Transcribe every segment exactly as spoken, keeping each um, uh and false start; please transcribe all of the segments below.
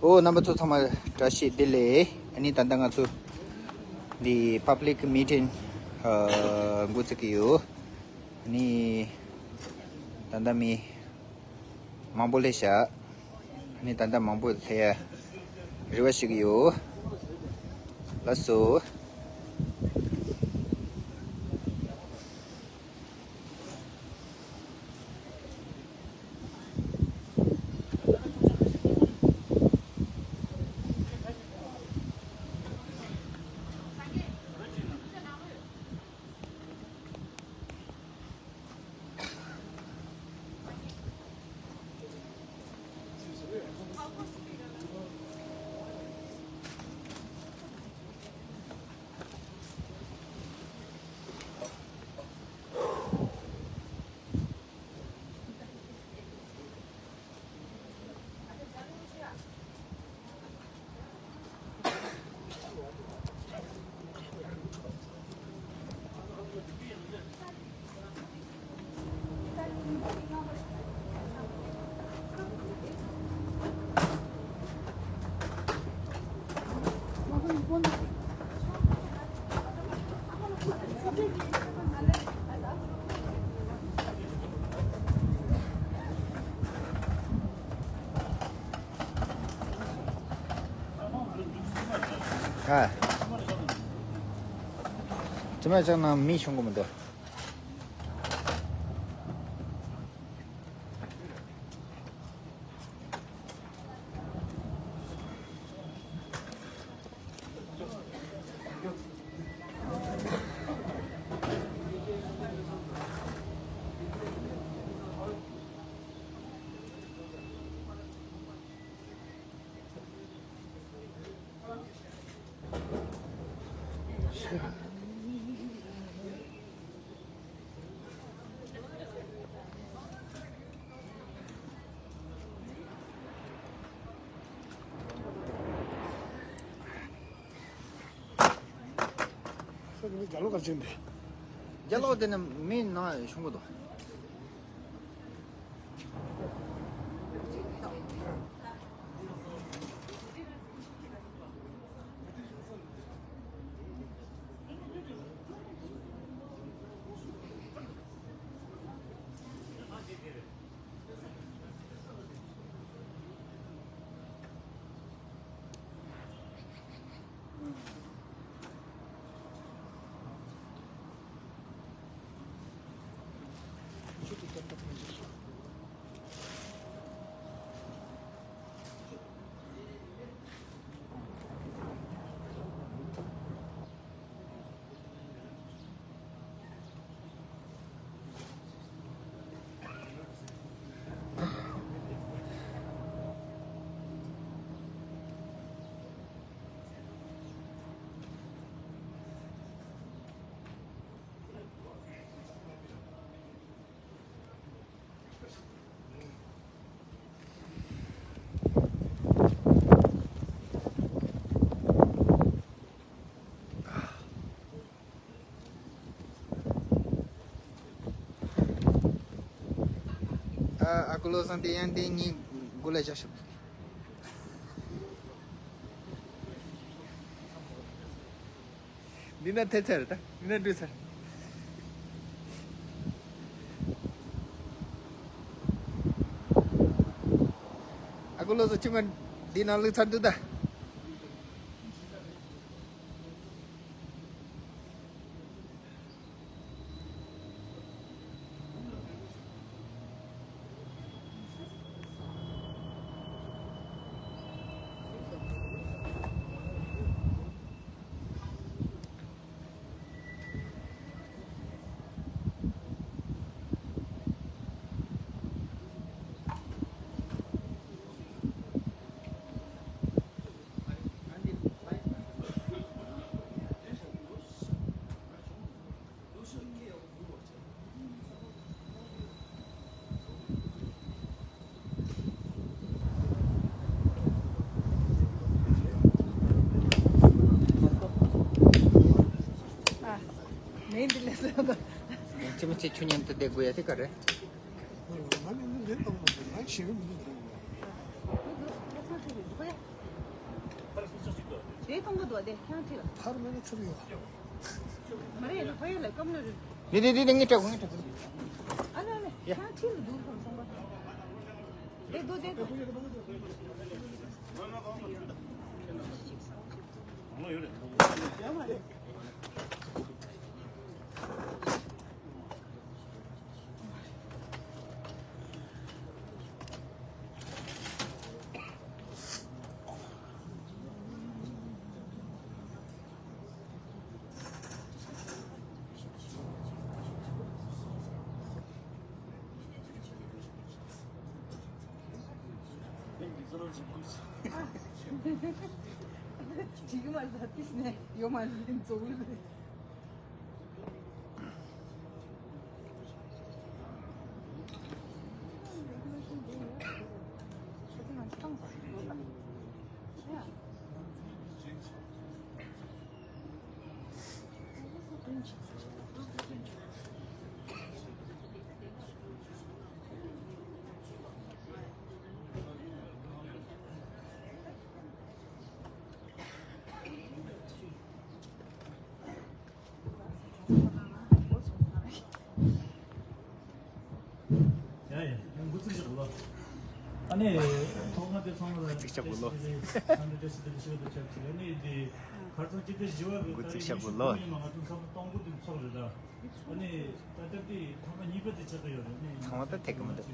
ཨོ། རྣམ་པ་ཚོ་ཚང་མ་བཀྲ་ཤིས་བདེ་ལེགས། ཨ་ནི་ད་ལྟ་ང་ཚོ་འདི་public meeting ཨ་འགོ་བཙུགས་ཀྱི་ཡོད། ཨ་ནི་ད་ལྟ་མི་མང་པོ་སླེབས་ཤག་ཨ་ནི་ད་ལྟ་མང་པོ་སླེབས་ཡ་རེ་བ་ཞུ་གི་ཡོད། ལགས་སོ། ཨ། དྲི་མ་བཞག་ན་མི་ཤོང་གི་མི་འདུག་ས་དེ་ནི་རྒྱ་ལོ་གར་ཕྱིན་ཏེ། རྒྱ་ལོ་དེ་ནི་མི་ནང་ཤོང་གི་འདུག་ཨ། ཨ་ཁུ་བློ་བཟང་དེ་ཡང་དེ་ངའི་མགོ་ལ་བཞག་ཤོག་འདི་ན་ཐེབས་ཚར་ད། འདི་ན་འགྲོ་ཚར། ཨ་ཁུ་བློ་བཟང་ཁྱིམ་མ་འདི་ནང་བླུགས་ཚར་འདུག་ད། ཨ། མེད་འདི་ལས་སོ། ཅི་མི་ཚེ་ཆུ་ཉན་དུ་བསྡད་དགོས་ཡ་དེ་ག་རེད། ང་ནི་འདི་ལྟ་བུ་ང་ཞེ་གི་མི་འདུག་དྲན་གོ། དེ་གཏོང་གི་འདུག་དེ་ཁྱང་ཁྲིད་ལ། ཕར་མེད་ན་ཚུར་ཡོང་། མ་རེད་ལ་ཕ་ཡུལ་ལ་སྐམ་ལ་རེད། དེ་དེ་དེ་དེ་ངས་སྤྲད་གོ། ངས་སྤྲད་གོ། ཨ་ལ་ལ་ཡ། ཁྱང་ཁྲིད་ལ་འདུག་ཁོང་ཚོང་པ། དེ་འདུག་དེ་འདུག་ཅིག་མ་ཟ་ཏིས་ནས་ཡོད་མ་རེད་ཚོ་བོད། ཡ་ཡ་ཡང་འགོ་ཚུགས་བཞག་ལོ། ཨ་ནི་ཐོག་མ་དེ་ཚང་མ་ལ་ཚིག་ཆག་གོ་ལོ། ཚང་མ་བཀྲ་ཤིས་བདེ་ལེགས་ཞུ་བ་ཆགས་ཀྱི་ཨ་ནི་དེ་ཁར་ཚང་སྤྱི་ཟླ་བཞི་བ་གི་འགོ་ཚུགས་བཞག་གོ་ལོ། ཡིན་མ་ང་ཚོ་ཚང་མ་སྟོང་པོ་དེ་ཚོགས་རེད་ད། ཨ་ནི་ད་ལྟ་དེ་ཐོག་མ་གཉིས་པ་དེ་ཆགས་ཀྱི་ཡོད་རེད་ནི། ཚང་མ་ད་ཐེག་གི་མི་འདུག་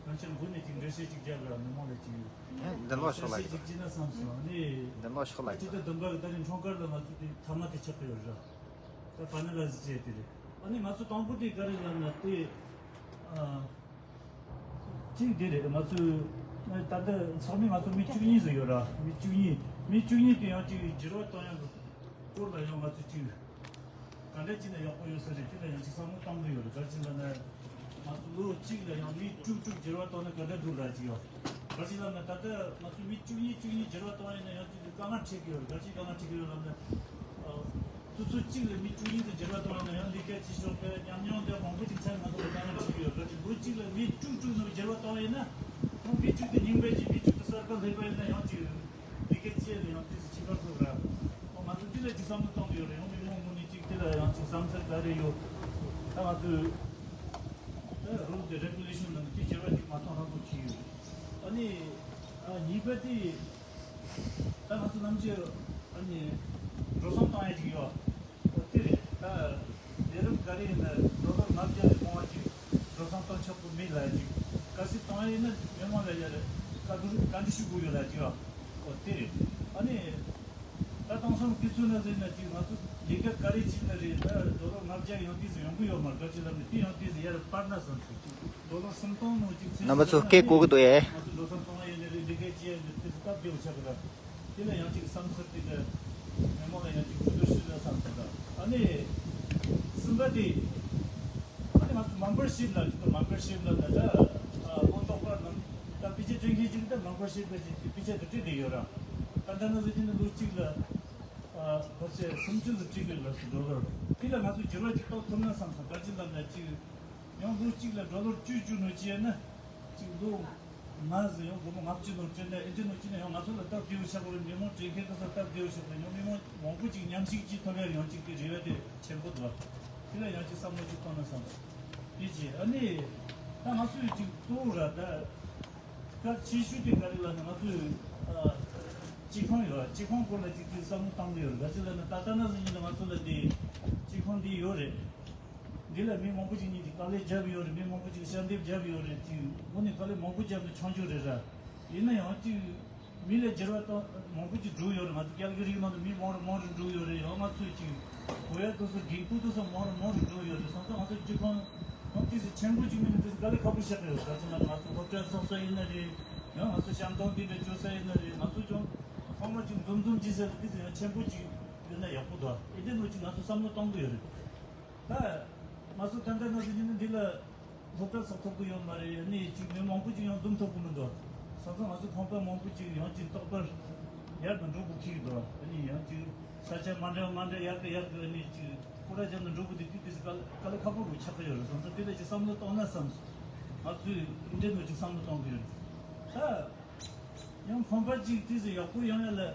གང་ཕྱིར་འགོ་ནས་ཅིག་འགྲེལ་བཤད་ཅིག་རྒྱབ་ལ་མི་མང་ལ་ཅིག་ཡོད། འདི་ལོ་ཤོག་ལ་ཅིག་ཅིག་ཅིག་ན་བསམ་སོང་ནི། འདི་ལོ་ཤོག་ལ་ཅིག་ད་འདུན་པ་གི་ད་རིང་འཁྲུངས་སྐར་ལ་ང་ཚོ་དེ་ཐ་མ་དེ་ཆགས་ཀྱི་ཡོད་རེད། ད་ཕ་ནི་ལ་ཟི་བྱས་དེ་རེད། ཨ་ནི་ང་ཚོ་དང་པོ་དེ་ག་རེ་ལབ་ན་དེ། ཨ། གཅིག་དེ་རེད་ང་ཚོས། ད་ལྟ་ཚོགས་མི་ང་ཚོ་མི་བཅུ་གཉིས་ཟིག་ཡོད་ར། མི་བཅུ་གཉིས། མི་བཅུ་གཉིས་དེ་ཡང་གཅིག་འགྱུར་བ་གཏོང་ཡག་གི་སྐོར་ལ་ཡང་ང་ཚོས་གཅིག་ག་འདྲ་བྱས་ན་ཡག་པོ་ཡོད་ས་རེད། དེ་ལ་ཡང་གཅིག་བསམ་བློ་གཏོང་གི་ཡོད་རེད། ག་རེ་བྱས་ལབ་ན། ང་ཚོ་ལོ་གཅིག་ལ་ཡང་མི་དྲུག་དྲུག་འགྱུར་བ་གཏོང་ན་ག་འདྲ་འདུག་ལབ་ཀྱི་ཡོད། ག་རེ་བྱས་ལབ་ན་ད་ལྟ་ང་ཚོ་མི་བཅུ་གཉིས་བཅུ་གཉིས་འགྱུར་བ་གཏོང་ཡིན་ན་ཡང་གཅིག་དཀའ་ངལ་འཕྲད་ཀྱི་ཡོད་རེད། ག་རེ་བྱས་དཀའ་ངལ་འཕྲད་ཀྱི་ཡོད་ལབ་ན། སོ་སོ་གཅིག་ལ་མི་བཅུ་གཉིས་དང་འགྱུར་བ་གཏོང་ཡིན་ན་ཡང་ལས་ཀ་བྱེད་ཕྱོགས་ཀྱི་ཉམས་མྱོང་དེ་མང་པོ་ཅིག་ཚད་ང་ཚོ་ལ་དཀའ་ངལ་འཕྲད་ཀྱི་ཡོད། ག་ཅིག་ལོ་གཅིག་ལ་མི་དྲུག་དྲུག་ནང་འགྱུར་བ་གཏོང་ཡིན་ན་ཁོང་མི་དྲུག་དེ་རྙིང་པའི་ཅིག་མི་དྲུག་དེ་གསར་པ་སླེབས་པ་ཡིན་ན་ཡང་ཅིག་ལས་ཀ་བྱེད་ནས་ཡང་དུས་སུ་ཕྱིན་པར་ཐུག་ར། ཁོང་ང་ཚོ་འདི་ལ་ཅིག་བསམ་བློ་གཏོང་གི་ཡོད་རེད། ཡང་མི་མང་ངོ་ནས་ཅིག་དེ་ལ་ཡང་ཅིག་བསམ་ཚུལ་ག་རེ་ཡོད། ད་ང་ཚོས་ད་རུལ་དེ་རེ་གུ་ལེ་ཤན་ནང་དེ་འགྱུར་བ་ཅིག་མ་གཏོང་རང་དུ་ཁྱེར་ཡོད་རེད། ཨ་ནི་ཨ་གཉིས་པ་དེ། ད་ང་ཚོ་ནམ་རྒྱུན་ཨ་ནི་འགྲོ་སོང་གཏོང་ཡ་ཅིག་ཡོད། ཨོ་དེ་རེད། ད་ལས་རིམ་ག་རེ་ཡིན་ན་ཌོ་ལར་ལྔ་བརྒྱ་ལས་མང་བ་ཅིག་འགྲོ་སོང་གཏོང་ཆོག་གི་མེད་ལབ་ཡ་ཅིག་གལ་སྲིད་གཏོང་ཡ་ཡིན་ན་མི་མང་ལ་ཡ་ལ་བཀའ་བསྡུར་བཀའ་འདྲི་ཞུ་དགོས་ཡོད་ལབ་ཅིག་ཡོད། ཨོ་དེ་རེད། ཨ་ནི་ད་གཏོང་སོང་དུས་ཚོད་ན་ཟེར་ན་ཅིག་ང་ཚོ་ལས་ཀ་ག་རེ་བྱས་ན་རེད། ད་ཌོ་ལར་ལྔ་བརྒྱ་ཡང་དུས་སུ་ཡོང་གི་ཡོད་མ་རེད། ག་ཅི་ལབ་ན་དེ་ཡང་དུས་སུ་ཡར་སྤར་ན་བསམ་སོང་ཅིག་རྣམ་པ་ཚོ་སྐད་གོ་གི་འདུག་ཨེ། ང་ཚོ་འགྲོ་སོང་གཏོང་ཡ་ཡིན་ནི་རེད། འདི་གའི་ཅི་ཡ་ཡིན་ནི་དེ་ཚོ་སྟབས་བདེ་བོ་ཆགས་ཀྱི་རེད། དེ་ལ་ཡང་ཅིག་བསམ་ཚུལ་དེ་འདྲ་མི་མང་ལ་ཡང་ཅིག་གྲོས་བསྡུར་ཞུས་ན་བསམ་ཚུལ་འདྲ། ཨ་ནི་གསུམ་པ་དེ་ཨ་ནི་ང་ཚོ་མེམ་བར་ཤིབ་ལ་ཅིག་མེམ་བར་ཤིབ་ལ་ད་ལྟ་ཨ་ལོ་ཏོག་པར་ནང་ད་དཔེ་ཆ་སྤྲད་མཁན་ཅིག་ད་མེམ་བར་ཤིབ་ལ་ཅིག་དཔེ་ཆ་དེ་སྤྲད་བསྡད་ཡོད་ར། ད་ལྟ་ང་ཚོ་དེ་ནི་ལོ་གཅིག་ལ་ཨ་ཕལ་ཆེར་སུམ་ཅུ་ཙམ་སྤྲད་ཀྱི་ཡོད་ལ་སུ་ཌོ་ལར་དེ་ལ་ང་ཚོ་འགྱུར་བ་ཅིག་གཏོང་ཐུབ་ན་བསམ་སོང་། ག་ཅི་ལབ་ན་ཅིག་ཡང་ལོ་གཅིག་ལ་ཌོ་ལར་བཅུ་བཅུ་ནོ་བྱས་ན། གཅིག་ལོ་ལྔ་ཟིན་ཡང་སྒོར་མོ་ལྔ་བཅུ་ནོ་བྱས་ན་ཨེ་འདྲ་ནོ་བྱས་ན་ཡང་ང་ཚོ་ལ་སྟབས་བདེ་བོ་ཆགས་པ་རེད། མི་མང་སྤྲད་མཁན་དེ་ཚོ་སྟབས་བདེ་བོ་ཆགས་པ་རེད། ཡང་མི་མང་མང་པོ་ཅིག་མཉམ་ཞུགས་ཅིག་ཐོབ་ཡ་ཡང་གཅིག་དེ་རེ་བ་དེ་ཆེན་པོ་འདུག་དེ་ལ་ཡང་གཅིག་བསམ་བློ་ཅིག་གཏོང་ན་བསམ། དེ་བྱས་ཨ་ནི་ད་ང་ཚོས་གཅིག་གཙོ་བོ་ར་ད་གལ་ཆེ་ཤོས་དེ་ག་རེ་ལབ་ན་ང་ཚོས་ཨ་སྤྱི་ཁང་ཡོད། སྤྱི་ཁང་སྐོར་ལ་གཅིག་གཅིག་བསམ་བློ་བཏང་གི་ཡོད་རེད། ག་ཅི་ལབ་ན་ད་ལྟ་ན་ཟིན་ཡིན་ན་ང་ཚོ་ལ་དེ་སྤྱི་ཁང་འདི་ཡོད་རེད། འདི་ལ་མི་མང་པོ་ཅིག་གཉིས་ཀྱིས་དཀའ་ལས་བརྒྱབ་ཡོད་རེད། མི་མང་པོ་ཅིག་ཞབས་འདེགས་བརྒྱབ་ཡོད་རེད། དེ་དངོས་གནས་དཀའ་ལས་མང་པོ་བརྒྱབ་ནས་ཆོག་རྒྱུ་རེད་ར། ཡིན་ན་ཡང་ཅིག་མི་ལ་འགྱུར་བ་དང་མང་པོ་ཅིག་འགྲོ་ཡོད་རེད། ང་ཚོ་རྒྱ་གི་རིགས་ནང་དུ་མི་མང་རུ་མང་རུ་འགྲོ་ཡོད་རེད། ཡང་ང་ཚོས་ཅིག་གོ་ཡ་དེ་ཚོ་འགན་ཁུར་དེ་ཚོ་མང་རུ་མང་རུ་འགྲོ་ཡོད་རེད། སོང་ཙང་ང་ཚོ་རྒྱུ་ཁོངས་ཁོངས་ཏི་སི་ཆེན་པོ་ཅིག་མིན་ན་ཏི་སི་དཀའ་ལས་ཁག་པོ་བཤད་ཀྱི་ཡོད། ག་ཚོད་ན་ང་ཚོ་སློབ་གྲྭ་ཚོགས་ས་ཡིན་ན་རེད། ཡང་ང་ཚོ་བཤམས་སྟོང་འདི་འདྲ་བཅོས་ས་ཡིན་ན་རེད། ང་ཚོ་ཀྱང་ཚང་མ་ཅིག་འཛོམས་འཛོམས་ཅིག་ཟེར་ཏི་སི་ཡང་ཆེན་པོ་ཅིག་ཡོད་ན་ཡག་པོ་འདུག་ཨེ་འདྲ་ནོ་ཅིག་ང་ཚོ་བསམ་བློ་གཏོང་གི་ཡོད་རེད། ད་ང་ཚོ་ད་ལྟ་ང་ཚོ་ཡིན་ན་འདི་ལ་སློབ་གྲྭ་ཚོགས་ཐུབ་ཀྱི་ཡོད་མ་རེད། ནི་ཅིག་མི་མང་པོ་ཅིག་ཡང་འཛོམས་ཐུབ་ཀྱི་མི་འདུག་སོང་ཙང་ང་ཚོ་ཁང་པ་མང་པོ་ཅིག་ཡང་ཅིག་རྟག་པར་ཡར་དུ་འགྲོ་དགོས་ཁེལ་འདུག་ཨ་ནི་ཡང་ཅིག་ས་ཆ་མ་འདྲ་མ་འདྲ་ཡར་གི་ཡར་གི་ཨ་ནི་ཅིག་སྐོར་ར་རྒྱབ་ནས་འགྲོ་དགོས་དུས་དེ་དུས་སུ་དཀའ་དཀའ་ལས་ཁག་པོ་རུ་ཆགས་ཀྱི་ཡོད་རེད། སོང་ཙང་དེ་ལ་ཅིག་བསམ་བློ་གཏོང་ན་བསམ་སོང་། ང་ཚོས་འདྲེ་ནོ་ཅིག་བསམ་བློ་གཏོང་གི་ཡོད་རེད། ད། ཡང་ཁང་པ་གཅིག་ཏི་སི་ཡག་པོ་ཡོང་ཡ་ལ་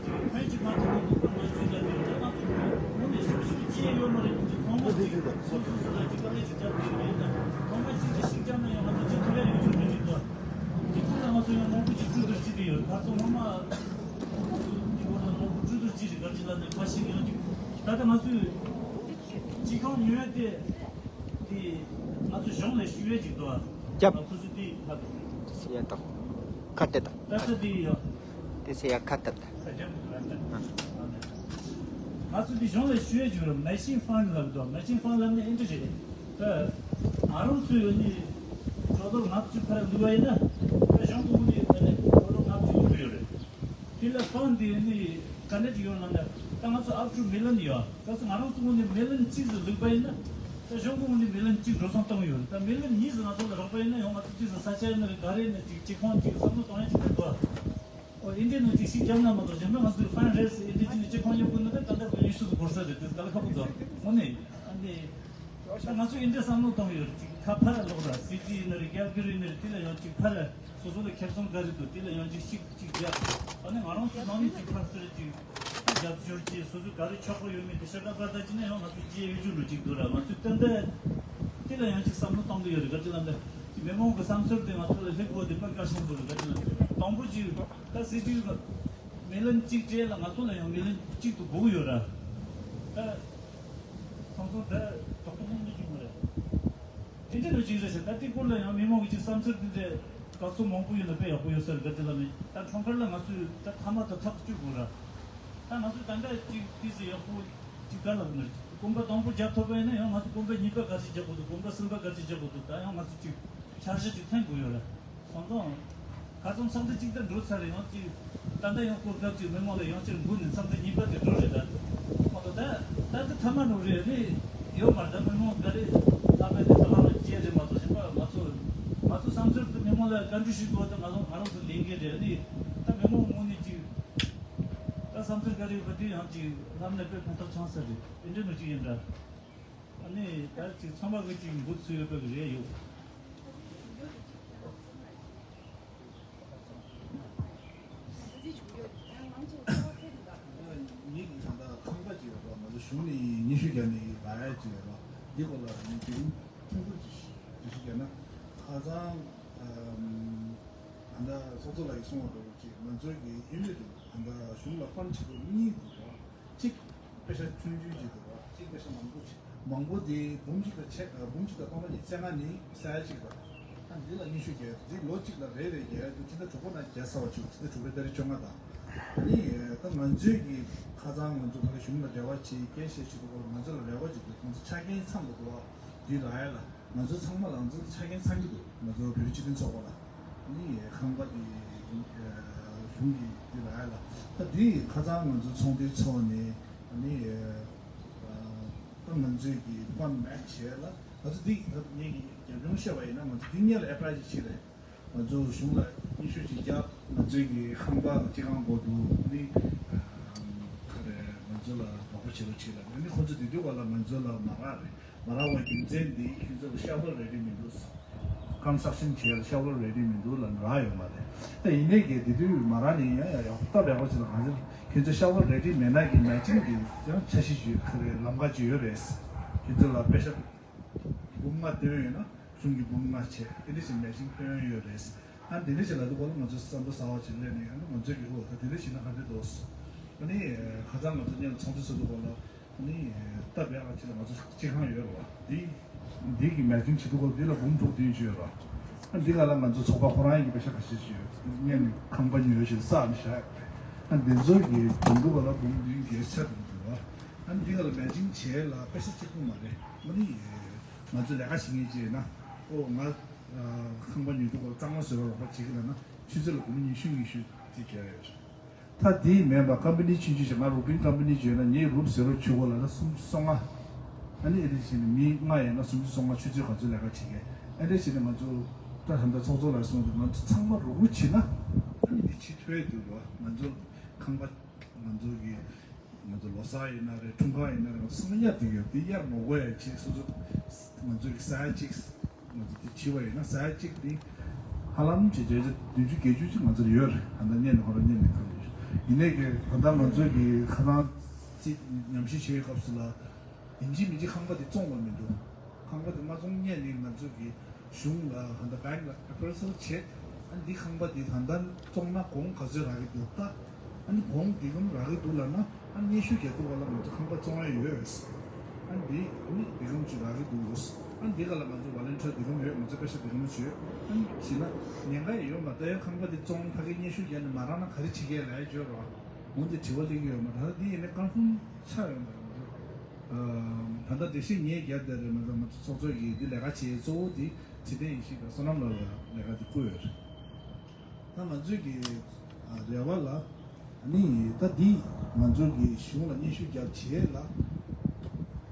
ཅིག་ཕན་ཅིག་མ་ཐོགས་ནས་ལུགས་པ་མ་བཅོས་ལ་དེ་ད་ང་ཚོ་ངོ་ནས་ཞིབ་ཞིབ་ཅི་ཡང་ཡོད་མ་རེད། ཅིག་ཚང་མ་ཅིག་སོ་སོ་སོ་ལ་ཅིག་དཀའ་ལས་ཅིག་རྒྱབ་དགོས་རེད། ད་ཚང་མ་ཅིག་ཅིག་ཤིག་རྒྱབ་ན་ཡང་ང་ཚོ་ཅིག་ཐུབ་ཡ་ཡོད་ཅིག་རེད་ཅིག་ཏུ། དེ་ཚོ་ལ་ང་ཚོ་ཡང་མང་པོ་ཅིག་གྲོས་བསྡུར་བྱེད་ཀྱི་ཡོད། ད་ཚོ་ངོ་མ་ང་ཚོ་འདི་སྐོར་ལ་མང་པོ་གྲོས་བསྡུར་བྱེད་རེད། ག་ཅི་ལ་ནས་ཁ་ཤས་ཡང་ཅིག་ད་ལྟ་ང་ཚོས་སྤྱི་ཁང་ཉོས་ཏེ། དེ་ང་ཚོ་གཞུང་ལ་ཞུ་ཡས་ཅིག་འདུག་ཨ། རྒྱབ། ཁོ་ཚོ་དེ་ཕ་གི་སི་ཡ་དང་ཁ་གཏད་དང་། ད་ལྟ་དེ་ཡོད། དེ་སི་ཡ་ཁ་གཏད་དང་། ང་ཚོ་དེ་གཞུང་ལ་ཞུ་ཡས་ཅིག་ཡོད། Matching Fund ལབ་འདུག Matching Fund ལབ་ནས་ཨེ་འདྲ་ཞིག་རེད། ད་ང་རང་ཚོའི་ཡོད་ནི་ཇོ་ལོར་ལྔ་བཅུ་ཕར་བླུགས་པ་ཡིན་ན། ད་གཞུང་གི་དངུལ་ནི་ད་ནི་ཇོ་ལོར་ལྔ་བཅུ་བླུགས་ཡོད་རེད། དེ་ལ་ཕན་དེ་ནི་ག་འདྲ་ཅིག་ཡོད་ལབ་ན། ད་ང་ཚོ་up to million ཡོད། ད་ང་རང་ཚོ་ངོས་ནས་million གཅིག་ཙམ་བླུགས་པ་ཡིན་ན། ད་གཞུང་གི་ངོས་ནས་million གཅིག་འགྲོ་སོང་བཏང་ཡོད། ད་million གཉིས་ཙམ་ང་ཚོ་ལ་རག་པ་ཡིན་ན་ཡང་ང་ཚོ་གཅིག་ཙམ་ས་ཆ་ཡིན་ན་རེད། ག་རེ་ཡིན་ན་ཅིག་སྤྱི་ཁང་ཅིག་བསམ་བློ་གཏོང་ཡ་ཅིག་རེད་དོ། ཨོ་ཨིན་ཌི་ཡ་ནང་ཅིག་ཤིག་རྒྱབ་ན་མ་གཏོགས་གཞན་པ་ང་ཚོའི་ཕན་རེད་ཟེར། ཨིན་ཌི་ཡ་ཅིག་ནས་སྤྱི་ཁང་གཡོག་དགོས་ན་ད་ད་ལྟ་ཉི་ཤུ་ཙམ་འགོར་ས་རེད། དེ་ག་ལ་ཁག་པོ་འདུག་དངོས་གནས། ཨ་ནི། ད་ང་ཚོས་ཨིན་ཌི་ཡ་བསམ་བློ་གཏོང་ཡོད་རེད། ཅིག་ཁ་ཕར་ལོག་ར། སི་ཊི་ཡིན་ན་རེད། ཀལ་ག་རི་ཡིན་ན་རེད། དེ་ལ་ཡང་ཅིག་ཕར་སོ་སོ་ལ་ཁེ་བཟང་ག་རེ་འདུག་དེ་ལ་ཡང་ཅིག་ཤིག་ཅིག་རྒྱབ། ཨ་ནི་ང་རང་ཚོ་ནང་ནས་ཅིག་ཕར་ཚུར་ཅིག་རྒྱབ་སྐྱོར་བྱས། སོ་སོའི་ག་རེ་ཆོག་གི་ཡོད་མེད་དེ་ཤ་ཁྲག་པར་ད་བྱས་ན་ཡང་ང་ཚོ་རྗེས་ཡོད་རྒྱུ་ལོ་ཅིག་འདུག་ར། ང་ཚོས་ཏན་ཏན་དེ་ལ་ཡང་ཅིག་བསམ་བློ་གཏོང་གི་ཡོད་རེད། ག་ཅི་ལབ་ན་ཅིག་མི་མང་གི་བསམ་ཚུལ་དེ་ང་ཚོ་ལ་སླེབས་དགོས་དེ་དཔེ་དཀའ་ཞིང་འདུག་ར། ག་ཅི་ལབ་ན་དང་པོ་ཅིག་ད་སི་ཊི་མི་ལན་གཅིག་སྤྲད་ལ་ང་ཚོ་ལ་ཡང་མི་ལན་གཅིག་ཏུ་དགོས་ཀྱི་ཡོད་ར། ད་ཁོང་ཚོ་ད་རྡོག་རྡོག་མང་པོ་ཅིག་མ་རེད། དེ་འདྲ་ནོ་ཅིག་རེད་ཟེར། ད་དེ་སྐོར་ལ་ཡང་མི་མང་གི་ཅིག་བསམ་ཚུལ་དེ་འདྲ་དགའ་ཚོར་མང་པོ་ཡོད་ན་དཔེ་ཡག་པོ་ཡོད་ས་རེད། ག་ཅི་ལབ་ན་ད་ཁྲོམ་ཁར་ལ་ང་ཚོས་ད་མཐའ་མ་ད་ཐག་གཅོད་དགོས་ར། ད་ང་ཚོས་ད་ལྟ་ཅིག་དེ་ཟེར་ཡག་པོ་ཅིག་ག་ལབ་ན་རེད། གོམ་པ་དང་པོ་རྒྱབ་ཐུབ་པ་ཡིན་ན་ཡང་ང་ཚོ་གོམ་པ་གཉིས་པ་ག་ཚོད་རྒྱག་དགོས་འདུག་གོམ་པ་གསུམ་པ་ག་ཚོད་རྒྱག་དགོས་འདུག་ད་ཡང་ང་ཚོ་ཅིག་འཆར་གཞི་ཅིག་འཐེན་དགོས་ཡོད་ར། ཁོང་ཚོ་ཁ་སང་ས་མཐའ་གཅིག་ལྟར་འགྲོ་ཚར་རེད། ཡང་ཅིག་ད་ལྟ་ཡང་སྐོར་སྐབས་ཅིག་མི་མང་ལ་ཡང་ཅིག་འགུལ་ནས་ས་མཐའ་གཉིས་པ་དེ་འགྲོ་རེད། ད་ཁོང་ཚོ་ད་ད་ལྟ་ཐ་མ་འགྲོ་རེད། ནི་ཡོད་མ་རེད། ད་མི་མང་ག་རེ་ལྷག་པའི་དེ་ད་ལྷག་ན་སྐྱེལ་རེད་མ་གཏོགས་གཞན་པ་ང་ཚོ་ང་ཚོ་བསམ་ཚུལ་དེ་མི་མང་ལ་བཀའ་འདྲི་ཞུ་དགོས། ད་ང་ཚོ་ང་རང་ཚོ་ལས་འགན་རེད། ནི་ད་མི་མང་ངོས་ནས་ཅིག་ད་བསམ་ཚུལ་ག་རེ་ཡོད་པ་དེ་ཡང་ཅིག་ལམ་ནས་དཔེ་ཕན་ཐོགས་བྱུང་ས་རེད། དེ་འདྲ་ནོ་ཅིག་ཡིན་འདྲ། ཨ་ནི་ད་ཅིག་ཚང་མ་གི་ཅིག་འགོ་ཚུགས་ཡོད་པ་གི་རེད་ཡོད། ངེད་ཀྱི་ད་ལྟ་ཁང་པ་ཅིག་ཡོད་པ། ང་ཚོ་གཞུང་ནས་སྙན་ཞུ་རྒྱག་ནས་ལབ་ཡ་ཅིག་ཡོད་པ། འདི་སྐོར་ལ་ངས་དེ་རིང་ཐུང་ཐུང་ཅིག་འགྲེལ་བཤད་རྒྱག་ན། ཁ་སང་ཨམ་ད་ལྟ་ཚོགས་གཙོ་ལགས་ཀྱིས་གསུངས་པ་འདྲ་བོ་ཅིག་ང་ཚོའི་གི་ཡུལ་མི་འདུག་ད་ལྟ་གཞུང་ལ་ཕན་བྱེད་དགོས་གཉིས་འདུག་པ། གཅིག་པེ་ཤ་ཆུང་ཆུང་ཅིག་འདུག་པ། གཅིག་པེ་ཤ་མང་པོ་ཅིག་མང་པོ་དེ་འབུམ་གཅིག་དང་ཕྱེད་འབུམ་གཅིག་དང་སྟོང་ཕྲག་ཉི་ཤུ་རྩ་ལྔ་ནི་ས་ཡ་གཅིག་དང་། ཨ་འདི་ལ་སྙན་ཞུ་རྒྱག་འདི་ལོ་གཅིག་ལ་རེ་རེ་རྒྱག་འདུག་སྤྱི་ཟླ་དྲུག་པ་ནང་རྒྱག་ཚར་བ་བྱུང་། སྤྱི་ཟླ་དྲུག་པའི་ཏ་རིག་བཅོ་ལྔ་དང་། ཨ་ནི་ད་ང་ཚོས་ཀྱི་ཁ་སང་ང་ཚོ་ཕ་གི་གཞུང་ལ་རེ་བ་བྱེད། སྐད་བཤད་བྱེད་དུས་སྐོར་ང་ཚོ་ལ་རེ་བ་བྱེད་དུས་ཁོང་ཚོ་ཆ་རྐྱེན་ཚང་དགོས་འདུག་བ། འདི་ལ་ཡ་ལ་ང་ཚོ་ཚང་མ་ལ་ང་ཚོ་ཆ་རྐྱེན་ཚང་གི་འདུག་ང་ཚོ་བོད་རིགས་སྤྱི་མཐུན་ཚོགས་པ་ལ། ཨ་ནི་ཁང་པ་འདི་གཞུང་གི་འདི་ལ་ཡ་ལ། ད་འདི་ཁ་སང་ང་ཚོ་ཚོགས་འདུའི་ཐོག་ནས་ཨ་ནི་ད་ང་ཚོས་ཀྱི་ཕན་མེད་བྱས་ལ། ང་ཚོ་འདི་ད་ངེད་ཀྱི་རྒྱབ་ལྗོངས་བཤད་པ་ཡིན་ན་ང་ཚོ་འདི་གཉིས་ལ་ཨེ་པ་ལའི་ཅིག་བྱས་རེད། ང་ཚོ་གཞུང་ལ་སྙན་ཞུ་ཅིག་བརྒྱབ། ང་ཚོའི་གི་ཁང་པ་སྤྱི་ཁང་སྒོ་འདུག་ནི་ག་རེ་ང་ཚོ་ལ་དོགས་པ་བྱེད་རོགས་བྱེད་ལ། ནི་ཁོ་ཚོ་དེ་དུས་བར་ལ་ང་ཚོ་ལ་མ་རག་རེད། མ་རག་པའི་རྒྱུ་མཚན་འདི་ཁྱོད་ཚོ་ལ་ཤ་བར་རེ་རེ་མི་འདུག་ཀོན་སི་ཊྲག་ཤན་བྱས་ལ་ཤ་བོར་རེ་ཌི་མི་འདུག་ལབ་རག་ཡོད་མ་རེད། ད་ཡིན་ནའི་གི་དེ་དུས་མ་རག་ནའི་ཡང་ཡག་ཡག་སྟབས་ཡག་པོ་ཅིག་ལ་གང་ཅི་ཁྱོད་ཚོ་ཤ་བོར་རེ་ཌི་མེད་ན་གི་མེ་ཅིང་གི་ཡང་འཆར་གཞི་ཅིག་ཡོད་ཁ་རེད། ལམ་ཁ་ཅིག་ཡོད་རེད། ཁྱོད་ཚོ་ལ་པེ་ཤ་འབུམ་ལྔ་བཏོན་ཡོད་ན་གཞུང་གི་འབུམ་ལྔ་བྱས་དེ་འདྲ་ཞིག་མེ་ཅིང་བཏོན་ཡོད་རེད། ཨ་འདི་འདྲ་ཞིག་ལ་དུས་གོ་ལ་ང་ཚོ་བསམ་བློ་གསར་བ་ཅིག་སླེབས་ནས་ཨ་ནི་ང་ཚོའི་གི་འོ་ད་དེ་འདྲ་ཞིག་ན་ག་འདྲ་འདུག་ཨ་ནི་ཁ་སང་ང་ཚོ་མཉམ་ཚོགས་འདུ་ཚོགས་དུས་གོ་ལ། ནི་སྟབས་ཡག་ཅིག་ལ་ང་ཚོ་སྤྱི་ཁང་ཡོད་རེད་བ། འདི་འདི་གི་མེ་ཅིང་བྱེད་དུས་སྐབས་འདི་ལ་འབུམ་དྲུག་བདུན་ཅིག་ཡོད་རེད། ཨ་འདི་ག་ལ་ང་ཚོ་ཚོགས་པ་ཁོ་རང་ཡི་གི་པེ་ཤ་ཁ་ཤས་ཅིག་ཡོད། ངས་ནི་ཁང་པ་ཉོས་ཤིང་བསགས་ནས་བཞག་ཡོད་རེད། ཨ་འདི་ཚོ་གི་འབུམ་དྲུག་ག་ལ་འབུམ་བདུན་བརྒྱད་ཆ་འདུག་འདུག་བ། ཨ་འདི་ག་ལ་མེ་ཅིང་བྱེད་ལ་པེ་ཤ་གཅིག་པུ་མ་རེད། ཨ་ནི་ང་ཚོ་ལས་ཀ་བྱེད་མཁན་ཅིག་ཡིན་ན་ཨོ་ང་ཁང་པ་ཉོས་དུས་སྐབས་གཙང་མ་བཟོས་པ་རོགས་པ་བྱེད་ཀྱི་ལབ་ན་ཆུ་ཚོད་ལ་འབུམ་ཉི་ཤུ་ཉི་ཤུ་ཅིག་རྒྱག་ཡོད་རེད། ད་དེ་མིན་པ་ཀམ་པ་ནི་ཆུང་ཆུང་ཞིག་ང་རུ་པིན་ཀམ་པ་ནི་བརྗོད་ན་ངས་རུབ་ཟེར་རོགས་བྱུག་གོ་ལ་ན་སུམ་ཅུ་སོ་ལྔ། ཨ་ནི་ཨེ་རེ་བྱས་ནས་མི་ལྔ་ཡིན་ན་སུམ་ཅུ་སོ་ལྔ་ཆུ་ཚོད་ག་ཚོད་ལས་ཀ་བྱེད་མཁན་ཨེ་རེ་བྱས་ནས་ང་ཚོ་ད་ད་ལྟ་ཚོགས་གཙོ་ལགས་གསུངས་ཏེ་ང་ཚོ་ཚང་མ་རུ་རུ་བྱེད་ན་ཨ་ནི་འདི་ཕྱི་ཐོས་འདུག་བ། ང་ཚོ་ཁང་པ་ང་ཚོ་གི་ང་ཚོ་ལོ་གསར་ཡིན་ན་རེད། འཁྲུངས་སྐར་ཡིན་ན་རེད། ང་ཚོ་ཚང་མ་གཡར་བསྡད་ཡོད། འདི་གཡར་མ་དགོས་ཡ་ཅིག་སོ་སོ་ང་ཚོ་གི་ས་ཡ་གཅིག་ང་ཚོ་དེ་བྱིས་པ་ཡིན་ན་ས་ཡ་གཅིག་དེ་ཧ་ལམ་བྱེད་བྱེད་བདུན་ཅུ་བརྒྱད་ཅུ་ཅིག་ང་ཚོར་ཡོད་རེད། ད་ལྟ་བརྙན་ནས་ཁོ་རང་བརྙན་ནས་ཁ་ཡོད། ཡིན་ནའི་གི་ད་ལྟ་ང་ཚོ་གི་ཁ་སང་ཅིག་ཉམས་ཞིབ་བྱེད་པའི་སྐབས་སུ་ལ་ཡིན་གཅིག་མིན་གཅིག་ཁང་པ་དེ་བཙོང་བ་མི་འདུག་ཁང་པ་དེ་མ་བཙོང་སྔོན་ནས་ང་ཚོ་གི་གཞུང་ལ་ད་ལྟ་བྷེང་ལ་ཨེ་པི་རེ་སལ་བྱེད། ཨ་འདི་ཁང་པ་འདི་ད་ལྟ་བཙོང་ན་གོང་ག་ཚོད་རག་གི་འདུག་ད་ཨ་ནི་གོང་འདི་གམ་རག་གི་འདུག་ལབ་ན་ཨ་སྙན་ཞུ་རྒྱག་འདུག་བ་ལ་ང་ཚོ་ཁང་པ་བཙོང་ཡ་ཡོད། ཨ་འདི་ཨ་ནི་འདི་གམ་ཅིག་རག་གི་འདུག་ཨ་འདི་ག་ལ་ང་ཚོ་ཝོ་ལན་ཊི་ཡར་འདི་གམ་ཡོད། ང་ཚོ་པེ་ཤ་འདི་གམ་ཅིག་ཡོད། ཨ་ནི་བྱས་ན་ཉེན་ཁ་ཡོད་མ་ད་ཡ་ཁང་པ་འདི་བཙོང་ཕ་གི་སྙན་ཞུ་རྒྱག་ནས་མ་རག་ན་ག་རེ་བྱེད་ཀྱི་ལབ་ཡ་བརྗོད་རོགས། འོན་ཏེ་དྲི་བ་སླེབས་ཀྱི་ཡོད་མ་རེད། ད་འདི་ཡིན་ན་ཀོན་ཕོམ་ཆགས་ཡོད་མ་རེད། ང་ཚོ་ད་ལྟ་འགྲེལ་བཤད་ངས་རྒྱབ་བསྡད་རེད་མ་གཏོགས་ང་ཚོ་ཚོགས་གཙོ་ཡིས་འདི་ལས་ཀ་བྱེད་གཙོ་བོ་འདི་ཕྱི་དོན་ཡེ་ཤེས་དང་བསོད་ནམས་ལགས་ལ་ལས་ཀ་འདི་བསྐུར་ཡོད་རེད། ད་ང་ཚོས་ཀྱི་རེ་བ་ལ་ནི་ད་འདི་ང་ཚོ་གི་གཞུང་ལ་སྙན་ཞུ་རྒྱབ་བྱས་ལ་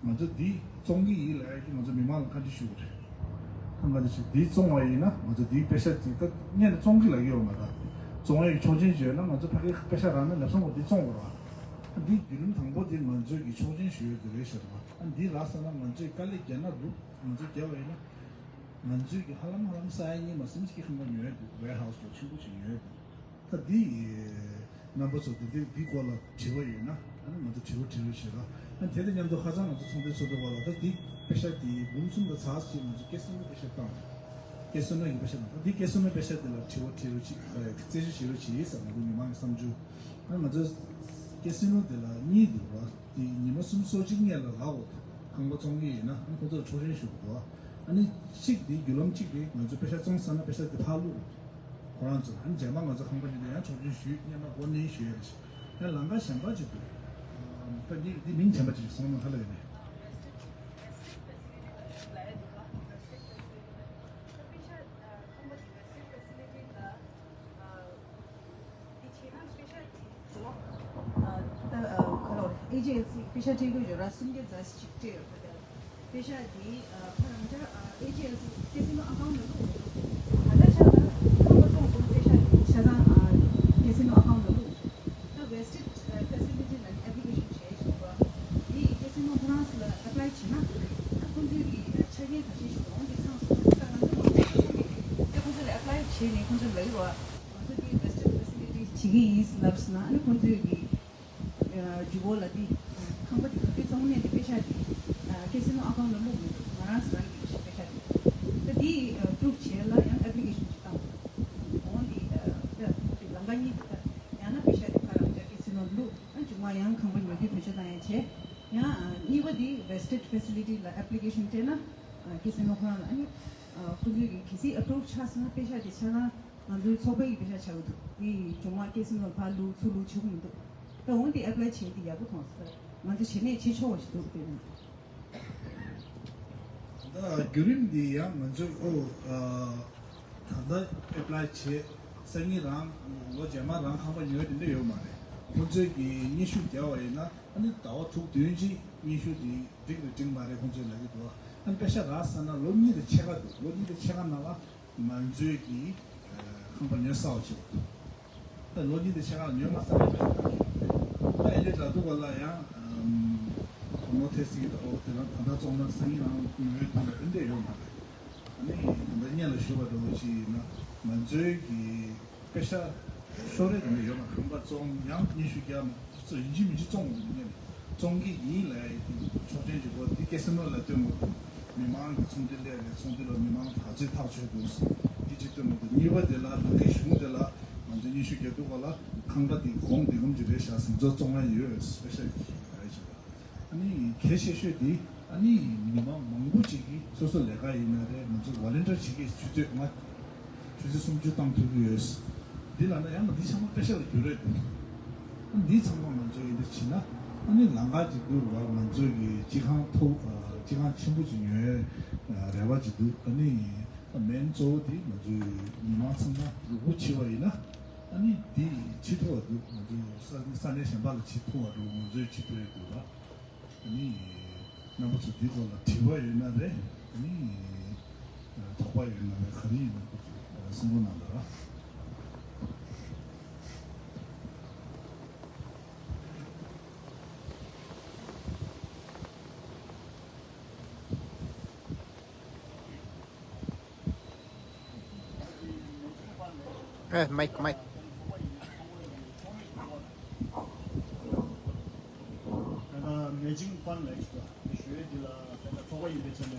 ང་ཚོ་འདི་བཙོང་གི་ཡིན་ལབ་ཡ་གི་ང་ཚོ་མི་མང་ལ་བཀའ་འདྲི་ཞུ་གི་རེད། ད་ང་ཚོ་འདི་བཙོང་བ་ཡིན་ན་ང་ཚོ་འདིའི་པེ་ཤ་འདི་ད་སྔོན་ནས་བཙོང་གི་ལབ་ཀྱི་ཡོད་མ་རེད། བཙོང་ཡ་གི་ཆོག་མཆན་བརྗོད་ན་ང་ཚོ་ཕ་གི་པེ་ཤ་རག་ན་ལབ་སོང་བ་འདི་བཙོང་དགོས་རེད། འདི་བརྒྱུད་རིམ་དང་པོ་འདི་ང་ཚོས་ཀྱི་ཆོག་མཆན་ཞུ་ཡ་འདི་རེད་ཤག་རེད་པ། ཨ་འདི་ལགས་སོང་ན་ང་ཚོས་དཀའ་ལས་བརྒྱབ་ན་རུབ་ང་ཚོས་བརྒྱབ་པ་ཡིན་ན་ང་ཚོས་ཀྱི་ཧ་ལམ་ཧ་ལམ་ས་ཡ་གཉིས་མ་གསུམ་ཞིག་གི་ཁང་པ་ཉོ་ཡ་འདུག་ཝེར་ཧའུ་སི་ལོ་ཆེན་པོ་ཞིག་ཉོ་ཡ་འདུག་ད་འདི་རྣམ་པ་ཚོ་འདི་འདི་འདི་སྐོར་ལ་དྲི་བ་ཡོད་ན་ཨ་ནི་ང་ཚོ་དྲི་བ་དྲི་རོགས་བྱེད་རོགས། ཨ་དེ་དང་མཉམ་དུ་ཁ་སང་ང་ཚོ་ཚོགས་འདུའི་ཚོགས་འདུ་བར་ལ་ད་འདི་པེ་ཤ་འདི་འབུམ་གསུམ་དང་ཚེག་གཅིག་ང་ཚོ་ཀེ་སི་ནོ་པེ་ཤ་བཏང་། ཀེ་སི་ནོ་གི་པེ་ཤ་དང་ད་འདི་ཀེ་སི་ནོ་པེ་ཤ་འདི་ལ་དྲི་བ་དྲི་རོགས་བྱེད་རྩད་གཅོད་བྱེད་རོགས་བྱེད་ཡིན་ཟེར་ང་ཚོ་མི་མང་གི་བསམ་ཚུལ། ཨ་ང་ཚོ་ཀེ་སི་ནོ་འདི་ལ་གཉིས་འདུག་བ། དེ་ཉི་མ་སུམ་ཅུ་སོ་གཅིག་སྔོན་ལ་ལབ་འོ། ཁང་པ་བཙོང་གི་ཡིན་ན་ཨ་ཁོ་ཚོར་ཆོག་མཆན་ཞུ་དགོས། ཨ་ནི་གཅིག་དེ་བརྒྱུད་ལམ་གཅིག་དེ་ང་ཚོ་པེ་ཤ་བཙོང་ཚར་ན་པེ་ཤ་དེ་ཕར་བླུགས། ཁོ་རང་ཚོ་ཨ་ནི་རྗེས་མ་ང་ཚོ་ཁང་པ་ཉོ་དུས་ཡང་ཆོག་མཆན་ཞུས་སྔོན་མ་སྒོ་ནས་ཞུ་ཡ་རེད། ཡང་ལམ་ཁ་གཞན་པ་ཅིག་འདུག་ད་འདི་འདི་མིང་གཞན་པ་ཅིག་སོང་ན་ཧ་ལས་ཡོད་རེད། ཨེ་ཇི་ཨེལ་སི་པེ་ཤ་སྤྲད་དགོས་ཡོད་ར་སུམ་བརྒྱ་ཙམ་ཞིག་སྤྲད་ཡོད་པ་དེ། པེ་ཤ་དེ་ཕ་རང་ཅག་ཨེ་ཇི་ཨེལ་སི་ཀེ་སི་ནོ་ཨ་ཁའུན་ལ་བླུགས་ཡོད་འདུག་ད་ལྟ་ཆ་ཚང་ཁང་པ་བཙོང་སོང་པེ་ཤ་དེ་ཆ་ཚང་ཀེ་སི་ནོ་ཨ་ཁའུན་ལ་བླུགས་འདུག་ད་ཝེ་སི་ཊེཌ་ཕེ་སི་ལི་ཊི་ལ་ནི་ཨེབ་ལི་ཀེ་ཤན་བྱས་ཤིག་པ། དེ་ཀེ་སི་ནོ་ཁོ་རང་ཚོ་ལ་ཨེབ་ལའི་བྱས་ན་ད་ཁོང་ཚོའི་གི་ཆ་རྐྱེན་ཁ་ཤས་ཤིག་འོང་གི་ཚང་སོང་། ད་ང་ཚོ་མང་ཚོགས་ཚོ་གི་ད་ཁོང་ཚོ་ལ་ཨེབ་ལའི་བྱས་ནས་ཁོང་ཚོ་ལ་ཡོད་པ། ང་ཚོ་འདི་ཝེ་སི་ཊེཌ་ཕེ་སི་ལི་ཊི་བྱེད་ཀྱི་ཡིན་ལབ་སོང་ན་ཨ་ནི་ཁོང་ཚོས་ཀྱི་ཨ་ཇུ་བོ་ལ་འདི་ཁང་པ་འདི་ག་དུས་བཙོང་ནས་འདི་པེ་ཤ་འདི་ཨ་ཀེ་སི་ནོ་ཨ་ཁའུན་ལ་བླུགས་མི་འདུག་ང་རང་ཚོ་རང་གི་པེ་ཤ་འདི་ད་འདི་ཨ་པུ་རུབ་བྱས་ལ་ཡང་ཨེབ་ལི་ཀེ་ཤན་ཅིག་བཏང་འོང་། འདི་ཨ་ད་འདི་ལམ་ཁ་གཉིས་འདུག་ད་ཡང་ན་པེ་ཤ་འདི་ཁ་རང་ཅག་ཀེ་སི་ནོ་བླུགས་ཨ་མཇུག་མ་ཡང་ཁང་པ་ཉོ་དུས་བེད་སྤྱོད་བཏང་ཡ་བྱས། ཡང་ཨ་གཉིས་པ་འདི་ཝེ་སི་ཊེཌ་ཕེ་སི་ལི་ཊི་ལ་ཨེབ་ལི་ཀེ་ཤན་སྤྲད་ན་ཨ་ཀེ་སི་ནོ་ཁོ་རང་ལ་ཨ་ནི་ཨ་ཁོ་ཚོས་ཀྱི་གལ་སྲིད་ཨེ་པུ་རུབ་ཆགས་སོང་ན་པེ་ཤ་འདི་ཆ་ཚང་ང་ཚོའི་ཚོགས་པའི་པེ་ཤ་ཆགས་ཀྱི་འདུག་དེ་མཇུག་མ་ཀེ་སི་ནོ་ཕར་བླུགས་ཚུར་བླུགས་བྱེད་དགོས་མི་འདུག་ད་འོན་ཏེ་ཨེབ་ལའི་བྱས་ཏེ་ཡག་པོ་མཐོང་སོང་། ང་ཚོ་བྱས་ནས་བྱེད་ཆོག་པ་ཞིག་འདུག་དེ་ནི། ད་བརྒྱུད་རིམ་འདི་ཡང་ང་ཚོས་ཨོ་ཨ་ད་ལྟ་ཨེབ་ལའི་བྱས་སང་ཉིན་རང་ལོ་རྗེས་མ་རང་ཁང་པ་ཉོ་ཡ་དེ་འདྲ་ཡོད་མ་རེད། ཁོང་ཚོས་ཀྱི་སྙན་ཞུ་བརྒྱབ་པ་ཡིན་ན་ཨ་ནི་ཟླ་བ་དྲུག་བདུན་རྗེས་སྙན་ཞུ་འདི་འགྲིག་རེད་འགྲིག་མ་རེད་ཁོང་ཚོས་ལབ་ཀྱི་འདུག་ཨ་ནི་པེ་ཤ་རག་ཚར་ན་ལོ་གཉིས་དང་ཕྱེད་ཀ་འདུག་ལོ་གཉིས་དང་ཕྱེད་ཀ་ནང་ལ། ང་ཚོས་ཀྱི་ཁང་པ་ཉོ་ས་བ་ཆེ་བ་འདུག་ད་ལོ་གཉིས་དང་ཕྱེད་ཀ་ལ་ཉོས་མ་ཚར་བའི་ཕ་ཡ་ད་ཨེ་ལེ་ད་དུ་བ་ལ་ཡང་ཁོ་མོ་ཐེ་སི་ད་ཨོ་དེ་རང་ད་ལྟ་བཙོང་ན་སང་ཉིན་རང་ཉོ་ཡོད་དུས་ལ་ཨེ་འདྲས་ཡོད་མ་རེད། ཨ་ནི་ད་ལྟ་སྔོན་ལ་ ཞུ་བ་འདྲ་བོ་ཞིག་ཡིན་ན། ང་ཚོའི་གི་པེ་ཤ་ཤོག་ལེབ་དེ་འདྲ་ཡོད་མ། ཁང་པ་བཙོང་ཡང་ཉི་ཤུ་བརྒྱ་མ་ཚོ་ཡིན་གཅིག་མིན་གཅིག་བཙོང་དགོས་འདུག་ནས་བཙོང་གི་ཡིན་ལབ་ཡ་ཆོག་མཆན་ཅིག་གོ། འདི་ཀེ་སི་ནོ་ལ་སྟོན་དགོས་འདུག་མི་མང་གི་ཚོགས་འདུ་སླེབས་ནས་ཚོགས་འདུ་ལ་མི་མང་ཐག་གཅོད་ཐག་ཆོད་འདུག་འདི་གཅིག་སྟོན་དགོས་འདུག་གཉིས་པ་དེ་ལ་ལ་ཁའི་གཞུང་དེ་ལ་ང་ཚོ་ཉི་ཤུ་བརྒྱ་འདུག་ག་ལ། ཁང་པ་འདི་གོང་འདི་གོང་ཅིག་རེད་ཤག་ཟིན་ཚོགས་བཙོང་ཡ་ཡོད། པེ་ཤ་གི་རེད་ཅིག་ཨ་ནི་གལ་ཆེ་ཤོས་འདི་ཨ་ནི་མི་མང་མང་པོ་ཅིག་གིས་སོ་སོ་ལས་ཀ་ཡིན་ན་རེད། ང་ཚོ་ཝོ་ལན་ཊིར་བྱེད་ཀྱི་ཆུ་ཚོད་ལྔ་ཆུ་ཚོད་སུམ་ཅུ་བཏང་ཐུབ་ཀྱི་ཡོད། འདི་ལབ་ན་ཡང་ན་འདི་ཚང་མ་པེ་ཤ་ལ་འགྱུར་རེད་འདུག་ཨ་འདི་ཚང་མ་ང་ཚོ་ཡིན་འདི་བྱེད་ན་ཨ་ནི་ལམ་ཁ་ཅིག་འདུག་བ། ང་ཚོ་གི་སྤྱི་ཁང་ཐོག་སྤྱི་ཁང་ཆེན་པོ་ཅིག་ཉོ་ཡའི་རེ་བ་ཅིག་འདུག་ཨ་ནི་མེན་གཙོ་བོ་འདི་ང་ཚོའི་མི་མང་ཚང་མ་ལུས་པོ་ཕྱི་བ་ཡིན་ན་ཨ་ནི་འདི་བྱེད་ཐུབ་པ་འདུག་ང་ཚོ་ས་ས་གནས་གཞན་པ་ལ་བྱེད་ཐུབ་པ་འདུག་ང་ཚོའི་བྱེད་ཐུབ་ཡ་འདུག་ལ། ཨ་ནི་རྣམ་པ་ཚོ་འདི་སྐོར་ལ་དྲི་བ་ཡོད་ན་རེད། ཨ་ནི་དོགས་པ་ཡོད་ན་རེད། ག་རེ་ཡིན་ན་ཁོ་ཚོ་གསུང་རོགས་གནང་དང་། ཨེ་མའིག་མའིག་ད་ལྟ་མེ་ཅིང་ཕན་ལ་ཞུ་ཞུ་ཡས་འདི་ལ་ད་ལྟ་ཚོགས་པ་ཡིན་པའི་ཆ་ནས་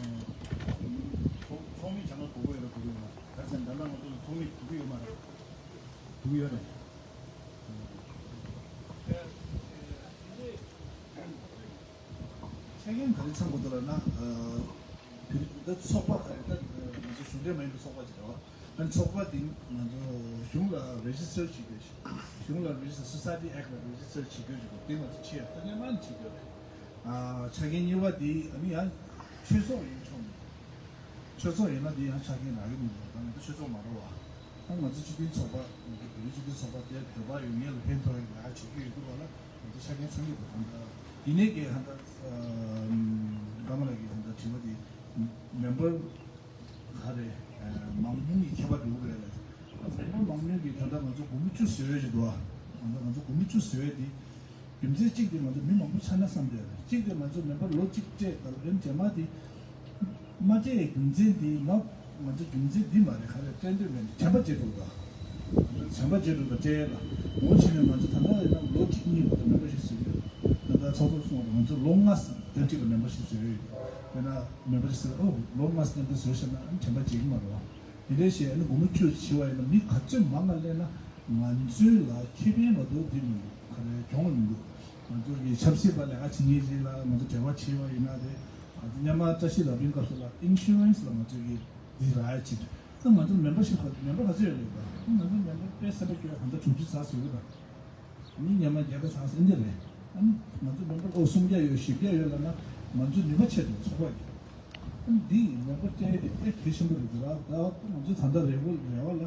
ཚོགས་ཚོགས་མི་གྱང་ལ་དགོས་ཀྱི་ཡོད་རེད་དགོས་ཀྱི་ཡོད་མ་རེད། ག་ཚོད་ད་ལྟ་ང་ཚོ་ལ་ཚོགས་མི་དགོས་ཀྱི་ཡོད་མ་རེད། དགོས་ཀྱི་ཡོད་རེད། ཆ་རྐྱེན་ག་རེ་ཚང་དགོས་འདུག་ལབ་ན། ཨ། དེ་རིང་ད་ཚོགས་པ་ག་རེ་ད་ང་ཚོ་གཞུང་འབྲེལ་མ་ཡིན་པའི་ཚོགས་པ་ཅིག་རེད་བ། ཨ་ནི་ཚོགས་པ་དེ་ང་ཚོ་གཞུང་ལ་རེ་ཇི་སི་ཊར་བྱེད་དགོས་ཤིང་། གཞུང་ལ་རེ་ཇི་སི་ཊར་སོ་སའི་ཊི་ཨེག་ལ་རེ་ཇི་སི་ཊར་བྱེད་དགོས་ཅིག་དགོས། དེ་ང་ཚོ་བྱེད་ཡ་ད་སྔོན་མ་ནས་བྱེད་དགོས་རེད། ཨ། ཆ་རྐྱེན་གཉིས་པ་དེ་ཨ་ནི་ཡང་ཆོས་ཚོགས་ཡིན་ཆོག་མི་འདུག་ཆོས་ཚོགས་ཡིན་ན་དེ་ཡང་ཆ་རྐྱེན་རག་གི་མི་འདུག་ད་ང་ཚོ་ཆོས་ཚོགས་མ་རེད་བ། ད་ང་ཚོ་སྤྱི་མཐུན་ཚོགས་པ། ང་ཚོ་བོད་རིགས་སྤྱི་མཐུན་ཚོགས་པ་དེ་བོད་པ་ཡོད་མཁན་ལ་ཕན་ཐོགས་ཡག་བྱེད་ཀྱི་ཡོད་འདུག་བ་ལ། ང་ཚོ་ཆ་རྐྱེན་ཚང་གི་འདུག་ད་ལྟ་ཡིན་ནའི་གི་ཧ་ད་ཀརྨ་ལགས་ཀྱིས་ད་ལྟ་དྲི་བ་དེ་མེམ་བར་ག་རེ་མང་ཉུང་གི་ཁྱད་པར་འགྲོ་གི་རེད་ལ། མེམ་བར་མང་ཉུང་གིས་ད་ལྟ་ང་ཚོ་སྒོར་མོ་བཅུ་ཟེར་ཡོད་ཅིག་འདུག་བ། ད་ལྟ་ང་ཚོ་སྒོར་མོ་བཅུ་ཟེར་ཡོད་དེ། རྒྱུ་མཚན་གཅིག་དེ་ང་ཚོ་མི་མང་པོ་ཆགས་ན་བསམ་བསྡད་རེད། གཅིག་དེ་ང་ཚོ་མེམ་བར་ལོ་གཅིག་སྤྲད་དང་རིམ་རྗེས་མ་དེ་མ་སྤྲད་རྒྱུ་མཚན་དེ་ང་ང་ཚོ་རྒྱུ་མཚན་འདི་མ་རེད། ག་རེ་སྤྲད་འདོད་མེད་ནས་དྲན་པ་བརྗེད་འགྲོ་ད། དྲན་པ་བརྗེད་འགྲོ་ད་སྤྲད་ལ་ངོ་ཕྱི་ནས་ང་ཚོ་ད་ལྟ་ཡིན་ན་ལོ་གཅིག་གཉིས་བར་དུ་མེམ་བར་ཤིབ་བཟོས་ཡོད། ད་ལྟ་ཚོགས་གཙོ་གསུངས་པ་ང་ཚོ་ལོ་ལྔ་ཟིན་ཏན་ཏིག་ལ་མེམ་བར་ཤིབ་བཟོས་ཡོད། དཔེར་ན་མེམ་བར་ཤིབ་ཟེར་ཨོ་ལོ་ལྔ་ཟིན་ཏན་ཏིག་བཟོས་ཤག་ན་ཨ་ནི་དྲན་པ་བརྗེད་ཀྱི་མ་རེད་བ། དེ་འདྲའི་བཤད་ཨ་ནི་སྒོར་མོ་བཅུ་བྱི་བ་ཡིན་ན་མི་ག་ཚོད་མང་ང་སླེབས་ན། ང་ཚོའི་ལ་ཁེ་ཕན་མ་གཏོགས་དེ་མི་འདུག་ག་རེ་གྱོང་མི་འདུག་ང་ཚོ་གི་ཆབ་སྲིད་པ་ལས་ཀ་བྱེད་མཁན་ཅིག་ལ་ང་ཚོ་འབྲེལ་བ་བྱས་པ་ཡིན་ན་རེད། ང་ཚོ་སྔོན་མ་བཀྲ་ཤིས་ལགས་པའི་སྐབས་སུ་ལ་ཨིན་ཤུ་རན་སི་ལ་ང་ཚོ་གི་འདི་རག་ཡ་ཅིག་ད་ང་ཚོ་མེམ་བར་ཤིབ་ག་མེམ་བར་ག་ཚོད་ཡོད་རེད་ད། ང་ཚོ་མེམ་བར་དཔེ་སེམས་པ་སྐྱོ་ཡ་གང་ལྟར་དྲུག་ཅུ་ཙམ་ཟེར་གི་ད། མི་སྔོན་མ་བརྒྱ་ཁ་ཚང་ཟེར་འདི་རེད། ཨ་ནི་ང་ཚོ་མེམ་བར་ཨོ་སུམ་བརྒྱ་ཡོད་བཞི་བརྒྱ་ཡོད་ལབ་ན་ང་ཚོ་ནུས་པ་ཆེ་འདུག་ཚོགས་པ་གི་ཨ་ནི་འདི་མེམ་བར་སྤྲད་ཡ་དེ་དཔེ་གལ་ཆེན་པོ་རེད་འདུག་ར། ད་ང་ཚོ་ད་ལྟ་རེ་བོ་རེ་བ་ལ་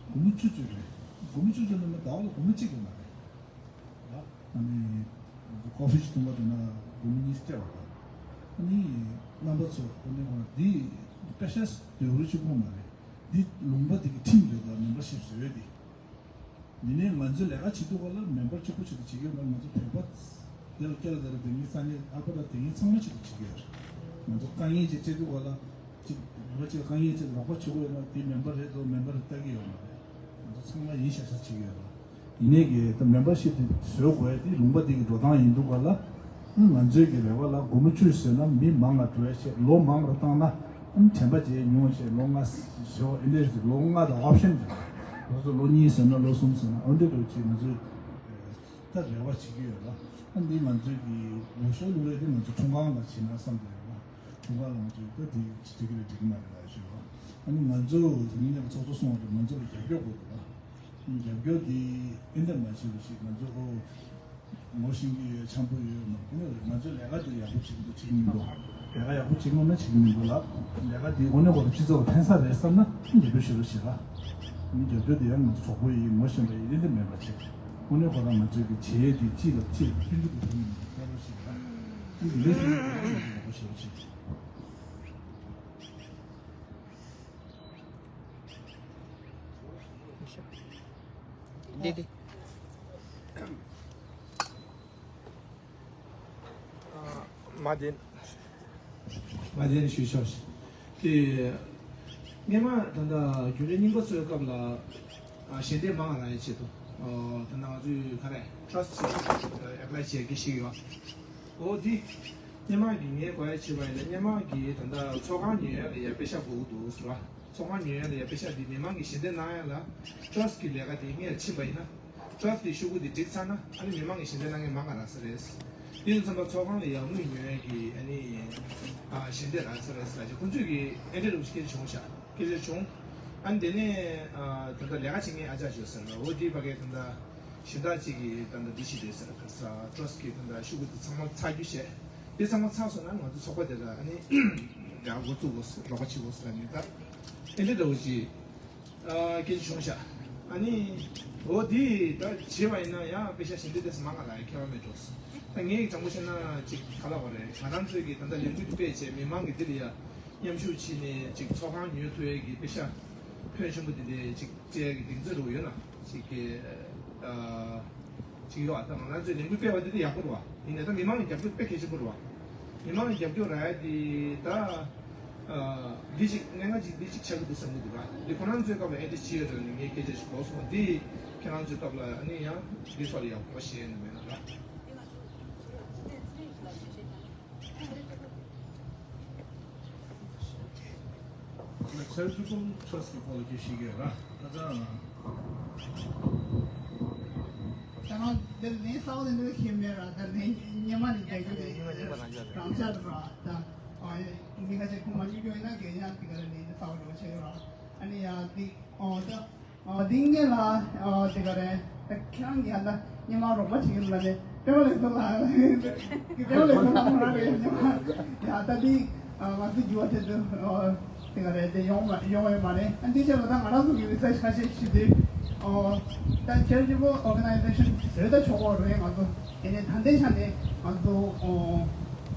སྒོར་མོ་བཅུ་བཅུ་རེད། སྒོར་མོ་བཅུ་བཅུ་ནང་ནས་ཟླ་བ་ལ་སྒོར་མོ་གཅིག་ཡོད་མ་རེད། ཡ་ཨ་ནི་ང་ཚོ་ཀོ་ཕི་ཞིག་འཐུང་བ་དེ་ན་སྒོར་མོ་གཉིས་སྤྲད་པ་དང་། ཨ་ནི་རྣམ་པ་ཚོ་ཨ་ནི་འདི་པེ་ཤ་ཟེར་དུས་རུ་གཅིག་པོ་མ་རེད། འདི་ལུང་པ་དེ་གི་ཁྲིམས་རེད་ད་མེམ་བར་ཤིབ་བཟོ་ཡས་དེ། ཡིན་ནའི་ང་ཚོའི་ལས་ཀ་བྱེད་དུས་སྐབས་ལ་མེམ་བར་གཅིག་པུ་ཞིག་ཏུ་བྱེད་ཀྱི་ཡོད་མ་རེད། ང་ཚོ་བོད་པ་དེ་ལ་སྐད་ལ་དེ་ལ་དེ་ངའི་ས་གནས་ཨ་ཕ་ར་དེ་ངའི་ཚང་མ་ཞིག་ཏུ་བྱེད་ཀྱི་ཡོད་རེད། ང་ཚོ་དཀའ་ངལ་ཅིག་སྤྲད་དུས་སྐབས་ལ་ཅིག་མེམ་བར་ཅིག་ལ་དཀའ་ངལ་ཅིག་རོགས་པ་བྱེད་དགོས་ཡོད་ན་དེ་མེམ་བར་རེད་འདུག་མེམ་བར་ལྟ་གི་ཡོད་མ་རེད། ང་ཚོ་ཚང་མ་ཡིན་ཤག་ཤག་བྱེད་ཀྱི་ཡོད་རེད། ཡིན་ནའི་གི་ད་མེམ་བར་ཤིབ་དེ་བཟོ་དགོས་ཡ་དེ་ལུང་པ་དེ་གི་འགྲོ་སྟངས་ཡིན་དུས་སྐབས་ལ། ང་ཚོའི་གི་རེ་བ་ལ་སྒོར་མོ་བཅུ་བཟོས་ན་མི་མང་ང་འགྲོ་ཡ་བྱས་ལོ་མང་རུ་བཏང་ན་དྲན་པ་བརྗེད་ཉུང་བྱས་ལོ་ལྔ་ཞོག་ཨེ་འདྲས་ལོ་ལྔ་དང་ཨོབ་ཤན་ལོ་ཚོ་ལོ་གཉིས་བཟོས་ན་ལོ་གསུམ་བཟོས་ན་ཨོ་འདྲས་འགྲོ་བྱས་ང་ཚོས་ད་རེ་བ་བྱེད་ཀྱི་ཡོད་ལ། ཨ་འདི་ང་ཚོའི་གི་ལུགས་སྲོལ་ལུགས་རེད་དེ་ང་ཚོ་ཁྲོམ་ཁང་ལ་བྱེད་ན་བསམ་གྱི་ཡོད་ལ། ཁྲོམ་ཁང་ལ་ང་ཚོས་ད་འདི་འགྲིག་གི་རེད་འགྲིག་གི་མ་རེད་ལ་ཞུ་བ། ཨ་ནི་ང་ཚོ་དེ་ནས་ཚོགས་གཙོ་གསུངས་པ་དང་ང་ཚོ་ལ་རྒྱབ་སྐྱོར་དགོས་འདུག་ལ། རྒྱབ་སྐྱོར་འདི་ཨེ་འདྲ་མ་བྱེད་པ་ཞིག་ང་ཚོ་ཨོ། ངོ་ཤེས་ཀྱི་ཡོད་འཆམ་པོ་ཡོད་མ་ཁོ་ན་རེད། ང་ཚོས་ལས་ཀ་འདི་ཡག་པོ་བྱེད་ཀྱི་འདུག་བྱེད་ཀྱི་མི་འདུག་ལས་ཀ་ཡག་པོ་བྱེད་དགོས་ན་བྱེད་ཀྱི་མི་འདུག་ལ། ལས་ཀ་འདི་དངོས་གནས་ཁོ་རང་སྤྱི་ཚོགས་ལ་ཕན་ས་རེད་བསམ་ན་རྒྱབ་སྐྱོར་ཞུ་རོགས་བྱེད་ལ། ཨ་ནི་རྒྱབ་སྐྱོར་འདི་ཡང་ང་ཚོ་གྲོགས་པོ་ཡིན་ངོ་ཤེས་པ་ཡིན་རེད་འདི་མེད་པ་བྱེད། དངོས་གནས་ཁོ་རང་ང་ཚོའི་གི་བྱེད་ཡས་འདི་སྤྱི་ལ་སྤྱི་ལ་ཕན་གྱི་འདུག་ཕན་གྱི་མི་འདུག་ལྟ་རོགས་བྱེད་ལ། ཨ་ནི་འདི་འདྲའི་ཞིག་ང་ཚོ་གྲོགས་པོ་ཞུ་རོགས་བྱེད། འདི་འདི། མ་བདེན། མ་བདེན་ཞུས་ཤོག་དེ། སྔོན་མ་ད་ལྟ་རྒྱུན་ལས་རྙིང་པ་ཚོའི་སྐབས་ལ་ཨ་ཞལ་འདེབས་མང་ང་རག་ཡའི་ཆེད་དུ་ཨོ་ད་ལྟ་ང་ཚོས་ག་རེ་ཊྲ་སི་ཊི་ཨེབ་ལའི་བྱེད་ཀྱི་ཞིག་ཡོད། ཨོ་འདི་སྔོན་མ་གི་ངས་གོ་ཡ་བྱས་པ་ཡིན་ན་སྔོན་མ་གི་ད་ལྟ་ཚོགས་ཁང་ཉོ་ཡ་ལ་ཡ་པེ་ཤ་དགོས་ཀྱི་འདུག་ཟེར་བ། ཚོགས་ཁང་ཉོ་ཡ་ལ་ཡ་པེ་ཤ་འདི་མི་མང་གི་ཞལ་འདེབས་གནང་ཡ་ལ་ཊྲ་སི་ཊི་གི་ལས་ཀ་དེ་སྔོན་ལ་ཕྱིན་པ་ཡིན་ན། ཊྲ་སི་ཊི་ཤོག་གུ་དེ་བསྒྲིགས་ཚར་ན་ཨ་ནི་མི་མང་གི་ཞལ་འདེབས་གནང་མཁན་མང་ང་རག་ས་རེད། དེ་ཡིན་ཙམ་པ་ཚོགས་ཁང་ལ་ཡར་དངུལ་ཉོ་ཡ་གི་ཨ་ནི་ཨ་ཞལ་འདེབས་རག་ས་རེད་ཟེར་ལ་ཅིག་ཁོང་ཚོས་ཀྱི་ཨེ་འདྲ་རུ་སྐད་ཆ་བྱུང་ཤག་སྐད་ཆ་བྱུང་། ཨ་ནི་དེ་ནས་ཨ་ད་ལྟ་ལས་ཀ་བྱེད་མཁན་ཨ་ཅག་ཡོད་ཟེར་ལ་འོ་དེའི་ཕ་གའི་ད་ལྟ་གཞན་དག་ཅིག་གིས་ད་ལྟ་འདི་ཞིག་རེད་ཟེར་ལ་ག་ས་ཊྲ་སི་ཊི་གི་ད་ལྟ་ཤོག་གུ་དེ་ཚང་མ་ཚར་རྒྱུ་བྱས། དེ་ཚང་མ་ཚར་སོང་ན་ང་ཚོ་ཚོགས་པ་དེ་ལ་ཨ་ནི་ཡར་འགོ་བཙུགས་དགོས་ཟེར་རོགས་པ་བྱེད་དགོས་ཟེར་ལ་ནི་ད་ཨེ་འདྲ་འདྲ་བོ་ཞིག་ཨ་སྐད་ཆ་བྱུང་ཤག་ཨ་ནི་འོ་དེ་ད་བྱས་པ་ཡིན་ན་ཡང་པེ་ཤ་ཞལ་འདེབས་དེ་ཚོ་མང་ང་རག་ཡ་ཁྱད་པར་མེད་འགྲོ། ད་ངས་དྲང་པོ་བཤད་ན་ཅིག་ག་ལ་བ་རེད། ང་རང་ཚོས་ཀྱི་ད་ལྟ་ལས་འགུལ་དེ་སྤེལ་བྱས་མི་མང་གི་དེ་ལ་ཡ་མཉམ་ཞུགས་བྱས་ནས་ཅིག་ཚོགས་ཁང་ཉོ་ཐུབ་ཡ་གི་པེ་ཤ་ཕོན་ཆེན་པོ་དེ་འདྲའི་ཅིག་སྤྲད་ཡ་གི་གདེང་ཚོད་རུ་ཡོད་ན་ཅིག་གི་ཨ་ཅིག་ཡོད། ཨ་ད་ང་རང་ཚོའི་ལས་འགུལ་སྤེལ་བ་འདི་ནི་ཡག་པོ་རེད་བ། ཡིན་ནའི་ད་མི་མང་གི་རྒྱབ་སྐྱོར་དཔེ་གལ་ཆེན་པོ་རེད་བ། མི་མང་གི་རྒྱབ་སྐྱོར་རག་ཡ་འདི་ད་ཨ་འདི་ཅིག་གནད་འགག་ཅིག་འདི་ཅིག་ཆགས་ཀྱི་འདུག་བསམ་གྱི་འདུག་ག་འདི་ཁོ་རང་ཚོའི་སྐབས་ལ་ཨེ་འདྲ་བྱས་ཡོད་རེད་ནས་ངས་སྐད་ཆ་ཞིག་གོ་སོང་བ། འདི་ཁྱེད་རང་ཚོའི་སྐབས་ལ་ཨ་ནི་ཡང་འདི་ཚོ་ལ་ཡག་པོ་བཤད་ཡ་ནི་མེད་ན་ར། Charitable Trust གི་སྐོར་ལ་སྐད་ཆ་བཤད་ཀྱི་ཡོད་ར། ད་ལྟ་ང་། ད་ང་འདིར་ནས་གསར་པ་དེ་འདྲ་ཤེས་མེད་ར། ད་ནས་སྔོན་མ་ནས་རྒྱག་རྒྱུ་དེ་རང་འཇགས་ར། ད་ཨ་མི་ཁ་ཤས་ཁོ་མ་ཉུང་ཉུང་ཡིན་ན་རྒན་ཡང་དེ་ག་རེ་ནས་གསར་པ་འགྲོ་བྱེད་ཀྱི་ར། ཨ་ནི་ཡ་དེ་ཨོ་ད། ཨ་འདི་སྔོན་ལ་ཨ་དེ་ག་རེད། ད་ཁྱེད་རང་གིས་ཨ་ད་སྔོན་མ་རོགས་པ་བྱེད་ཀྱི་ལ་ནས་པད་མ་ལེགས་མཐོང་ལགས། པད་མ་ལེགས་མཐོང་ལགས་ཁོ་རང་རེད་སྔོན་མ། ཡ་ད་འདི་ཨ་ང་ཚོ་འགྱུར་བ་དེ་ཚོ་ཨ་དེ་ག་རེད། དེ་ཡོང་མ་ཡོང་ཡོད་མ་རེད། ཨ་འདི་བྱས་པ་ད་ང་རང་ཚོ་གི་རི་སར་ཆི་ཁ་ཤས་ཞུ་དུས་ཨ་ད་charitable organization བཟོས་ད་ཆོག་གོ་རེད། ང་ཚོ་དེ་ནས་ད་ལྟའི་ཆ་ནས་ང་ཚོ་ཨ།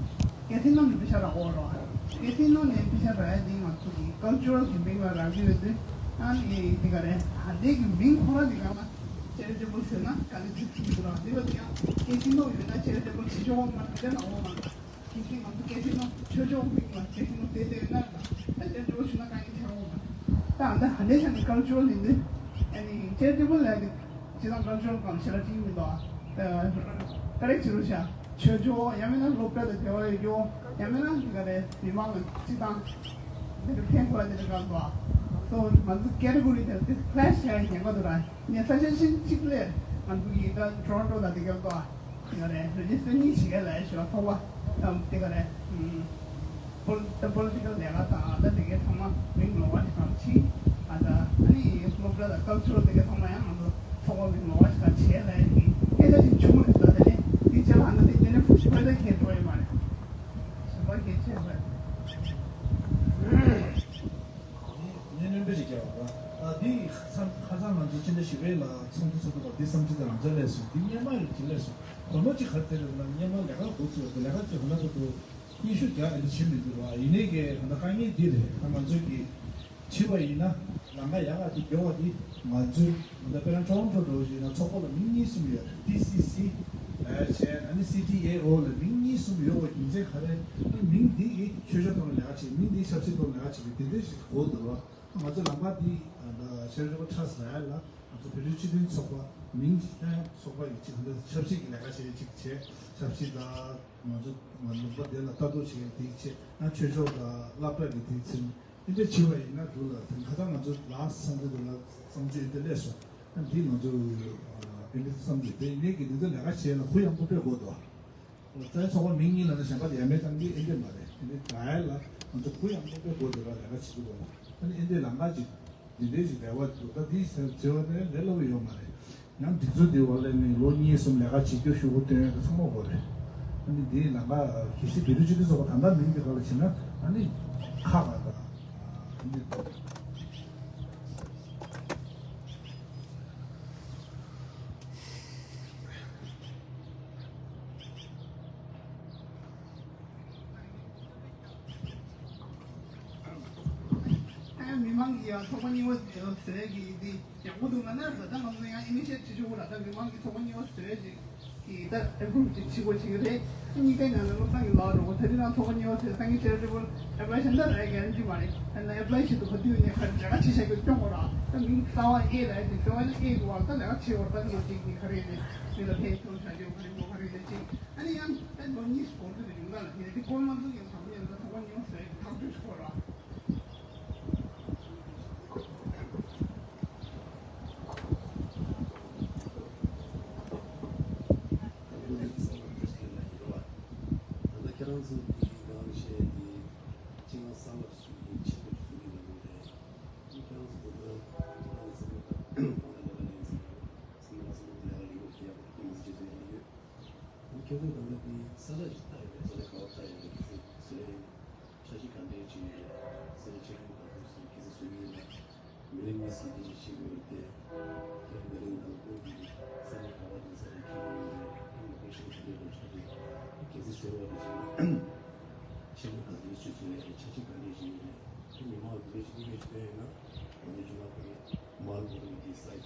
སྐད་འཕྲིན་ནང་ནས་པེ་ཤ་རག་གོ་རོ། སྐད་འཕྲིན་ནང་ནས་པེ་ཤ་རག་ཡ་འདི་ང་ཚོ་གི་ཀལ་ཅར་གི་མིང་ལ་རག་གི་ཡོད་དུས། ཨ་ནི་འདི་ག་རེད། ད་ལྟའི་གི་མིང་ཁོ་རང་འདི་ག་ལ་charitable ཟེར་ན་ག་ལེ་འགྲིག་གི་འདུག་ར། འདི་ལ་ཡང་སྐད་འཕྲིན་ནང་ཡོད་ན་charitable བྱེད་ཆོག་གོ་མ་རེད། དེ་ལ་འོ་མ་རེད། དེ་བཞིན་ང་ཚོ་སྐད་འཕྲིན་ནང་ཆོས་ཕྱོགས་མིང་ལ་སྐད་འཕྲིན་ནང་བསྡད་བསྡད་ཡོད་ན་ར། ད་charitable བྱུང་ན་དཀའ་ངལ་འཕྲད་འོ་མ་རེད། ད་ཨ་ད་ཧ་ལས་ཆ་ནས་ཀལ་ཅར་ཡིན་དུས། ཨ་ནི་charitable ལ་ནི། སྤྱིར་བཏང་ཀལ་ཅར་གང་ཞེ་དྲག་ཅིག་མི་འདུག་ཨ། ཀ་རེག་བྱེད་རོགས་བྱ། ཆོས་ཕྱོགས་ཡང་མིན་ན་སློབ་གྲྭ་དང་འབྲེལ་བ་ཡོད་རྒྱུ། ཡང་མིན་ན་འདི་ག་རེ་མི་མང་ལ་སྤྱིར་བཏང་འདི་ག་ཕན་ཐོགས་འདི་ག་འདུག་ཨ། སོ་ང་ཚོ་ཀེ་ཊི་གོ་རི་དེ་ཚོ་ཁི་ལེ་ཤི་བྱ་ཡ་ཉེན་ཁ་འདུག་ར། ངས་ས་ཆ་ཤིན་གཅིག་ལས་ང་ཚོ་གི་ད་ཊོ་རོན་ཊོ་དང་འདི་ག་འདུག་ཨ། དེ་ག་རེད། རི་ཇི་སི་ཊར་གཉིས་བྱེད་མཁན་ལ་ཞུ་བ་ཐོག་པ་དང་དེ་ག་རེད། པོ་ལི་ཊི་ཀལ་ལས་ཀ་དང་ད་དེ་གའི་ཚང་མ་མིང་ལོགས་པ་ཞིག་གང་བྱེད། ཨ་ད་ཨ་ནི་སློབ་གྲྭ་དང་ཀལ་ཅར་དེ་གའི་ཚང་མ་ཡང་ང་ཚོ་ཚོགས་པ་མིང་ལོགས་པ་ཞིག་གང་བྱེད་ལ་ཡིན་སྐད་ཆ་ཞིག་བྱུང་རེད། ད་དེ་ནས་དེ་རྗེས་ལ་ཨ་ད་དེ་དེ་ནས་ཕུ་ཕུ་ད་ཁྱེད་འགྲོ་ཡོད་མ་རེད། གཞན་པ་སྐད་ཆ་ཡོད་མ་རེད། ངས་སྣོན་པ་ཞིག་རྒྱག་པ། ཨ་འདི་ཁ་སང་ཁ་སང་ང་ཚོ་སྤྱི་ཟླ་བཞི་པའི་ལ་ཚོགས་འདུ་ཚོགས་འདུ་བར་འདི་བསམ་ཚུལ་དེ་རང་འཇགས་སླེབས་སོང་། འདི་སྔོན་མ་ཡིན་གྱི་སླེབས་སོང་། གོ་ནོར་ཅིག་ག་རེ་དེ་རེད་ན་སྔོན་མ་ལས་ཀ་འགོ་ཚུགས་པ་དེ་ལས་ཀ་ཅིག་ཧ་ན་ད་དུ་སྙན་ཞུ་རྒྱག་ཨེ་འདྲ་བྱེད་མི་འདུག་ར། ཡིན་ནའི་གི་ད་ལྟ་དཀའ་ངལ་འདི་རེད། ད་ང་ཚོས་གི་བྱེད་པ་ཡིན་ན་ལམ་ཁ་ཡག་ག་དེ་སྐྱོ་བ་དེ་ང་ཚོས་ད་ལྟ་དཔེར་ན་ཊོ་རོན་ཊོ་འདྲ་བོ་ཞིག་ཡིན་ན་ཚོགས་པ་ལ་མིང་གཉིས་གསུམ་ཡོད་རེད། ཊི་སི་སི་ལ་བྱས་ཨ་ནི་སི་ཊི་ཨེ་ཨོ་ལ་མིང་གཉིས་གསུམ་ཡོད་པ་རྒྱུ་མཚན་ག་རེ། ཨ་ནི་མིང་འདི་གི་ཆོས་ཕྱོགས་ཐོག་ལ་ལས་ཀ་བྱེད། མིང་འདི་ཆབ་སྲིད་ཐོག་ལ་ལས་ཀ་བྱེད་པའི་དེ་འདྲ་ཞིག་གོ་འདུག་ར། ང་ཚོ་ལམ་ཁ་འདི་ཤར་རི་ཝར་ཊ་ར་སི་ཊི་ལ་ཡ་ལ་ང་ཚོ་བོད་རིགས་སྤྱི་མཐུན་ཚོགས་པ་མིང་གཞི་ནས་ཚོགས་པ་ཡི་གཅིག་འདི་ཆབ་སྲིད་ཀྱི་ལས་ཀ་བྱེད་ཅིག་བྱས། ཆབ་སྲིད་དང་ང་ཚོ་ལུང་པ་དེ་ལ་ལྟ་རྟོག་བྱེད་དེ་བྱས་ན་ཆོས་ཕྱོགས་དང་སློབ་གྲྭ་གི་དེ་ཚིམ་ཨེ་འདྲ་བྱས་པ་ཡིན་ན་འགྲུལ་ལ་དེ་ཁ་སང་ང་ཚོ་ལ་སང་དེ་དུ་ལ་བསམ་ཚུལ་ཨེ་འདྲ་སླེབས་སོང་། ཨ་འདི་ང་ཚོ་ཨེ་འདྲ་བསམ་ཚུལ་དེ་ཡིན་ནའི་གི་འདི་ཚོ་ལས་ཀ་བྱས་ན་ཁུ་ཡངས་པོ་དཔེ་དགོས་འདུག་རྩ་བའི་ཚོགས་པ་མིང་གཉིས་ལ་ནི་གཞན་པ་ལ་ཡ་མེད་བཏང་གི་ཨེ་འདྲ་མ་རེད། ཨེ་འདྲ་ག་ཡ་ལ་ང་ཚོ་ཁུ་ཡངས་པོ་དཔེ་དགོས་འདུག་ར། ལས་ཀ་བྱེད་དགོས་ར། ཨ་ནི་ཨེ་འདྲའི་ལམ་ཁ་ཅིག་འདི་འདྲའི་ཞིག་རེ་བ་འདུག་ད་འདི་ཟེར་ཟེར་བ་དེ་ལས་སླ་པོ་ཡོད་མ་རེད། ཡང་སྒྲིག་འཛུགས་འདི་འོག་ལ་ནི་ལོ་གཉིས་གསུམ་ལས་ཀ་བྱེད་རྒྱུ་ཤོག་བུ་སྟོན་ཡ་དེ་ཚང་མ་དགོས་རེད། ཨ་ནི་འདིའི་ལམ་ཁ་གལ་སྲིད་བོད་རིགས་སྤྱི་མཐུན་ཚོགས་པ་ད་ལྟ་མིང་འདི་སྒང་ལ་བྱེད་ན་ཨ་ནི་ཁག་ཨ་ནི། ཨ་མི་མང་གི་ཡང་ཚོགས་པ་གཉིས་པ་ཟེར་གི་འདི་ཡག་པོ་འདུག་ང་ན་ད་ལྟ་ང་ཚོ་ཡང་ཨི་ནི་ཤི་ཨེ་ཊིབ་བྱེད་ཆོག་གི་ར། ད་མི་མང་གི་ཚོགས་པ་གཉིས་པ་ཟེར་གི་ ད་ཨེ་པུ་རུབ་ཅིག་བྱེད་དགོས་བྱེད་ཀྱི་རེད། གཉིས་ཀའི་ནང་ལ་སློབ་གྲྭ་གི་ལག་རོགས་ད་རིང་རང་ཚོགས་པ་གཉིས་པ་ཚོས་ད་ངས་ཅེ་རི་ཊི་བལ་ཨེ་པ་ལའི་བྱས་ན་ད་ར་གེ་རན་ཊི་མ་རེད། ད་ནི་ཨེ་པ་ལའི་བྱེད་དུས་ག་དུས་ནས་ག་རེ་ལས་ཀ་བྱེད་བྱ་རྒྱུ་སྐྱོང་དགོས་ར། ད་མི་གསར་པ་ཨེ་ལ་ཨེ་དེ་ཟེར་བ་ནི་ཨེ་དགོས་བ། ད་ལས་ཀ་བྱེད་བར་ད་ལོ་གཅིག་གི་ག་རེ་རེད། མི་ལ་ཕན་ཐོགས་བྱ་རྒྱུ་ག་རེ་མོ་ག་རེ་རེད་ཅིག་ཨ་ནི་ཡང་ད་ལོ་གཉིས་འགོར་དུས་རིང་ད་ལ་དེ་དེ་སྐོར་མ་འཛུགས་ཡང་དང་པོ་ཉིད་ལ་ཚོགས་པ་གཉིས་པ་ཚོས་ཐག་གཅོད་བྱེད་དགོས་ར། ད་ལྟ་ཁྱེད་རང་ཚོ་འདི་གང་བཤད་འདི་སྤྱི་ནོར་གསར་པ་སུ་ཡིན་ཆེད་དུ་སུ་ཡིན་ལ་ཡོད་རེད། ཁྱེད་རང་ཚོ་འདི་ལྟར་ཁྱེད་རང་ཚོ་འདི་ལྟར་གང་ལ་ལས་ཀ་ལས་ཚོ་སུ་ལ་སུ་ལ་ལས་ཀ་ལས་ཡོད་དེ་ཡག་པོ་ཡིན་ཟེར་ཚོད་ཡོད། ཁྱེད་ཚོ་ད་ལྟ་འདི་ས་ཆ་ཅིག་ལྟ་ཡོད་རེད། ས་ཆ་ག་བ་ལྟ་ཡོད་རེད། ཁྱེད་ཚོ་ཟེར་ཡོད། འཆར་གཞི་ག་འདྲས་བྱུང་ཡོད་རེད། ས་ཆ་ཆེ་ཆུང་ག་ཚོད་སོང་། གལ་སྲིད་བཟོ་གི་ཡོད་ན་མི་རེ་གཉིས་སུ་འདི་ཞིག་བྱེད་དགོས་རེད་དེ། ཁྱེད་མི་རེ་ནང་ཁུལ་གྱི་ས་གནས་ག་བ་དང་ས་གནས་ཁྱེད་ཀྱི་ཡོད་རེད། ཁྱེད་མི་ཁོ་ཤེས་ཚུལ་ལས་ལོ་ཆགས་རེད། གལ་སྲིད་ཟེར་བ་དེ་བྱས་ན་ཆེད་དུ་ག་ཚོད་བྱེད་ཚུལ་རེད། འཆར་གཞི་ག་འདྲས་བྱེད་ཡོད་རེད། ཁྱེད་མི་མང་གི་མི་ཞིག་གཉིས་ཀ་ཞིག་བཏོན་ཡོད་ན་འོ་ནི་ཆུང་མ་ཁོ་ཡི་མར་མོ་རེད་དེ་ས་ཡི་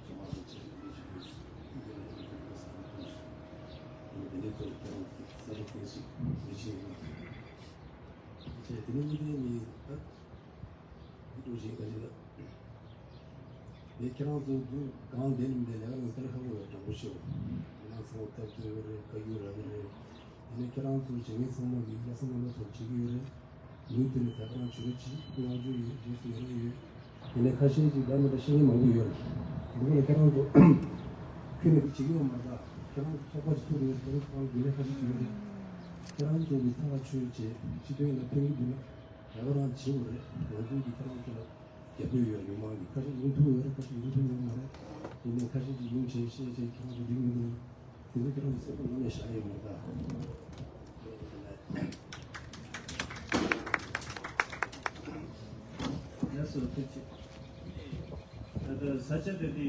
ཚོ་མ་ཚོ་ཆེད་དུ་འདི་ཞིག་ཡོད། ཁྱེད་མི་རེ་ཚོ་ས་གནས་ཁོ་ཞིག་ཡོད་དེ་འདྲས་ཚོ་ཁྱེད་རང་ཚོ་ས་གནས་ཁོ་ཞིག་མི་ཆེ་ཡོད་ན། ཅེས་དེ་ནས་གཉིས་ལྡན་ནི་ད་འདི་འགྲོ་བཞིན་ག་ཅི་ལ། དེ་ཁྱེད་རང་ཚོ་འདུག་གང་བདེན་མི་བདེན་ལས་ཀ་ནང་ལྟར་ཧ་གོ་བའི་དྲང་པོ་ཤོད། ང་ཚོ་སྟབས་བདེ་བོ་རེད། བཀའ་བཀྱོན་རག་གི་རེད། དེ་ནས་ཁྱེད་རང་ཚོ་བྱེད་མཁན་ཚང་མ་གིས་ལྷག་བསམ་རྣམ་པ་ཐོག་བྱེད་ཀྱི་ཡོད་རེད། ལུས་དེ་ནས་ད་ག་རང་བྱེད་རོགས་གྱིས། བསྔགས་བརྗོད་ཡོད། རྗེས་སུ་ཡི་རང་ཡོད། དེ་ནས་ཁ་ཤས་ཅིག་ད་མི་ད་ཤེས་མཁན་མང་པོ་ཡོད་རེད། དེ་ཚོ་ལ་ཁྱེད་རང་ཚོ་ཁྱོན་ནས་འདི་བྱེད་ཀྱི་ཡོད་མ་རེད། ད་ཁྱེད་རང་ཚོ་ཚོགས་པ་ཅིག་ཚུགས་རེད། ཁྱེད་རང་ཚོ་གང་དགོས་ལས་ཁ་ཤས་ཅིག་ཡོད་རེད། ཁྱེད་རང་ཚོ་གིས་ཐག་ཆོད་བྱས་སྤྱི་དོན་ལ་ཕན་གྱི་འདུག་ན་ད་ག་རང་བྱེད་དགོས་རེད། ང་ཚོ་གིས་ཁྱེད་རང་ཚོ་ལ་རྒྱབ་སྐྱོར་ཡོད། མི་མང་གིས་ཁ་ཤས་ཡོང་ཐུབ་ཡོད་རེད། ཁ་ཤས་ཡོང་ཐུབ་ཡོད་མ་རེད། དེ་ནས་ཁ་ཤས་ཅིག་ཡོང་བྱས་བཤད་བྱས་ཁྱེད་རང་ཚོ་འགྲིག་མི་འདུག་ན། དེ་ཚོ་ཁྱེད་རང་ཚོ་སེམས་པ་ནང་ནས་བཞག་ཡོད་མ་རེད་ད། ལགས་སོ། ཐུགས་རྗེ་ཆེ། ད་ལྟ་ས་ཆ་དེ་དེ་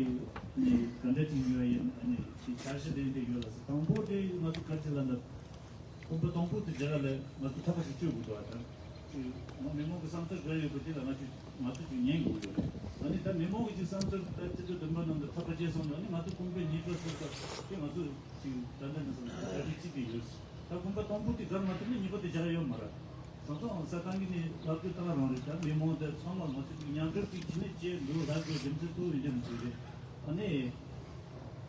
ནི་ག་འདྲ་ཅིག་ཡོད་ཡིན། ཨ་ནི་དེ་འཆར་གཞི་དེ་འདྲ་ཡོད་ལ་སོ། དང་པོ་དེ་ང་ཚོ་ག་རེ་ལབ་ན། གོམ་པ་དང་པོ་དེ་རྒྱ་གར་ལ་ང་ཚོ་ཐག་པ་ཞིག་གཅོད་དགོས་འདུག་ད་ཅིག་མི་མང་གི་བསམ་ཚུལ་ག་རེ་ཡོད་པ་དེ་ལ་ང་ཚོས་ང་ཚོས་ཅིག་ཉན་དགོས་ཡོད་རེད། ཨ་ནི་ད་མི་མང་གི་ཅིག་བསམ་ཚུལ་ད་སྤྱི་ཚོགས་བདུན་པ་ནང་དུ་ཐག་པ་བཅད་སོང་ན། ཨ་ནི་ང་ཚོ་གོམ་པའི་ཉིས་པ་སོ་སོ་དེ་ང་ཚོ་ཅིག་ད་ལྟ་ནས་བཟུང་གྲ་སྒྲིག་བྱེད་ཀྱི་ཡོད། ད་གོམ་པ་དང་པོ་དེ་བརྒལ་མ་ཐུབ་ན་གཉིས་པ་དེ་རྒྱག་ཡ་ཡོད་མ་རེད། སང་ཐོག་ས་ཏང་གི་ནས་ལབ་དུས་ད་རང་རེད། ད་མི་མང་དེ་ཚང་མ་ང་ཚོ་ཅིག་མཉམ་འབྲེལ་ཅིག་བྱས་ནས་བྱས་འདུག་ལབ་དགོས་རྒྱུ་མཚན་གཙོ་བོ་ཡིན་གྱི་མི་འདུག་རེད། ཨ་ནི།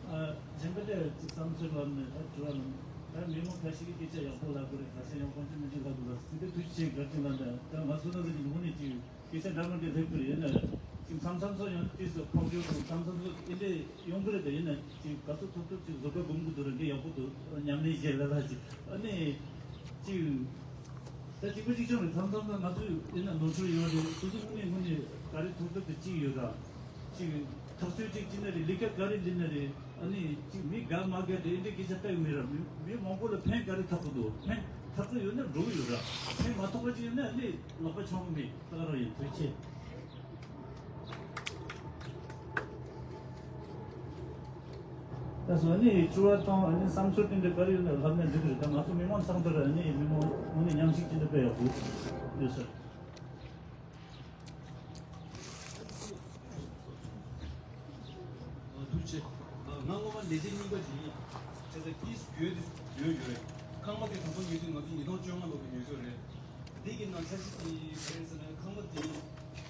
ཨ། གཞན་པ་ལས་ཅིག་བསམ་ཚུལ་ལབ་ནས་ད་དྲི་བ་ལབ་ནས། ད་མི་མང་ཁ་ཤས་ཀྱིས་སྐད་ཆ་ཡག་པོ་ལབ་དགོས་རེད། ཁ་ཤས་ཡང་དཀོན་མཆོག་མི་འཇིགས་ལབ་དགོས་རེད། དེ་འདྲ་དུས་ཆེན་ག་རེ་ལབ་ན། ད་ང་ཚོ་ན་ཚོ་ཅིག་ངོ་ནས་ཅིག་སྐད་ཆ་འདྲ་མི་འདྲ་སླེབས་ཀྱི་རེད། ཡིན་ན་ཅིག་མཚམས་མཚམས་སུ་ཡང་དུས་སུ་ཕོག་ཡོད་དང་། མཚམས་མཚམས་སུ་ཨེ་འདྲ་ཡོང་གི་རེད། ད་ཡིན་ན་ཅིག་ག་ཚོད་ཐུབ་ཐུབ་ཅིག་བཟོ་གྲྭ་སྒོམ་གི་འདུག་རེད། འདི་ཡག་པོ་འདུག་ཉམས་ལེན་བྱེད་ལ་ལ་ཅིག་ཨ་ནི་ཅིག་ད་གཅིག་པ་གཅིག་རྐྱང་རེད། མཚམས་མཚམས་ད་ང་ཚོས་ཡིན་ན་ནོར་འཁྲུལ་ཡོད་རེད། སོ་སོ་དངོས་གནས་དངོས་གནས་ག་རེ་ཐུབ་ཐུབ་དེ་གཅིག་ཡོད་ར། གཅིག་ཐག་གཅོད་ཅིག་བྱེད་ན་རེད། ལས་ཀ་ག་རེ་ལས་ན་རེད། ཨ་ནི་གཅིག་མི་དགའ་མ་དགའ་དེ་འདྲའི་སྐད་ཆ་ལྟ་ཡོད་མེད་ར། མི་མི་མང་པོ་ལ་ཕན་ག་རེ་ཐོགས་ཀྱི་འདུག་ཕན་ཐོགས་ཀྱི་ཡོད་ན་འགྲོ་གི་ཡོད་ར། ཕན་མ་ཐོགས་པ་ཅིག་ཡོད་ན་ཨ་ནི་ལག་པ་འཆང་གི་མེད། ད་ག་རང་ཡིན། ཐུགས་རྗེ་ཆེ། ད་སོ་ནི་དྲི་བ་དང་ཨ་ནི་བསམ་ཚུལ་དེ་འདྲ་ག་རེ་ཡོད་ན་ལབ་ན་འགྲིག་གི་རེད། ད་ང་ཚོ་མི་མང་ཚང་མ་ལ་ཨ་ནི་མི་མང་ངོ་ནས་མཉམ་ཞུགས་ཅི་འདྲ་དཔེ་ཡག་པོ་ཡོད་ས་རེད། ཐུགས་རྗེ་ཆེ། ང་སྔོན་མ་ལས་བྱེད་རྙིང་པ་ཅིག་ཡིན། བྱས་ཙང་ཀིས་ཡོད་དེ་ཡོད་ཡོད་རེད། ཁང་པ་དེ་དང་པོ་ཉོས་དུས་ང་ཚོ་ཉིས་སྟོང་བཅོ་ལྔ་ལོ་ལ་ཉོས་ཡོད་རེད། འདི་གི་ནང་འཆར་གཞི་དེ་ག་རེ་ཟེར་ན། ཁང་པ་དེ་ལོ་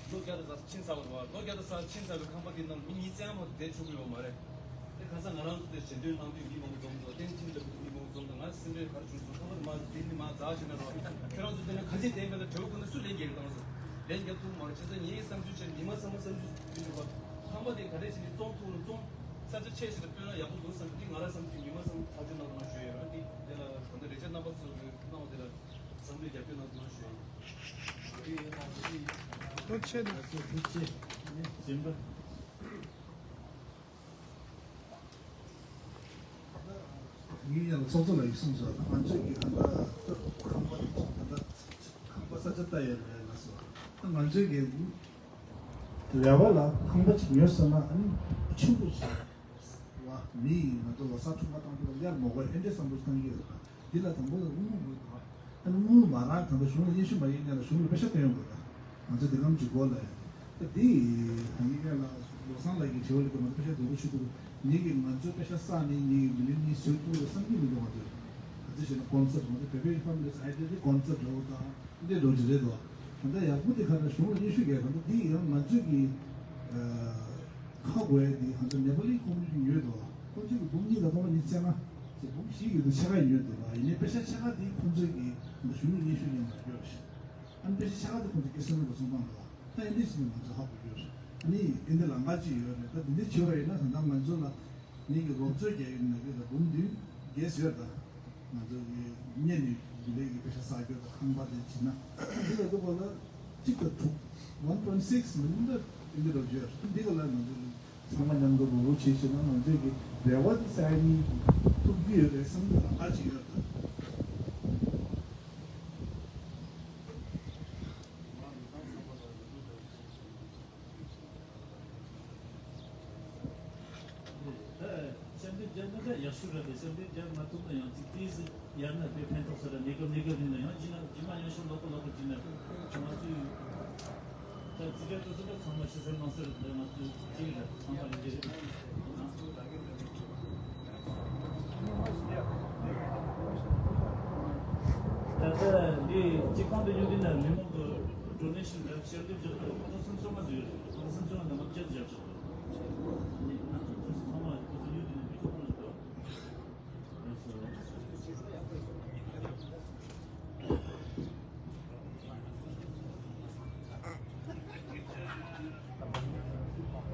བརྒྱ་དང་ཕྱིན་ཚར་བ་རེད་བ། ལོ་བརྒྱ་དང་ཕྱིན་ཚར་བའི་ཁང་པ་དེ་ནང་མི་ཉིས་བརྩེགས་མ་གཏོགས་བསྡད་ཆོག་གི་ཡོད་མ་རེད། དེ་ཁ་སང་ང་རང་ཚོ་དེ་ཞལ་འདོན་གནང་དུས་མི་མང་པོ་འཛོམས་འདུག་བསྟན་འཛིན་ལྟ་བུ་མི་མང་པོ་འཛོམས་འདུག་ང་སེམས་ཁྲལ་ག་རེ་བྱུང་སོང་། ཁང་པ་དེ་མ་དེ་ནི་མ་འཛག་བྱས་ན་རོགས། ཁྱོད་རང་ཚོ་དེ་ནས་ག་ཚོད་བསྡད་པ་ལ་དྲི་བ་བཀོད་ན་སུ་ལན་རྒྱག་གི། བཏང་སོང་། ལན་རྒྱག་ཐུབ་མ་རེད། བྱས་ཙང་ངའི་བསམ་ཚུལ་བྱས་ན་མི་མང་ཚང་མ་བསམ་ཚུལ་མི་འདྲ་བ། ཁང་པ་དེ་ག་རེ་བྱས་ནས་བཙོང་ཐུབ་ན་བཙོང་། ས་ཆ་ཆེ་ཞིག་ལ་སྤྲོད་ན་ཡག་པོ་འདུག་བསམ་གྱི། ང་རང་བསམ་ཚུལ་མི་མང་ཚང་མ་ཐག་གཅོད་གནང་རོགས་གནང་ཞུ་ཡ་ཡོད། འདི་དེ་ལ་གང་ལྟར་རེ་ཆེ་རྣམ་པ་ཚོ་གིས་གནང་བ་དེ་ལ་བསམ་བློ་རྒྱབ་སྐྱོར་གནང་རོགས་གནང་ཞུ་ཡ་ཡིན། ཐུགས་རྗེ་ཆེ། ཐུགས་རྗེ་ཆེ། གཞན་པ། ངས་ཡང་ཚོགས་གཙོ་ལགས་ཀྱིས་གསུངས་སོང་། ང་ཚོས་ཀྱི་ད་ལྟ་ཁང་པ་དེ་ཚོ་ད་ལྟ་ཁང་པ་ས་ཆ་ལྟ་ཡ་རེད་ལགས་སོ། ང་ཚོས་ཀྱི་ལས་པ་ལ་ཁང་པ་ཅིག་ཉོས་ཟེར་ན། ཨ་ནི་ཆེན་པོ་ཞིག་བ། མི་ཡིས་ང་ཚོ་ལོ་གསར་འཁྲུངས་པ་བཏང་དུས་ལ་གཡར་མི་དགོས། ཨེ་འདྲའི་བསམ་བློ་བཏང་གི་ཡོད་ད། འདི་ལ་དང་པོ་ལ་དངུལ་དགོས་ད། ཨ་ནི་དངུལ་མ་རག་ད་ལྟ་གཞུང་ལ་སྙན་ཞུ་མ་ཡིན་ན་ལ་གཞུང་ལ་པེ་ཤ་སྟོན་དགོས་ད། ང་ཚོ་འདི་གམ་ཅིག་དགོས་ལ་ཡ། ད་དེ་ད་ངེད་ཀྱི་ལ་བློ་བཟང་ལགས་ཀྱི་དྲི་བ་ལ་ང་ཚོ་དཔེ་ཆ་འདོན་པོ་ཞུ་ཐུབ། ངེད་ཀྱི་ང་ཚོའི་དཔེ་ཆ་བསགས་ནས་ངེད་ཀྱི་མི་ལི་ནི་བཟོས་ཐུབ་རེད་བསམ་གྱི་མི་འདུག་ང་ཚོས་ག་ཚོད་བྱས་ན་ཀོན་སེབ་ང་ཚོ་བོད་པའི་ཕ་མི་ལི་ཨའི་ཌི་ཡ་དེ་ཀོན་སེབ་འདྲ་བོ་དང་འདི་འདྲ་བོ་ཅིག་རེད་དོ། ད་ལྟ་ཡག་པོ་དེ་ག་ལ་གཞུང་ལ་སྙན་ཞུ་རྒྱག་ད་ལྟ་འདི་ཡང་ང་ཚོས་ཀྱི་ཁ་དགོས་ཡ་དེ་ང་ཚོ་ནེ་པ་ལི་ཀོ་མུ་ནི་ཊི་ཡོད་དོ། ཁོ་ཚོས་ཀྱི་འབུམ་གཉིས་དང་སྟོང་ཕྲག་ཉི་ཤུ་རྩ་ལྔ་ཟེར་འབུམ་བཞི་ཡོད་དོ། ཕྱེད་ཀ་ཡོད་དོ། ཡིན་ནའི་དཔེ་ཆ་ཕྱེད་ཀ་དེ་ཁོ་ཚོས་ཀྱི་གཞུང་ལ་སྙན་ཞུ་ཡང་མ་བསྐྱོད་ཞིང་། ཨ་ནི་དཔེ་ཆ་ཕྱེད་ཀ་དེ་ཁོང་ཚོ་སྐྱེད་སྲིང་ལ་སོང་བཏང་འདུག་ད་ཡིན་དེ་ཞིག་ནས་ང་ཚོ་ཧ་གོ་རྒྱུ་རེད། ཨ་ནི་ཨིན་དེ་ལང་ཀ་ཅིག་ཡོད་རེད། ད་དེ་འདྲ་བྱེད་པ་ཡིན་ན་ད་ལྟ་ང་ཚོ་ལ་ངེད་ཀྱི་རོབ་ཚོད་རྒྱག་ཡོད་ན་གི་ལ་འབུམ་བདུན་བརྒལ་ཟེར། ད་ང་ཚོ་གི་བརྙན་ནས་རྒྱུ་ལས་ཀྱི་དཔེ་ཆ་བསགས་རྒྱུ་དང་ཁང་པ་དེ་བྱེད་ན་འདི་ལ་འདུག་པ་ལ་གཅིག་དང་དྲུག་one point six མི་འདྲ་ཨིན་དེ་རོ་བརྗོད་འདི་ག་ལ་ང་ཚོ་གི་ཚང་མ་མཉམ་དུ་རོགས་རོགས་བྱེད་བྱེད་ན་ང་ཚོས་ཀྱི་འབྲེལ་བ་དེ་སའི་ནི་ཐུབ་ཀྱི་ཡོད་རེད་བསམ་གྱི་ལ་ཁ་ཅིག་ཡོད་ད། ད་ཞབས་འདེགས་རྒྱབ་ན་ད་ཡག་ཤོས་རེད་དེ། ཞབས་འདེགས་རྒྱབ་མ་ཐུབ་ན་ཡང་ཅིག་དེས་ཡར་ན་དཔེ་ཕན་ཐོགས་ས་རེད། གནས་སྐབས་གནས་སྐབས་ཡིན་ན་ཡང་རྗེས་མ་རྗེས་མ་ཡང་ཤོས་ལོག་པ་ལོག་པ་བྱས་ན་ང་ཚོས་ད་རྩིས་ཀ་ཏོག་ཙམ་ད་ཚང་མ་ཕྱི་གསལ་ནང་གསལ་རེད། ང་ཚོས་ཅིག་རེད་ཚང་མ་ཡིན་གྱི་རེད། ད་ལྟ་འདི་སྤྱི་ཁང་དུ་ཡོད་དུས་ན་མི་མང་གི་ཌོ་ནེ་ཤན་རེད། ཞལ་འདེབས་རྒྱག་ཐུབ་ཁོ་ན་སུམ་ཅུ་སོ་ལྔ་ཙམ་ཡོད་རེད། ཁོ་ན་སུམ་ཅུ་སོ་ལྔ་ནང་ལ་བཅད་བཞག་ཆོག་རེད། ང་ཚོ་ཚང་མ་ཡོད་དུས་ན་མི་ཁྱོད་ཁོ་ན་འདུག་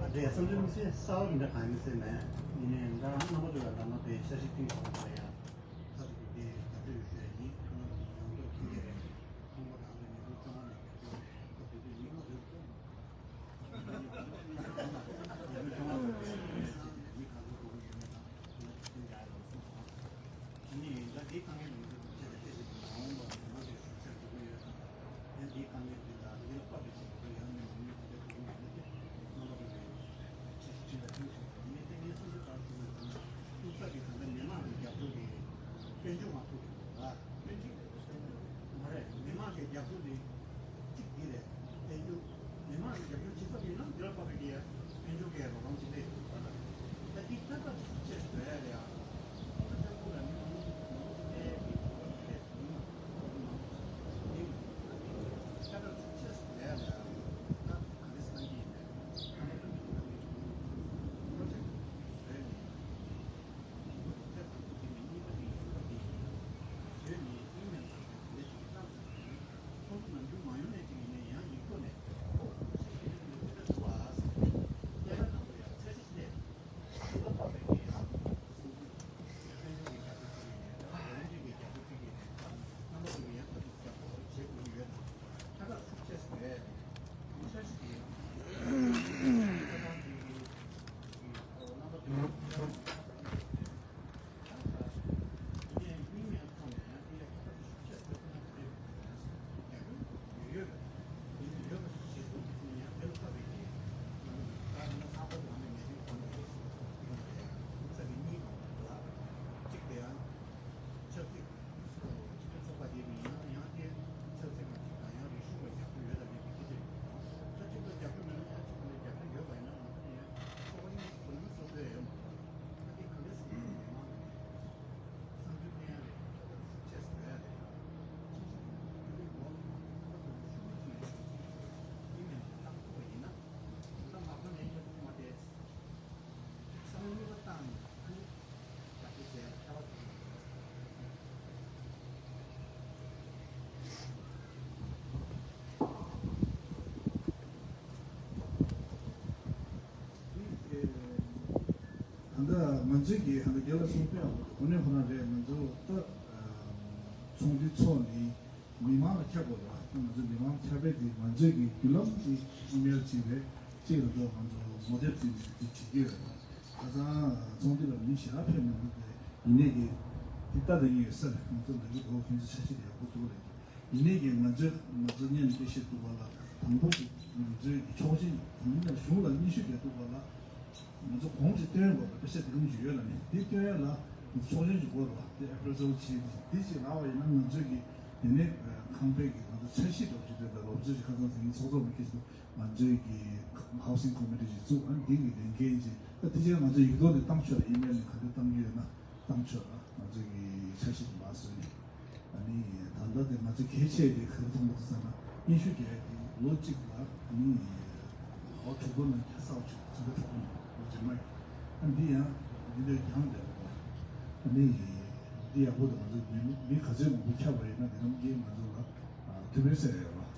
ཨ་འདྲས་བསམ་ཚུལ་མི་ཤེས་གསར་བ་མི་འདྲ་གང་ཡིན་ཟེར་ནས་ཡིན་ནའི་འདྲ་རྣམ་པ་ཚོ་ལ་འདྲ་ན་དེ་འཆར་གཞི་བཏིང་ཞོག་པ་ཡ། ད་ཚོ་གི་དེ་རྒྱབ་སྐྱོར་ཡོད་ཤོས་ཡིན། ཁོང་ཚོ་ཡོང་ཐབས་མཁྱེན་གྱི་རེད། ཁོང་པ་གང་ཚོ་ཉིས་སྟོང་བཅོ་ལྔ་ནས་རྒྱབ་སྐྱོར་རེད། ད་དེ་དུས་ཉིས་སྟོང་བཅོ་ལྔ་ནས་རྒྱབ་སྐྱོར་བྱས་ནས་མི་གང་ཚོ་འགྲོ་གི་ཡོད་མེད་དང་། ཨ་ནི་ད་དེའི་དཀའ་ངལ་ལ་ང་ཚོས་ཁ་གཏད་གཅོག་བྱེད་དགོས། མ་འོངས་པར་མི་མང་གི་ཤུགས་ཆེར་འགྲོ་གི་ཡོད་དམ། ཡང་དེའི་དཀའ་ངལ་འདི་ལ་འདི་ལ་དཔག་པའི་ཆེད་དུ་ཡང་ནས་མང་མོས་ཀྱི་ཐུགས་ཁུར་ཡོད་ན་དེ་རྣམ་པ་ཚོ་ལ་ཡང་ཆེ་ཞིང་ཆེ་ལ་ཐུགས་ཆེ་ཡིན་ནའི་དེ་ངས་སེམས་ཚོར་ག་རེ་ཞུ་དགོས་ཟེར་ན། ཨུ་ས་གི་ད་ལྟ་མི་མང་གི་རྒྱབ་སྐྱོར་གྱི་དཔལ་འབྱོར་མ་ཐུབ་ཀྱི་འདུག་ལ། དཔལ་འབྱོར་མ་རེད། མི་མང་གི་རྒྱབ་སྐྱོར་དེ་གཅིག་འདི་རེད། དཔལ་འབྱོར། མི་མང་གི་རྒྱབ་སྐྱོར་བྱེད་ཐབས་ཡིན་ན་འདི་ལ་དཔག་པའི་གི་དཔལ་འབྱོར་གྱི་རོགས་རམ་ཅིག་སླེབས་ཡོད་པ་ལ། ད་འདི་ལྟ་སྟངས་ཤུགས་ཆེ་ཞུ་ཡ་རེད་ཨ། ད་ལྟ་ཁོ་ལ་མི་མང་པོ་མང་པོ་ཅིག་སླེབས་ཀྱི་འདུག་བ། སླེབས་ཡོང་ན་ཁོ་ལ་མི་མང་པོ་ཅིག་འདི་ད་འདི་ལྟ་སྟངས་ཤུགས་ཆེ་ཞུ་ཡ་རེད་ཨ། ད་ག་འདྲ་སེ་གནང་གི་ཡིན་ནའི་ད་ལྟ་མི་མང་གི་ཚོགས་པ་ཅིག་བཟོས་ནས་ཁོ་ཚོ་ཐད་ཀར་དུ་དེ་ནས་གཉིས་པ་ཅིག་ཞུ་བ་དེ་བཟོས་ནས་ཨི་མེལ་ཚོགས་པ་དེ་འདྲ་ཅིག་བཏང་ཚར་ནས། ཚོགས་འདུ་ནམ་རྒྱུན་མ་ཡོང་ནས་ཅིག་ཡིན་ནའི་ཡང་ཡིག་ཐོག་ནས་ཨོ་ཞེས་ཞུས་ནས་འདི་འདྲ་འདུག་ཨ་ཟེར་ནས་སྐད་ཆ་ནང་དུ་ཡང་འཆར་གཞི་ཅིག་སླེབས། སུ་ལ་ཕབ་པའི་གི་ཡང་སུ་ཚོས་ཕན་ཚུན་གྱི་རྒྱབ་སྐྱོར་བྱེད་ཀྱི་ཡིན་ནའི་རེད། རང་ཚོས་ཀྱི་རྒྱབ་སྐྱོར་བྱེད་ཀྱི་ཡིན་ནའི་རེད། རྣམ་པ་ཚོས་ཀྱི་ཡང་ད་དུང་རྒྱབ་སྐྱོར་བྱེད་དགོས་ཀྱི་ཡོད་དམ། ཐད་ཀར་ཤུགས་ཆེ་ཞིག་ཡོད་རེད། འཆར་གཞི་དེ་ཡང་ཁ་སང་ཅིག་གི་རྣམ་པ་ཚོས་ད་ལྟ་ང་ཚོས་ཀྱི་ད་ལྟ་རྒན་ལགས་གསུངས་དཔེ་ཡག་པོ་འདུག་གོ་གནས་ཁོ་རང་རེད། ང་ཚོ་ད་ཚོགས་འདུ་ཚོགས་ནས་མི་མང་ལ་ཁྱབ་དགོས་རེད་བ། ད་ང་ཚོ་མི་མང་ལ་ཁྱབ་པའི་དེ་ང་ཚོས་ཀྱི་བརྒྱུད་ལམ་དེ་ཨི་མེལ་བྱས་པས་གཅིག་ལ་ད་ང་ཚོ་ངོ་དེབ་དེ་ནས་དེ་བྱེད་ཀྱི་ཡོད་རེད། ཁ་སང་ཚོགས་འདུ་ལ་མི་ཞེ་དྲག་ཕེབས་མི་འདུག་སྟེ། ཡིན་ནའི་གི་དེ་ལྟ་དང་ཡིན་ཡོད་ས་རེད། ང་ཚོ་ལ་གི་འགྲོ་ཁྱོད་ཚོ་འཆར་གཞི་དེ་ཡག་པོ་འདུག་ལ། ཡིན་ནའི་ཀྱང་ང་ཚོས་ང་ཚོ་སྔོན་ནས་དཔེ་བཤད་འདུག་པ་ལ། དང་པོ་དེ་ང་ཚོའི་ཕྱོགས་ཞེན་དང་པོ་ནས་གཞུང་ལ་སྙན་ཞུ་རྒྱག་འདུག་པ་ལ། ང་ཚོ་གོང་ཅིག་བཏོན་དགོས་པ་དཔེ་ཆ་འདི་གམ་ཞིག་ཡོད་ལ་ནི་འདི་བཏོན་ཡ་ལ་ང་ཚོ་ཕྱོགས་ཞེན་ཞིག་དགོས་རེད་བ། འདི་ཨེ་པི་རེ་སལ་བྱས་འདི་ཅིག་ལབ་པ་ཡིན་ན་ང་ཚོས་ཀྱི་ དེ་ནས་ཁང་པའི་གི་ང་ཚོ་འཆར་གཞི་འདྲ་བོ་ཅིག་སྤྲད་པའི་ལོ་ཚོད་ཅིག་ཁ་སང་དེ་ནས་ཚོགས་གཙོ་མི་ཁེ་ཅིག་ང་ཚོའི་གི་ཧའུ་སིང་ཁོ་མི་ཊི་ཅིག་བཙུགས། ཨ་ནི་འདི་གི་ལས་འགན་ཅིག་ད་དེ་རྗེས་ང་ཚོ་ཡིག་ཐོག་ནས་བཏང་ཆོག་ལ་ཨི་མེལ་ནས་ག་འདྲ་བཏང་གི་ཡོད་ན་བཏང་ཆོག་ལ་ང་ཚོའི་གི་འཆར་གཞི་དེ་མར་བཟོས་ནས། ཨ་ནི་ད་ལྟ་དེ་ང་ཚོ་གལ་ཆེ་དེ་ག་རེ་མཐོང་གི་འདུག་ཟེར་ན། སྙན་ཞུ་རྒྱག་ཡ་དེ་ལོ་གཅིག་ལ་ཨ་ནི་ལོ་དྲུག་པོ་ནང་རྒྱག་ས་བ་ཅིག་ཟིན་ཐོ་དྲུག་པོ་ནང་ལོ་རྗེས་མ་ཡིན། ཨ་འདི་ཡང་འདི་འདྲ་རྒྱང་བསྡད་པ། ཨ་ནི་འདི་ཡག་པོ་འདུག་ང་ཚོ་མི་མི་ག་ཚོད་མང་པོ་ཁྱབ་པ་ཡིན་ན་དེ་ནམ་རྒྱུན་ང་ཚོ་ལ་ཐུགས་ཕན་གསོས་ཡོད་པ།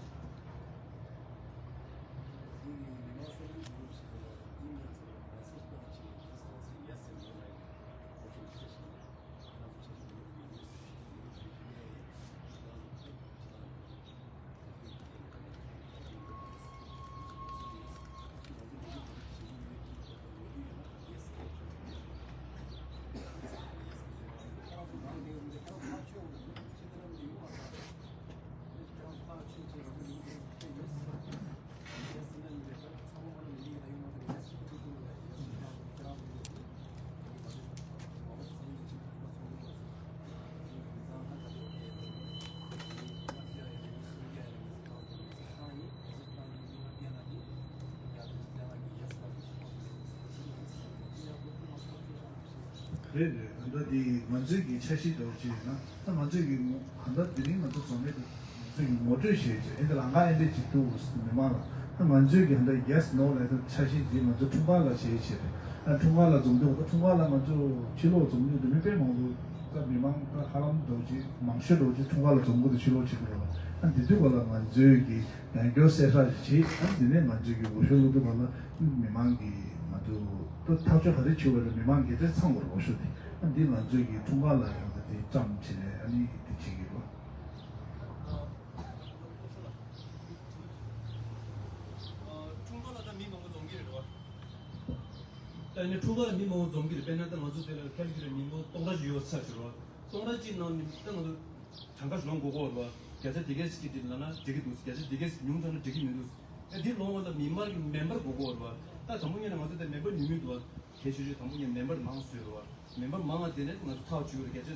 རེད་རེད། ད་ལྟ་འདི་ང་ཚོའི་གི་འཆར་གཞི་འདྲ་བོ་ཅིག་ཡིན་ན། ད་ང་ཚོའི་གི་ད་ལྟ་དེ་རིང་ང་ཚོ་འཛོམས་མེད་དུ་ང་ཚོའི་གི་ངོ་སྤྲོད་བྱེད་ཅིག་ཨེ་འདི་ལ་ང་ཨེ་འདྲས་ཅིག་འདུག་མི་མང་ལ། ད་ང་ཚོའི་གི་ད་ལྟ་ཡེ་སི་ནོ་ལབ་ད་འཆར་གཞི་འདི་ང་ཚོ་འཁྲུངས་སྐར་ལ་བྱེད་ཅིག་ཨ་འཁྲུངས་སྐར་ལ་འཛོམས་འདུག་ད་འཁྲུངས་སྐར་ལ་ང་ཚོ་ཕྱི་ལོགས་འཛོམས་འདུག་འདི་མི་དཔེ་མང་པོ་ད་མི་མང་ད་ཧ་ལམ་འདྲ་བོ་ཅིག་མང་ཤོས་འདྲ་བོ་ཅིག་འཁྲུངས་སྐར་ལ་འཛོམས་གི་འདུག་ཕྱི་ལོགས་བྱེད་གི་རེད་བ། ཨ་འདི་དུས་ག་ལ་ང་ཚོའི་གི་ཡང་བསྐྱར་གསལ་བསྒྲགས་ཅིག་བྱེད། ཨ་འདི་ནས་ང་ཚོའི་གི་འོས་ཤོག་བླུག་དུས་ག་ལ་མི་མང་གི་ང་ཚོ་ད་ཐག་གཅོད་ག་རེ་བྱེད་དགོས་རེད། མི་མང་གི་དེ་ཚང་དགོས་རེད། འོས་ཤོག་དེ་ཨ་འདི་ང་ཚོའི་གི་འཁྲུངས་སྐར་ལ་ཡང་ད་དེ་བཀྲམ་བྱས་ནས་ཨ་ནི་དེ་བྱེད་གི་རེད་བ། འཁྲུངས་སྐར་ལ་ད་མི་མང་པོ་འཛོམས་ཀྱི་རེད་བ། ད་ནི་འཁྲུངས་སྐར་ལ་མི་མང་པོ་འཛོམས་ཀྱི་རེད། དཔེར་ན་ད་ང་ཚོ་དེ་ལ་ཁེ་ལི་གི་རེད་མི་མང་པོ་སྟོང་ཕྲག་ཅིག་ཡོད་ཚར་ཞུ་རོགས། སྟོང་ཕྲག་གཅིག་ནང་ནས་ད་ང་ཚོ་གྲངས་ཀ་ཞིག་ལོངས་དགོས་ཀྱི་རེད་བ། བརྒྱ་ཆ་དེ་གས་ཅིག་འགྲིག་ལབ་ན་འགྲིག་གི་འདུག་བརྒྱ་ཆ་དེ་གས་ཉུང་དྲགས་ན་འགྲིག་གི་མི་འདུག་ཨ་འདི་ལོངས་པ་ལ་མི་མང་གི་མེམ་བར་དགོས་ཀྱི་རེད་བ། ད་དང་པོ་ཉིད་ནས་ང་ཚོ་དེ་མེམ་བར་ཉུང་ཉུང་འདུག་བ། གལ་ཆེ་ཤོས་དང་པོ་ཉིད་མེམ་བར་མང་བཟོས་རེད་བ། མེམ་བར་མང་བ་དེ་ནས་ང་ཚོ་ཐག་གཅོད་རེད། བརྒྱ་ཆ་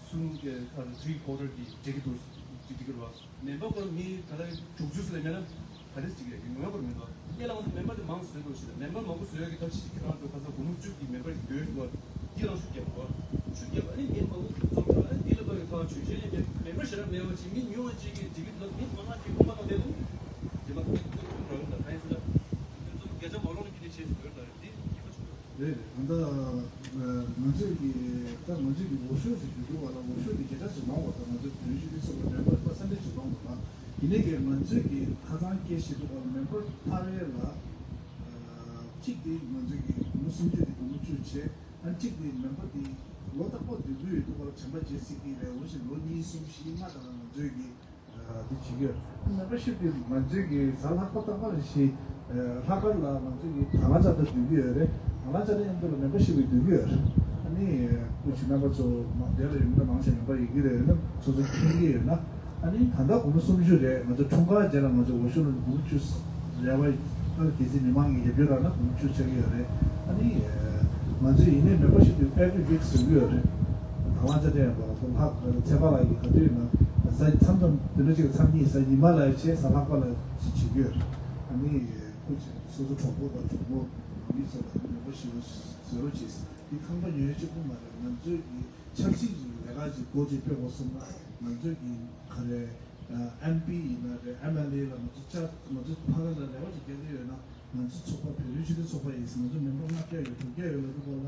གསུམ་ག་ཐི་རི་ཀོ་ཊར་གི་འགྲིག་གི་འདུག་འགྲིག་གི་རེད་བ། མེམ་བར་སྐོར་མི་ད་ལྟ་དྲུག་ཅུ་ཙམ་ལས་མེད་ན། ག་རེ་ཅིག་ཡོད་ཀྱི་ངོས་པར་མི་འདུག་ངས་ལ་ང་ཚོ་མེམ་བར་དེ་མང་བཟོས་འདུག་ཞེས་དང་། མེམ་བར་མང་པོ་བཟོ་ཡག་གི་ཐབས་ཤེས་ཤིག་ཁྱེད་རང་ཚོ་ཁ་སང་དགུང་ལོ་བཅུ་གི་མེམ་བར་ཡོད་འདུག་འདི་རང་ཤུགས་རྒྱབ་འདུག་ཤུགས་རྒྱབ། ཨ་ནི་མི་མང་པོ་འཛོམས་ཤོག་ཨ་ནི་འདི་ལ་ཕ་གི་ཐག་ཆོད་བྱས་ནས་མེམ་བར་ཞེ་དྲག་མེད་པ་ཅིག་མི་ཉུང་བ་ཅིག་གིས་འགྲིག་གི་འདུག་མི་མང་བ་ཅིག་ཁོ་མ་གཏོགས་དེ་ལ་འདི་མ་གཏོགས་རང་ཡིན་ད་གང་ཡིན་ཟེར་ན། འདི་ཚོ་བརྒྱ་ཆ་མ་ལོངས་ནས་ཁྱེད་ནས་བྱས་ཟེར་བ་ཡོད་ད་རེད། འདི་ཉེས་པ་ཆེན་པོ་རེད། རེད་རེད། ད་ལྟ་ང་ཚོས་ཀྱི་ད་ང་ཚོས་ཀྱི་འོས་ཤོག་ཅིག་ཞུ་དུས་བ་ལ་འོས་ཤོག་འདི་བརྒྱ་ཆ་ཞིག་ལོངས་པ་དང་ང་ཚོས་བོད་རིགས་སྤྱི་མཐུན་ཚོགས་པ་མེམ་བར་པར་སེན་ཊེ་ཇི་ཞིག་ལོངས་པ་དང་། ཡིན་ནའི་ཀྱི་ང་ཚོས་ཀྱི་ཁ་སང་སྐད་བཤད་དུས་བ་ལ་མེམ་བར་ཕར་རེ་ལ་གཅིག་དེ་ང་ཚོས་ཀྱི་དགུང་ལོ་སུམ་ཅུ་དེ་དགུང་ལོ་བཅུ་བྱས། ཨ་གཅིག་དེ་མེམ་བར་དེ་ལོ་རྟག་པར་སྡོད་ཀྱི་ཡོད་དུས་བ་ལ་བྱམས་པ་རྗེས་གཟིགས་ཀྱི་རེད། འོ་བཞིན་ལོ་གཉིས་གསུམ་བཞི་ལྔ་དང་ང་ཚོས་ཀྱི་འདི་བྱེད་ཀྱི་ཡོད། མེམ་བར་ཤིབ་དེ་ང་ཚོའི་གི་གཟའ་ལྷག་པ་རྟག་པར་ཞིག་ལྷག་དཀར་ལ་ང་ཚོའི་གི་དང་བླངས་བཅའ་སྟོན་སྡོད་ཀྱི་ཡོད་རེད། དང་བླངས་བཅའ་སྟོན་མཉམ་དུ་ལ་མེམ་བར་ཤིབ་གི་སྡོད་ཀྱི་ཡོད་རེད། ཨ་ནི་སྐུ་མཁྱེན་རྣམ་པ་ཚོ་མང་དེ་ལ་ཡོད་མི་འདྲ་མང་ཆེ་མེམ་བར་ཡོད་ཀྱི་རེད། ཨ་ནི་སོ་སོ་མཁྱེན་གྱི་ཡོད་ན། ཨ་ནི་ད་ལྟ་དགུང་ལོ་སུམ་ཅུ་རེད། ང་ཚོ་འཁྲུངས་སྐར་རྗེས་ལ་ང་ཚོ་འོས་ཤོག་ལ་དགུང་ལོ་བཅུ་རེད་བ། ཨ་གལ་སྲིད་མི་མང་གི་རྒྱབ་སྐྱོར་རག་ན་དགུང་ལོ་བཅུ་ཆགས་ཀྱི་ཡོད་རེད། ཨ་ནི་ང་ཚོས་ཡིན་ནའི་མེམ་བར་ཤིབ་དེ་ཨེ་བི་ཝིག་བཟོ་གི་ཡོད་རེད། དང་བླངས་བཅའ་སྟོན་ཡང་ལྷག་ཚེས་པ་ལ་ཡི་ག་དུས་ན་གཟའ་མཚམས་མཚམས་དེ་འདྲ་ཅིག་མཚམས་གཉིས་གཟའ་ཉི་མ་ལ་ཡི་བྱས་གཟའ་ལྷག་པ་ལ་ཅིག་བྱེད་ཀྱི་ཡོད་རེད། ཨ་ནི་སྐུ་མཁྱེན་སོ་སོ་གྲོགས་པོ་དང་གྲོགས་མོ་མི་ཚོ་ལ་མེམ་བར་ཤིབ་བཟོ་རོགས་བྱེད། འདི་ཁང་པ་ཉོ་ཡ་གཅིག་པུ་མ་རེད། ང་ཚོའི་གི་ཆབ་སྲིད་ཀྱི་ལས་ཀ་ཅིག་སྒོ་ཅིག་ཕྱེ་དགོས་བསམ་ན་ང་ཚོའི་གི་ག་རེ་ཨེམ་པི་ཡིན་ན་རེད། ཨེམ་ཨེལ་ཨེ་ལ་ང་ཚོ་ཅག་ང་ཚོ་ཕ་གི་ལ་རེ་བ་ཅིག་རྒྱག་གི་ཡོད་ན། ང་ཚོ་ཚོགས་པ་བོད་རིགས་སྤྱི་མཐུན་ཚོགས་པ་ཡིན་ཟེར། ང་ཚོ་མེམ་བར་ལྔ་བརྒྱ་ཡོད་དྲུག་བརྒྱ་ཡོད་ལབ་དུས་སྐོར་ལ་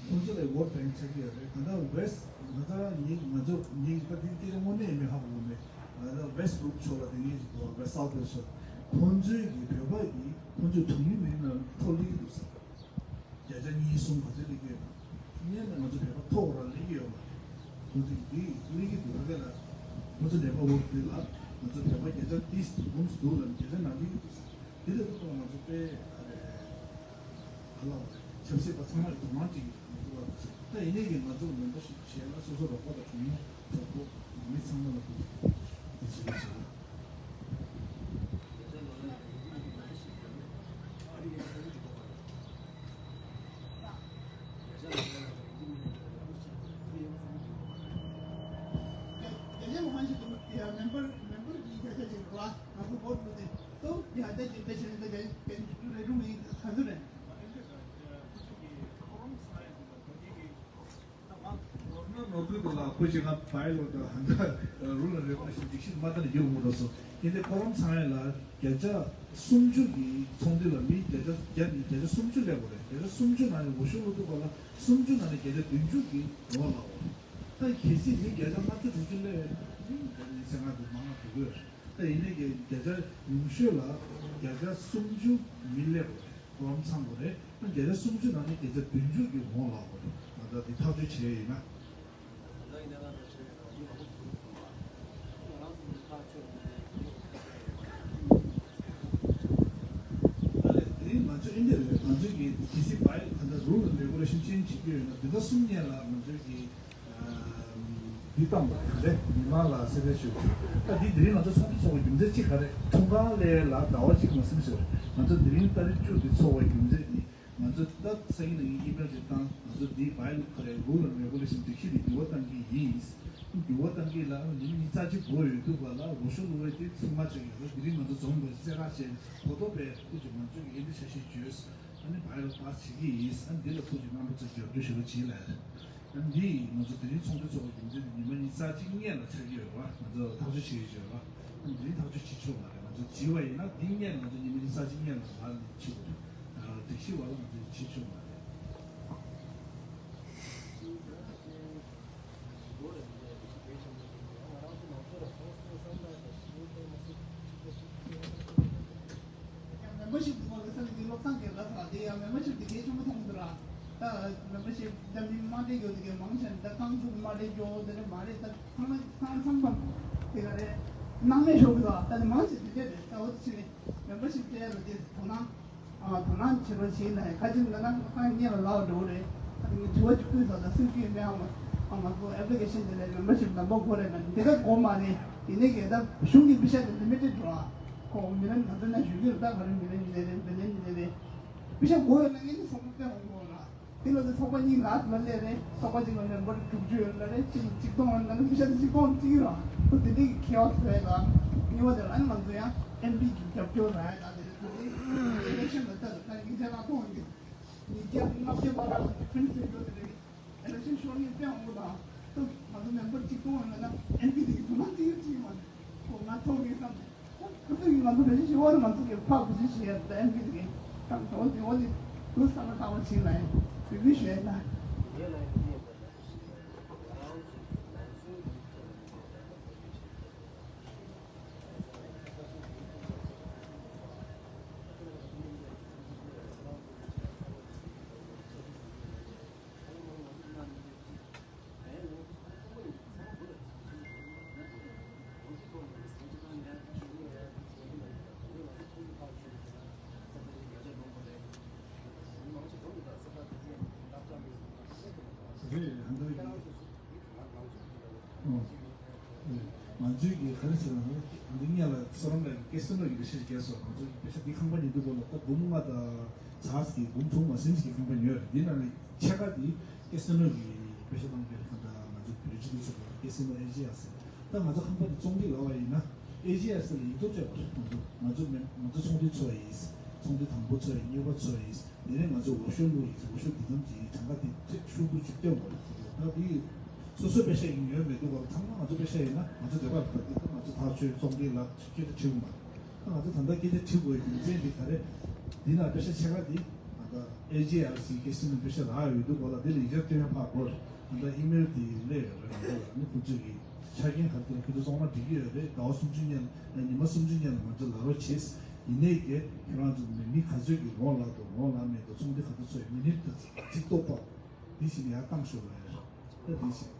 ཁོང་ཚོ་ལ་ཝོཊ་བྷེང་ཆགས་ཀྱི་ཡོད་རེད། ད་ལྟ་ཝེསི་ང་ཚོ་ཉིད་ང་ཚོ་ཉིད་ད་དེ་སྐད་ཆ་དངོས་གནས་ཡིན་མིན་ཧ་གོ་གི་མེད། ད་ལྟ་ཝེསི་བྷུ་རུག་ཕྱོགས་ལ་དེ་ངེས་ཅིག་འདུག་ཝེསི་སའུ་ཐི་ཝེསི་ཕྱོགས། ཁོང་ཚོའི་གི་བོད་པ་ཡིས་ཁོང་ཚོའི་གྲངས་ཉུང་མི་རིགས་ནང་འཕྲོ་སླེབས་ཀྱི་འདུག་ཟེར། བརྒྱ་ཆ་གཉིས་གསུམ་ག་ཚོད་སླེབས་ཀྱི་ཡོད་ན། དངོས་གནས་ང་ཚོ་བོད་པ་ཐོག་རང་སླེབས་ཀྱི་ཡོད་མ་རེད། ཁོང་ཚོ་འདི་སླེབས་ཀྱི་འདུག་ཁ་སྐད་ལ། ཁོང་ཚོ་ནད་པ་འོག་འདི་ལ་ང་ཚོ་བོད་པ་བརྒྱ་ཆ་ཏིས་འབུམ་འདུག་ལབ་བརྒྱ་ཆ་ནང་སླེབས་ཀྱི་འདུག་ཟེར། དེ་ལས་ལྷག་པ་ང་ཚོ་དཔེ་ག་རེ་ག་ལ་བ་རེད། ཆབ་སྲིད་པ་ཚང་མ་ཡི་དོ་སྣང་ཅིག་ཡོད་ང་ཚོ་བ། ད་ཡིན་ནའི་གི་ང་ཚོ་མེམ་བར་ཤིབ་བྱས་ན་སོ་སོ་རོགས་པ་དང་གྲོགས་མོ་གྲོགས་པོ་ནང་མི་ཚང་མ་ལ་ཕུལ་དེ་བྱེད་ཀྱི་བྱེད། བོར་འདུག་སྟེ། ཏོ་ཡ་ད་ཅི་ད་ཆེན་ད་ཅི་པེན་རེ་རུ་མི་ག་ཚོད་རེད། ནོར་འཁྲུལ་དུ་ལ་ཁོ་ཅིག་ང་བའི་ལོ་དང་ཧན་ད་རུ་ལ་རེ་བ་ཞིག་སྒྲིག་གཞི་མ་ལྟར་ཡོད་མོ་འགྲོ་སོང་། ཡིན་ཏེ་ཁོ་རང་ཚང་ཡ་ལ་བརྒྱ་ཆ་སུམ་ཅུ་གི་ཚོགས་འདུ་ལ་མི་བརྒྱ་ཆ་བརྒྱ་ནི་བརྒྱ་ཆ་སུམ་ཅུ་སླེབས་པ་རེད། བརྒྱ་ཆ་སུམ་ཅུ་ནང་ནས་འོས་ཤོག་བླུགས་འདུག་པ་ལ་སུམ་ཅུ་ནང་ནས་བརྒྱ་ཆ་བདུན་ཅུ་གི་ངོ་ལ་འོ། ད་གལ་སྲིད་མི་བརྒྱ་ཆ་ལྔ་བཅུ་དྲུག་ཅུ་སླེབས་ཡོད་ན་ནི་ད་ནི་སེ་ང་དུ་མང་ང་འགྲོ་གི་ཡོད་རེད། ད་ཡིན་ནའི་གི་བརྒྱ་ཆ་ཉུང་ཤོས་ལ་བརྒྱ་ཆ་སུམ་ཅུ་མི་སླེབས་པ་རེད། ཀོ་རམ་ཚང་དགོས་རེད། ཨ་བརྒྱ་ཆ་སུམ་ཅུ་ནང་ནས་བརྒྱ་ཆ་བདུན་ཅུ་གི་ངོ་ལ་དགོས་རེད། ང་ད་འདི་ཐག་གཅོད་བྱས་ཡིན་ན། ད་ལྟའི་གནས་སྟངས་དང་འབྲེལ་བའི་ང་ཚོ་མང་པོ་ཞིག་འགྲོ་གི་འདུག་ང་རང་ཚོ་ནས་ཐག་ཆོད་ནས་ཡོང་གི་ཐག་ཆོད་ཡོད་པ་རེད། ད་ལན་དེ་རིང་ང་ཚོ་ཨིན་ཇི་རེད། ང་ཚོ་གི་ཇི་སི་བྷའི་ད་ལྟ་རུལ་རེ་གུ་ལེ་ཤན་ཅེན་བྱེད་ཀྱི་ཡོད་ན་འདི་ལྟ་གསུམ་ཉལ་ལ་ང་ཚོ་གི་འདི་བཏང་བ་རེད། མི་མང་ལ་གསལ་སྟོན་ཞུ། ད་འདི་དེ་རིང་ང་ཚོ་ཚོགས་འདུ་ཚོགས་པའི་རྒྱུ་མཚན་གཅིག་ག་རེ། ཐུང་གང་ལས་ལ་ཟླ་བ་གཅིག་མ་ཟིན་ཟེར། ང་ཚོ་དེ་རིང་ཏ་རིག་བཅུ་འདི་ཚོགས་པའི་རྒྱུ་མཚན་འདི་ང་ཚོ་ད་སང་ཉིན་ལ་ངས་ཨི་མེལ་ཅིག་བཏང་། ང་ཚོ་འདི་བྷའི་ལོ་ག་རེ་རུལ་ཨེན་ཌི་རེ་གུ་ལེ་ཤན་སྒྲིག་གཞི་འདི་འགྱུར་བ་གཏང་གི་ཡིན། འགྱུར་བ་གཏང་གི་ལ་ཉིན་ཉི་ཤུ་རྩ་གཅིག་འགོར་ཡོད་འདུག་ག་ལ་འོས་ཤོག་བླུག་པའི་དེ་ཚང་མ་ཅིག་ཡོད་རེད། དེ་རིང་ང་ཚོ་འཛོམས་དགོས་གསལ་བསྒྲགས་བྱས་ནས་གོ་རྟོགས་སྤེལ་ཁུལ་གྱི་ང་ཚོས་ཨེ་འདི་འཆར་གཞི་བརྗོད། ཨ་ནི་བྷའི་ལོ་པཱ་སི་བྱེད་ཀྱི་ཡིན། ཨ་ནི་འདི་ལ་ཁུལ་གྱི་རྣམ་པ་ཚོས་རྒྱབ་སྐྱོར་ཞུ་བ་བྱེད་ལ། ཨ་ནི་འདི་ང་ཚོ་དེ་རིང་ཚོགས་འདུ་ཚོགས་པའི་རྒྱུ་མཚན་དེ་ཉི་མ་ཉི་ཤུ་རྩ་གཅིག་སྔོན་ལ་ཆགས་ཀྱི་ཡོད་རེད་བ། ང་ཚོ་ཐག་གཅོད་བྱེད་ཀྱི་ཡོད་རེད་བ། ཨ་ནི་དེ་རིང་ཐག་གཅོད་བྱེད་ཆོག་མ་རེད། ང་ཚོ་བྱེད་པ་ཡིན་ན་འདི་སྔོན་ང་ཚོ་ཉི་མ་ཉི་ཤུ་རྩ་གཅིག་སྔོན་ལ་ང་ནི་བྱེད་དགོས་རེད། སྒྲིག་གཞི་བ་ལ་ང་ཚོ་བྱེད་ཆོག་མ་རེད། མེམ་བར་ཤིབ་དེ་སྐོར་ལ་ས་ནས་བློ་བཟང་གིས་ལབ་ས་དེ་ཡང་མེམ་བར་ཤིབ་དེ་གལ་ཆེན་པོ་མཐོང་གི་འདུག་ར། ད་མེམ་བར་ཤིབ་ད་མི་མ་སྤྲད་རྒྱུ་དེ་གའི་མང་ཆེ་ད་རྐང་ཚུགས་མ་སྤྲད་རྒྱུ་དེ་འདྲ་མ་རེད། ད་ཚང་མ་ཚང་ཚང་མ་དེ་ག་རེད། སྣང་མེད་ཤོར་གི་འདུག་ད་དེ་མང་ཆེ་དེ་འདྲ་རེད། ད་འོ་དེ་ཕྱིན་ནས་མེམ་བར་ཤིབ་སྤྲད་ཡ་ལ་དེ་དོ་སྣང་ཨ་དོ་སྣང་བྱེད་རོགས་བྱེད་ལ་ཁ་ཅིག་ན་ན་ཁ་ཉེ་ལ་ལའོ་འགྲོ་རེད། ད་ངས་དྲི་བ་ཅིག་ཕུལ་ས་ད་སུས་ཀྱིས་མེད་ཨ་མ་ཨ་མ་ཚོ་ཨེབ་ལི་ཀེ་ཤན་དེ་ལ་མེམ་བར་ཤིབ་ནམ་པ་དགོས་རེད་ན་འདི་ག་དགོས་མ་རེད། ཡིན་ནའི་གལ་ད་གཞུང་གི་པེ་ཤ་དེ་ལི་མི་ཊེཌ་འགྲོ་ཨ། ཁོ་མི་ལན་ང་ཚོ་ན་ཞུ་རྒྱུ་ད་ག་རེ་མི་ལན་ཡིན་ནའི་རེད། མི་ལན་ཡིན་ནའི་རེད། པེ་ཤ་དགོས་ཡོད་ན་ངས་ནི་སོང་པའི་ཧོང་ཀོང་ལ། དེ་ལ་དེ་ཚོགས་པ་གཉིས་ལ་ལ་ལས་རེད། ཚོགས་པ་གཅིག་ལ་མེམ་བར་དྲུག་ཅུ་ཡོད་ལ་རེད། གཅིག་ལ་ཆིག་སྟོང་ཡོད་ལ་རེད། ཕི་ཤ་དེ་ཆིག་སྟོང་གཅིག་ར། ཁོ་དེ་འདྲའི་ཁེ་ཨོ་སི་རེད་ལ། གཉིས་པ་དེ་ལ་ཨ་ནི་ང་ཚོ་ཡང་ཨེམ་པི་གི་རྒྱབ་སྐྱོར་ར་ཡ་ད་དེ་རེད། དེ་འདྲའི་ཨི་ལེག་ཤན་ལ་ལྟ་ད་ཉིས་བརྒྱ་ལྔ་སྟོང་གི་ཉིས་བརྒྱ་ལྔ་བརྒྱ་ལ་ར་ཌི་ཕེན་སི་སེན་ཊར་དེ་རེད། ཨེ་ལེག་ཤན་ཤོར་ནས་དཔེ་འོང་གི་དང་། ད་ང་ཚོ་མེམ་བར་གཅིག་སྟོང་ཡོད་ན་ཨེམ་པི་དེ་གི་དུ་མ་གཅིག་ཡོད་ཅིག་མ་རེད། ཁོ་ང་ཐོག་གི་བསམ་ནས། ཁོ་ཚོས་ང་ཚོ་བེད་སྤྱོད་བྱེད་པ་ནི་ང་ཚོ་གི་ཕག་བེད་སྤྱོད་བྱེད་ཡ་ད་ཨེམ་པི་དེ་གི་ད་འོ་དེ་འོ་དེ་ལུགས་བསམ་བློ་བཏང་བ་བྱེད་ལ་ཡིན་བེད་སྤྱོད་བྱེད་ཡ་ད། རེད། ཧན་ཏོ་ཡིན། ཨོ། ང་ཚོའི་གི་ག་རེ་ཟེར་ན་འདི་སྔོན་ལ་སོ་རང་ལ་ཀེ་སི་ནོ་གི་འགྲེལ་བཤད་རྒྱག་སོང་། ང་ཚོའི་པེ་ཤ་འདི་ཁང་པ་ཉོ་དུས་སྐོར་ལ་ད་འབུམ་ལྔ་དང་ཚ་གི་འབུམ་དྲུག་མ་ཟིན་གི་ཁང་པ་ཉོས་རེད། འདི་ནང་ནས་ཕྱེད་ཀ་འདི་ཀེ་སི་ནོ་གི་པེ་ཤ་བཏང་གི་རེད། གང་ལྟར་ང་ཚོ་བོད་སྤྱི་འཐུས་ཚོགས་པ་ཀེ་སི་ནོ་ཨེ་ཇི་ཨར་སི་ད་ང་ཚོ་ཁང་པ་འདི་བཙོང་འདི་ལབ་པ་ཡིན་ན་ཨེ་ཇི་ཨར་སི་ལ་ཡིག་ཐོག་སྤྲད་པ་རེད། ང་ཚོ་ང་ཚོ་མེ་ང་ཚོ་ཚོགས་འདུ་ཚོགས་ཡིན། ཚོགས་འདུ་དང་པོ་ཚོགས་ཡིན། གཉིས་པ་ཚོགས་ཡིན། དེ་ནས་ང་ཚོས་འོས་ཤོག་བླུགས་ཡིན། འོས་ཤོག་འདི་ཙམ་གྱི་གྲངས་ཀ་འདི་ཁྲི་ཤུ་དགུ་བཅུ་སྟོན་དགོས་རེད། ད་འདི་སོ་སོའི་པེ་ཤ་ཡིན་ཡོད་མེད་འདུག་ག་ཚང་མ་ང་ཚོ་པེ་ཤ་ཡིན་ན་ང་ཚོ་འདོད་པ་རེད། འདི་ལྟར་ང་ཚོ་ཐག་ཆོད་ཚོགས་འདུའི་ལ་སྐད་ཆ་དྲི་དགོས་མ་རེད། ད་ང་ཚོ་ད་ལྟ་སྐད་ཆ་དྲི་དགོས་རྒྱུ་མཚན་འདི་ག་རེད། འདི་ན་པེ་ཤ་ཕྱེད་ཀ་འདི་ང་ཚོ་ཨེ་ཇི་ཨར་སི་ཀེ་སི་ནོ་པེ་ཤ་རག་ཡོད་འདུག་ག་ལ་འདི་ལ་ཡིག་ཆ་སྟོན་ཡ་ཕར་དགོས་རེད། ང་ཚོ་ཨི་མེལ་འདི་སླེབས་ཡོད་རེད། ང་ཚོ་ལ་ནི་ཁོ་ཚོས་ཀྱི་ཆ་རྐྱེན་ག་རེ་དེ་ལ་ཁོ་ཚོ་ཚང་མ་འགྲིག་གི་ཡོད་རེད། ཟླ་བ་སུམ་ཅུ་སྔོན་ལ་ཉི་མ་སུམ་ཅུ་སྔོན་ལ་ང་ཚོ་ལབ་རོགས་བྱེད། ཡིན་ནའི་གི་ཁྱེད་རང་ཚོ་མི་མི་ག་ཚོད་ཀྱི་ངོ་ལ་དང་ངོ་ལ་མེད་དང་ཚོགས་འདུ་ག་ཚོད་ཚོགས་ཡོད་མི་ནི་ད་ཚིག་ཐོག་ཏོ་འདི་ཞིག་ཡར་བཏང་ཤོག་ལ་ཡར་ད་འདི་ཞིག་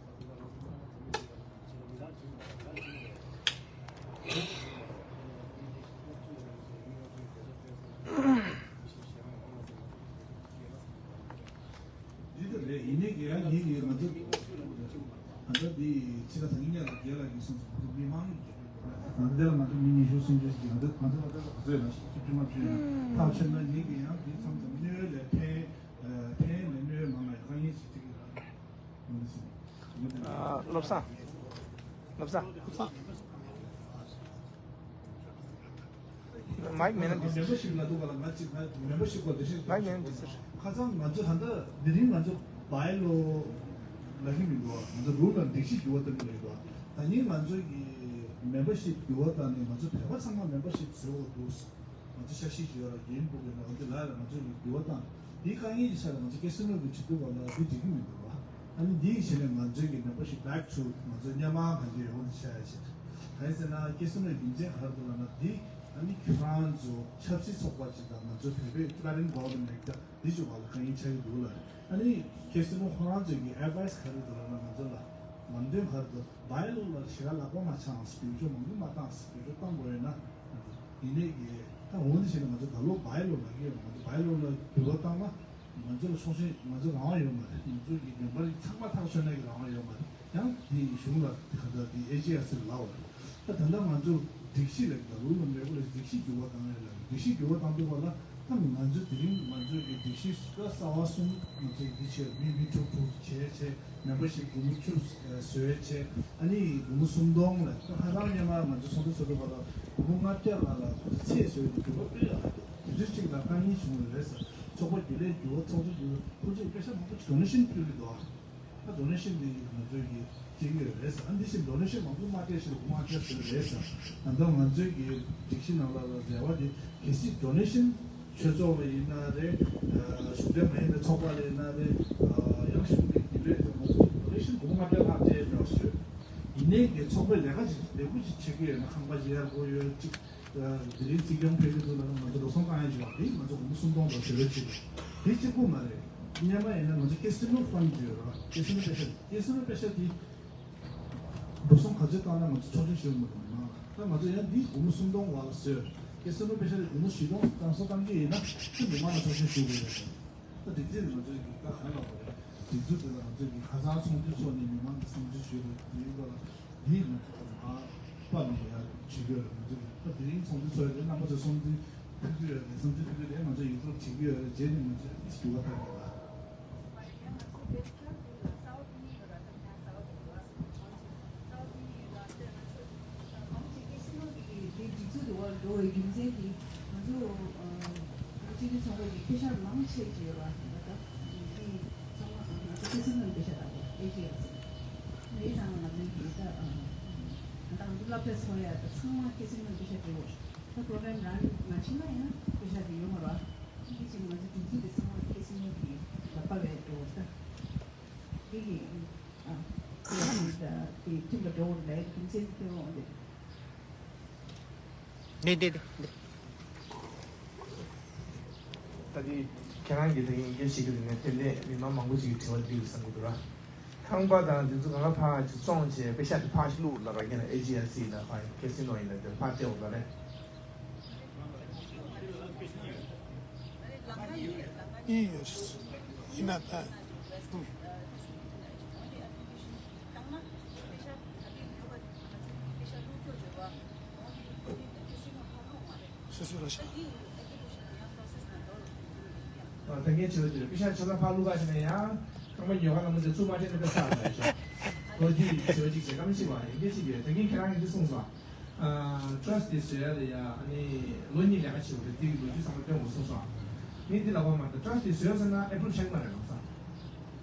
འདི་ལྟར་རེད། ཡིན་ནའི་གི་ཡང་ངེད་ཀྱི་ང་ཚོ་ད་ལྟ་འདི་ཕྱི་ཟླ་དང་ཉིན་ལ་རྒྱལ་ལགས་ཀྱིས་གསུངས་སོང་། ང་ཚོ་མི་མང་གི་ང་ཚོ་འདི་ལ་ང་ཚོ་མི་ཉི་ཤུ་སུམ་ཅུ་ཞིག་ང་ཚོ་ང་ཚོ་ལ་ད་ལྟ་ག་ཚོད་ཡོད་ན་བཅུ་ལྔ་བཅུ་ཡོད་ན་ཐག་ཆོད་ན་ངེད་ཀྱི་ཡང་འདི་མཚམས་མཚམས་གནོད་ལས་ཕན་ཕན་ལས་གནོད་མང་ལ་དཀའ་ངལ་ཞིག་འཕྲད་ཀྱི་རེད། ང་ཚོ་ཨ། བློ་བཟང་། བློ་བཟང་། བློ་བཟང་། མའིག་མེད་ན་འགྲིག་ཟེར། མེམ་བར་ཤིབ་ལབ་དུས་སྒང་ལ་ང་གཅིག་ང་མེམ་བར་ཤིབ་སྐོར་འགྲེལ་བཤད་མའིག་མེད་ན་འགྲིག་ཟེར། ཁ་སང་ང་ཚོ་ད་ལྟ་དེ་རིང་ང་ཚོ་བའི་ལོ་ལབ་ཀྱི་མི་འདུག་ང་ཚོ་རུལ་དང་སྒྲིག་གཞི་འགྱུར་བ་གཏོང་གི་མི་འདུག་ད་ནི་ང་ཚོ་གི་མེམ་བར་ཤིབ་འགྱུར་བ་བཏང་ནས་ང་ཚོ་བོད་པ་ཚང་མ་མེམ་བར་ཤིབ་བཟོ་དགོས་འདུག་ང་ཚོ་ཤ་ཤི་ཞིག་ཡོད་ལ་རྒན་སྤུ་གུ་ཡོད་ལ་འོན་ཏེ་ལ་ལ་ང་ཚོ་གི་འགྱུར་བ་བཏང་། དེའི་དཀའ་ངལ་གྱི་ཆ་ལ་ང་ཚོ་ཀེ་སི་ནོ་གི་བྱེད་དུས་སྒང་ལ་འདི་འགྲིག་གི་མི་འདུག་བ། ཨ་ནི་འདིའི་ཆེད་ནས་ང་ཚོའི་གི་མེམ་བར་ཤིབ་བེག་ཊུ་ང་ཚོ་སྔོན་མ་གང་འདྲ་ཡོང་ཆ་ཡ་ཆེད། གང་ཡིན་ཟེར་ན་ཀེ་སི་ནོའི་རྒྱུ་མཚན་ག་རེ་འདུག་ལབ་ན་འདི་ཨ་ནི་ཁྱོད་རང་ཚོ་ཆབ་སྲིད་ཚོགས་པ་ཅིག་དང་ང་ཚོ་བོད་པའི་ཕེ་ཌ་རལ་གྷ་ཝར་མེན་ཊི་ལ་འདི་ཅུ་བ་ལ་དཀའ་ངལ་ཆགས་ཀྱི་འདུག་ལ། ཨ་ནི་ཀེ་སི་ནོ་ཁོ་རང་ཚོའི་གི་ཨེ་ཌ་ཝའི་སི་ག་རེ་འདུག་ལབ་ན་ང་ཚོ་ལ་ལམ་སྟོན་ག་རེ་འདུག་བའི་ལོ་ལ་ཞེ་དྲག་ལག་པ་མ་འཆང་ཟེར། བེད་སྤྱོད་མང་པོ་མ་བཏང་ཟེར། བེད་སྤྱོད་བཏང་དགོས་ཡོད་ན། ཡིན་ནའི་གི་ད་འོ་འདི་བྱས་ན་ང་ཚོ་ད་ལོ་བའི་ལོ་ལབ་ཀྱི་ཡོད། ང་ཚོ་བའི་ལོ་ལ་འགྱུར་བ་བཏང་ན་ང་ཚོ་ལ་ཆོག་ཤེས་ང་ཚོ་རང་དབང་ཡོད་མ་རེད། ང་ཚོ་གི་མེམ་བར་ཚང་མ་ཐག་ཆོད་ན་གི་རང་དབང་ཡོད་མ་རེད། ཡང་དེ་གཞུང་ལ་ག་ད་དེ་ཨེ་ཇི་ཨར་སི་ལབ་པ་རེད། ད་ད་ལྟ་ང་ཚོ་སྒྲིག་གཞི་ལ་ད་རུལ་དང་རེ་གུ་ལེ་ཤན་སྒྲིག་གཞི་འགྱུར་བ་བཏང་ཡ་ལ་སྒྲིག་གཞི་འགྱུར་བ་བཏང་དུས་སྒང་ལ། ད་ང་ཚོ་དེ་རིང་ང་ཚོའི་གི་སྒྲིག་གཞི་གསར་པ་གསུམ་ང་ཚོས་འདི་བྱས། མི་མི་དྲུག་དྲུག་བྱས་བྱས། མེམ་བར་ཤིབ་སྒོར་མོ་བཅུ་བཟོས་བྱས། ཨ་ནི་སྒོར་མོ་སུམ་སྟོང་ལ་ད་ཁ་སང་སྔོན་མ་ང་ཚོ་ཚོགས་འདུ་ཚོགས་དུས་སྒང་ལ་སྒོར་མོ་ལྔ་བརྒྱ་ལ་ལ་ཚད་བཟོས་ཏེ་འགྱུར་བ་སྤེལ་ཡག་དུས་ཚོད་གཅིག་ལ་དཀའ་ངལ་བྱུང་བ་རེད་ཟེར། ཚོགས་པ་བརྒྱུད་ལས་འགྱུར་བ་ཚོགས་གཙོ་འགྱུར་བ་ཁོ་ཚོས་པེ་ས་མང་པོ་ཌོ་ནེ་ཤན་ཕུལ་གྱི་འདུག་ད་ཌོ་ནེ་ཤན་འདི་ང་ཚོས་ཀྱི་སྤྲད་ཀྱི་ཡོད་རེད་ཟེར། ཨ་འདི་བཞིན་ཌོ་ནེ་ཤན་མང་པོ་མ་སྤྲད་ཕྱིར་སྒོར་མོ་ལྔ་བརྒྱ་བཟོས་རེད་ཟེར། ད་ལྟ་ང་ཚོའི་གི་སྒྲིག་གཞི་ནང་ལ་ལ་རེ་བ་འདི་གལ་སྲིད་ཌོ་ནེ་ཤན་ཆོས་ཚོགས་ལ་ཡིན་ན་རེད། གཞུང་འབྲེལ་མ་ཡིན་པའི་ཚོགས་པ་ལ་ཡིན་ན་རེད། ཡང་གཞུང་གི་རྒྱུན་ལས་ཚོགས་པ་ཚོ་ཌོ་ནེ་ཤན་སྒོར་མོ་ལྔ་བརྒྱ་ལྷག་སྤྲད་འགྲོ་ཞུ། ཡིན་ནའི་གི་ཚོགས་པའི་ལས་ཀ་ཅིག་ལས་འགུལ་ཅིག་བྱེད་ཀྱི་ཡོད་ན་ཁང་པ་ཅིག་གཡར་དགོས་ཡོད་ཅིག་དེ་རིང་སྲིད་སྐྱོང་ཕེབས་ཀྱི་འདུག་ལབ་ན་ང་ཚོ་འགྲོ་སོང་བཏང་ཡ་ཞིག་ཡོད་རེད། ང་ཚོ་སྒོར་མོ་སུམ་སྟོང་དང་ཟེར་བ་ཅིག་རེད། དེ་གཅིག་པུ་མ་རེད། སྔོན་མ་ཡིན་ན་ང་ཚོ་ཀེ་སི་ནོ་ཕན་ཌི་ཡོད་རེད་བ། ཀེ་སི་ནོ་པེ་ཤ། ཀེ་སི་ནོ་པེ་ཤ་དེ་འགྲོ་སོང་ག་ཚོད་བཏང་ན་ང་ཚོ་ཆོག་མཆན་ཞུ་མི་འདུག་མ། ད་ང་ཚོ་ཡང་འདི་སྒོར་མོ་སུམ་སྟོང་བ་ལ་བཟོས། ཀེ་སི་ནོ་པེ་ཤ་དེ་སྒོར་མོ་བཞི་སྟོང་བཏང་སོ་བཏང་གི་ཡིན་ན་ཁྱོད་མི་མང་ལ་ཆོག་མཆན་ཞུ་དགོས་རེད། ད་སྒྲིག་འཛུགས་ནས་ང་ཚོའི་གི་ད་ག་ལ་བ་རེད། སྒྲིག་འཛུགས་དེ་ལ་ང་ཚོའི་གི་ཁ་སང་ཚོགས་འདུ་ཚོགས་ནས་མི་མང་གི་བསམ་ཚུལ་ཞུས་པ་དེའི་སྐོར་ལ་འདིའི་ང་ཚོ་མ་པ་ནས་ཡ་ཞུ་གི་ཡོད་རེད། ང་ཚོ་གི་ད་དེ་རིང་ཚོགས་འདུ་ཚོགས་ཡོད་རེད། རྣམ་པ་ཚོས་བསམ་ཚུལ་ཕུལ་གི་ཡོད་རེད། བསམ་ཚུལ་ཕུལ་གི་རེད། ང་ཚོ་ཡིག་ཐོག་བྲིས་གི་ཡོད་རེད། རྗེས་ནས་ང་ཚོས་ཞུ་བ་ད་རེད་ད། དེ་སྒྲིག་འཛུགས་དེ་བར་འགྲོ་བའི་རྒྱུ་མཚན་དེ་ང་ཚོ་སྤྱི་འཐུས་ཚོགས་པའི་གི་པེ་ཤ་མང་ཆེ་ཅིག་ཡོད་པ་ད་ལྟ་དེ་ཚང་མ་ང་ཚོ་ཀེ་སི་ནོར་པེ་ཤ་རག་པ་ཨེ་ཅི་ཨར་སི་དེ་ཚང་མ་ང་ཚོའི་གི་ད་ད་ང་ཚོ་སློབ་གྲྭ་ཚོགས་ཡ་ད་ཚང་མ་ཀེ་སི་ནོར་པེ་ཤ་སྤྲད་དགོས། ད་པོ་རོ་གྷ་རམ་རན་མ་བྱེད་ན་ཡང་པེ་ཤ་དེ་ཡོང་བ་རེད། དེ་བཞིན་ང་ཚོ་སྒྲིག་འཛུགས་དེ་ཚང་མ་ཀེ་སི་ནོར་གི་ལག་པ་བས་འགྲོ་བ་ད། དེ་གི་ཨ་དེ་ཁྲིམས་ལ་འགྲོ་བ་ལས་རྒྱུ་མཚན་དེ་འོང་དེ། འདི་འདི་འདི་འདི། ད་དེ་ཁྱེད་རང་གིས་ད་གིན་སྐད་ཆ་བཤད་ཀྱི་རིང་ནས་དེ་འདྲས་མི་མང་མང་པོ་ཞིག་གིས་དྲི་བ་འདི་བསམ་གྱི་འདུག་ར། ཁང་པ་དང་དེ་ཚོ་གང་ག་ཕར་ཅིག་བཙོང་བྱས་པེ་ཤ་དེ་ཕར་ཞིག་བླུགས་ལབ་ར། ཡིན་ན་ཨེ་ཇི་ཨར་སི་ལ་ཕར་ཀེ་སི་ནོ་ཡིན་ན་དེ་ཕར་སྤྲད་འོང་ལབ་རེད། གཉིས་ཡོད། ཡིན་ན་ད། སོ་སོ་ར་ཤ། ད་ངས་བྱས་པ་དེ་རེད། པེ་ཤ་ཆ་ཚང་ཕར་བླུགས་པ་ཞིག་ན་ཡང་ཁང་པ་ཉོ་ག་ལ་མི་ཚེ་བཙུགས་མ་སྤྲད་ན་དཔེ་བསགས་ལ་ཡོད་ཤག་ལོ་རྒྱུས་བྱས་པ་ཅིག་བྱས་ག་མི་ཤེས་པ་ཡིན་གྱི་ཤེས་ཀྱི་ཡོད། ད་གིན་ཁྱེད་རང་གིས་འདི་གསུངས་སོང་། ཨ་ཊྲ་སི་ཊི་དེ་བཟོ་ཡ་ལ་ཡ་ཨ་ནི་ལོ་གཉིས་ལས་ཀ་བྱེད་དགོས་རེད། དེ་གི་ལོ་རྒྱུས་ཚང་མ་སྟོན་དགོས་གསུངས་སོང་། ངས་འདི་ལབ་པ་མ་གཏོགས་ཊྲ་སི་ཊི་དེ་བཟོས་ཟེར་ན་ཨེ་པུ་རུབ་བྱེད་ཀྱི་མ་རེད་ལམ་སང་།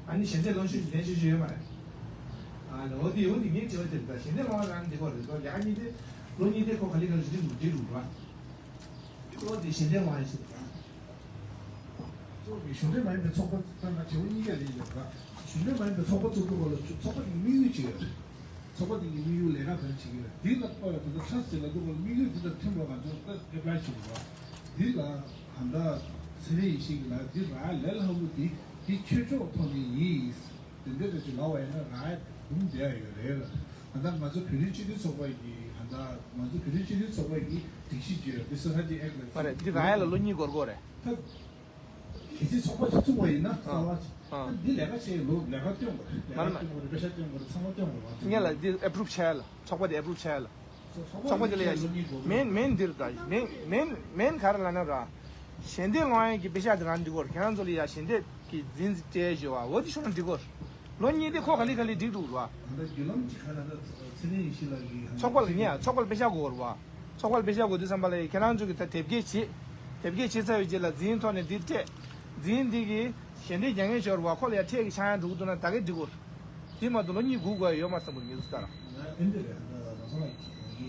ཨ་ནི་ཞལ་འདེབས་སློང་ཤོག་གི་ལན་ཞུ་ཤོག་ཡོད་མ་རེད། ཨ་ནི་འོ་དེ་འོ་དེ་ངས་བྱས་པ་དེ་རེད། ད་ཞལ་འདེབས་སློང་བ་རང་འདི་སྐོར་རེད། ལོ་ལས་ཀ་གཉིས་དེ་ལོ་གཉིས་དེ་ཁོ་ག་ལེ་ག་ལེ་འགྲིག་འགྲིག་འགྲོ་ར། ལོ་དེ་ཞལ་འདེབས་སློང་ཡ་ཞིག་རེད། གཙོ་བོ་གཞུང་འབྲེལ་མ་ཡིན་པའི་ཚོགས་པ་ཚོ་ལ་བྱེད་དགོས་གཉིས་ཀ་རེད་ཡོད་ར། གཞུང་འབྲེལ་མ་ཡིན་པའི་ཚོགས་པ་ཚོ་ཐུག་པ་ལ་ཚོགས་པ་དེ་གི་དམིགས་ཡུལ་ཅིག་ཡོད་རེད། ཚོགས་པ་དེ་གི་དམིགས་ཡུལ་ལས་ཀ་ག་རེ་བྱེད་ཀྱི་ཡོད་རེད། དེ་ལ་ལྟོས་ཡ་ད་ལྟ་ཊྲ་སི་ཊི་ལ་ཐུག་པ་ལ་དམིགས་ཡུལ་དེ་དང་མཐུན་པ་ང་ཚོ་ད་ཨེ་པ་ལའི་བྱེད་དགོས་ར། དེ་ལ་གང་ལྟར་ཚེ་རིང་ཡེ་ཤེས་ཀྱི་ལ་དེ་རག་ལས་སླ་པོ་དེ་དེ་ཆོས་ཕྱོགས་ཐོག་ནས་ཡིན། དེ་འདྲ་ཅིག་ལབ་པ་ཡིན་ན་རང་ཡ་འདུམ་བསྡད་ཡ་ཡོད་རེད་ལ། ད་ལྟ་ང་ཚོ་བོད་རིགས་སྤྱི་མཐུན་ཚོགས་པ་ཡི་ད་ལྟ་ང་ཚོ་བོད་རིགས་སྤྱི་མཐུན་ཚོགས་པ་ཡི་སྒྲིག་གཞི་བརྗོད་དེ་སོ་ཧ་ཅི་ཨེག་ལ་མ་རེད། འདི་རང་ཡ་ལ་ལོ་གཉིས་འགོར་དགོས་རེད། ད་གལ་སྲིད་ཚོགས་པ་ཞིག་བཙུགས་པ་ཡིན་ན་གསར་པ་ཞིག་ཨ་ད་འདི་ལས་ཀ་བྱས་ལོ་ལས་ཀ་སྟོན་དགོས་རེད། ལས་ཀ་སྟོན་དགོས་རེད། པེ་ཤ་སྟོན་དགོས་རེད། ཚང་མ་སྟོན་དགོས་རེད། ངས་ལ་འདི་ཨེ་པུ་རུབ་བྱས་ལ། ཚོགས་པ་དེ་ཨེ་པུ་རུབ་བྱས་ལ། ཚོགས་པ་དེ་ལ་ཡ་མེན་མེན་འདིར་ད་མེན་མེན་མེན་ག་རེ་ལབ་ན་ར། ཞལ་འདེབས་སློང་ཡ་གི་པེ་ཤ་དེ་རང་འདི་སྐོར་ཁྱེད་རང་ཚོ་ལ་ཡ་ཞལ་འདེབས་ཀྱི་འཛིན་སྤྲད་ཞུ་བ་འོ་དེ་ཤོར་ན་འགྲིག་གོ། ལོ་གཉིས་དེ་ཁོ་ག་ལེ་ག་ལེ་འགྲིག་འགྲོ་ར། ད་བརྒྱུད་ལམ་གཅིག་ག་ལ་ད་ཚེ་རིང་ཡེ་ཤེས་ལགས་ཀྱིས་ཚོགས་པ་ལ་ངས་ཚོགས་པ་ལ་པེ་ཤ་དགོས་ར། ཚོགས་པར་པེ་ཤག་དགོས་དུས་ཙམ་པ་ལ་ཁྱེད་རང་ཚོ་གིས་ད་དེབ་སྐྱེལ་བྱེད། དེབ་སྐྱེལ་བྱེད་ཚར་བའི་རྗེས་ལ་འཛིན་ཐོག་ནས་འདི་སྤྲད། འཛིན་འདི་གིས་ཞལ་འདེབས་རྒྱག་མཁན་ཤོར་བ་ཁོ་ལ་ཡང་ཁྲལ་གྱི་ཆག་ཡང་འགྲོ་གི་འདུག་ན་ད་གས་འགྲིག་གོ། དེ་མ་གཏོགས་ལོ་གཉིས་སྒུག་དགོས་ཡོད་མ་རེད་བསམ་གི་འདུག་ངེད་ཚོ་ལྟར། ཨེ་འདི་རེད། ཨ་ད་ལམ་སང་ལ་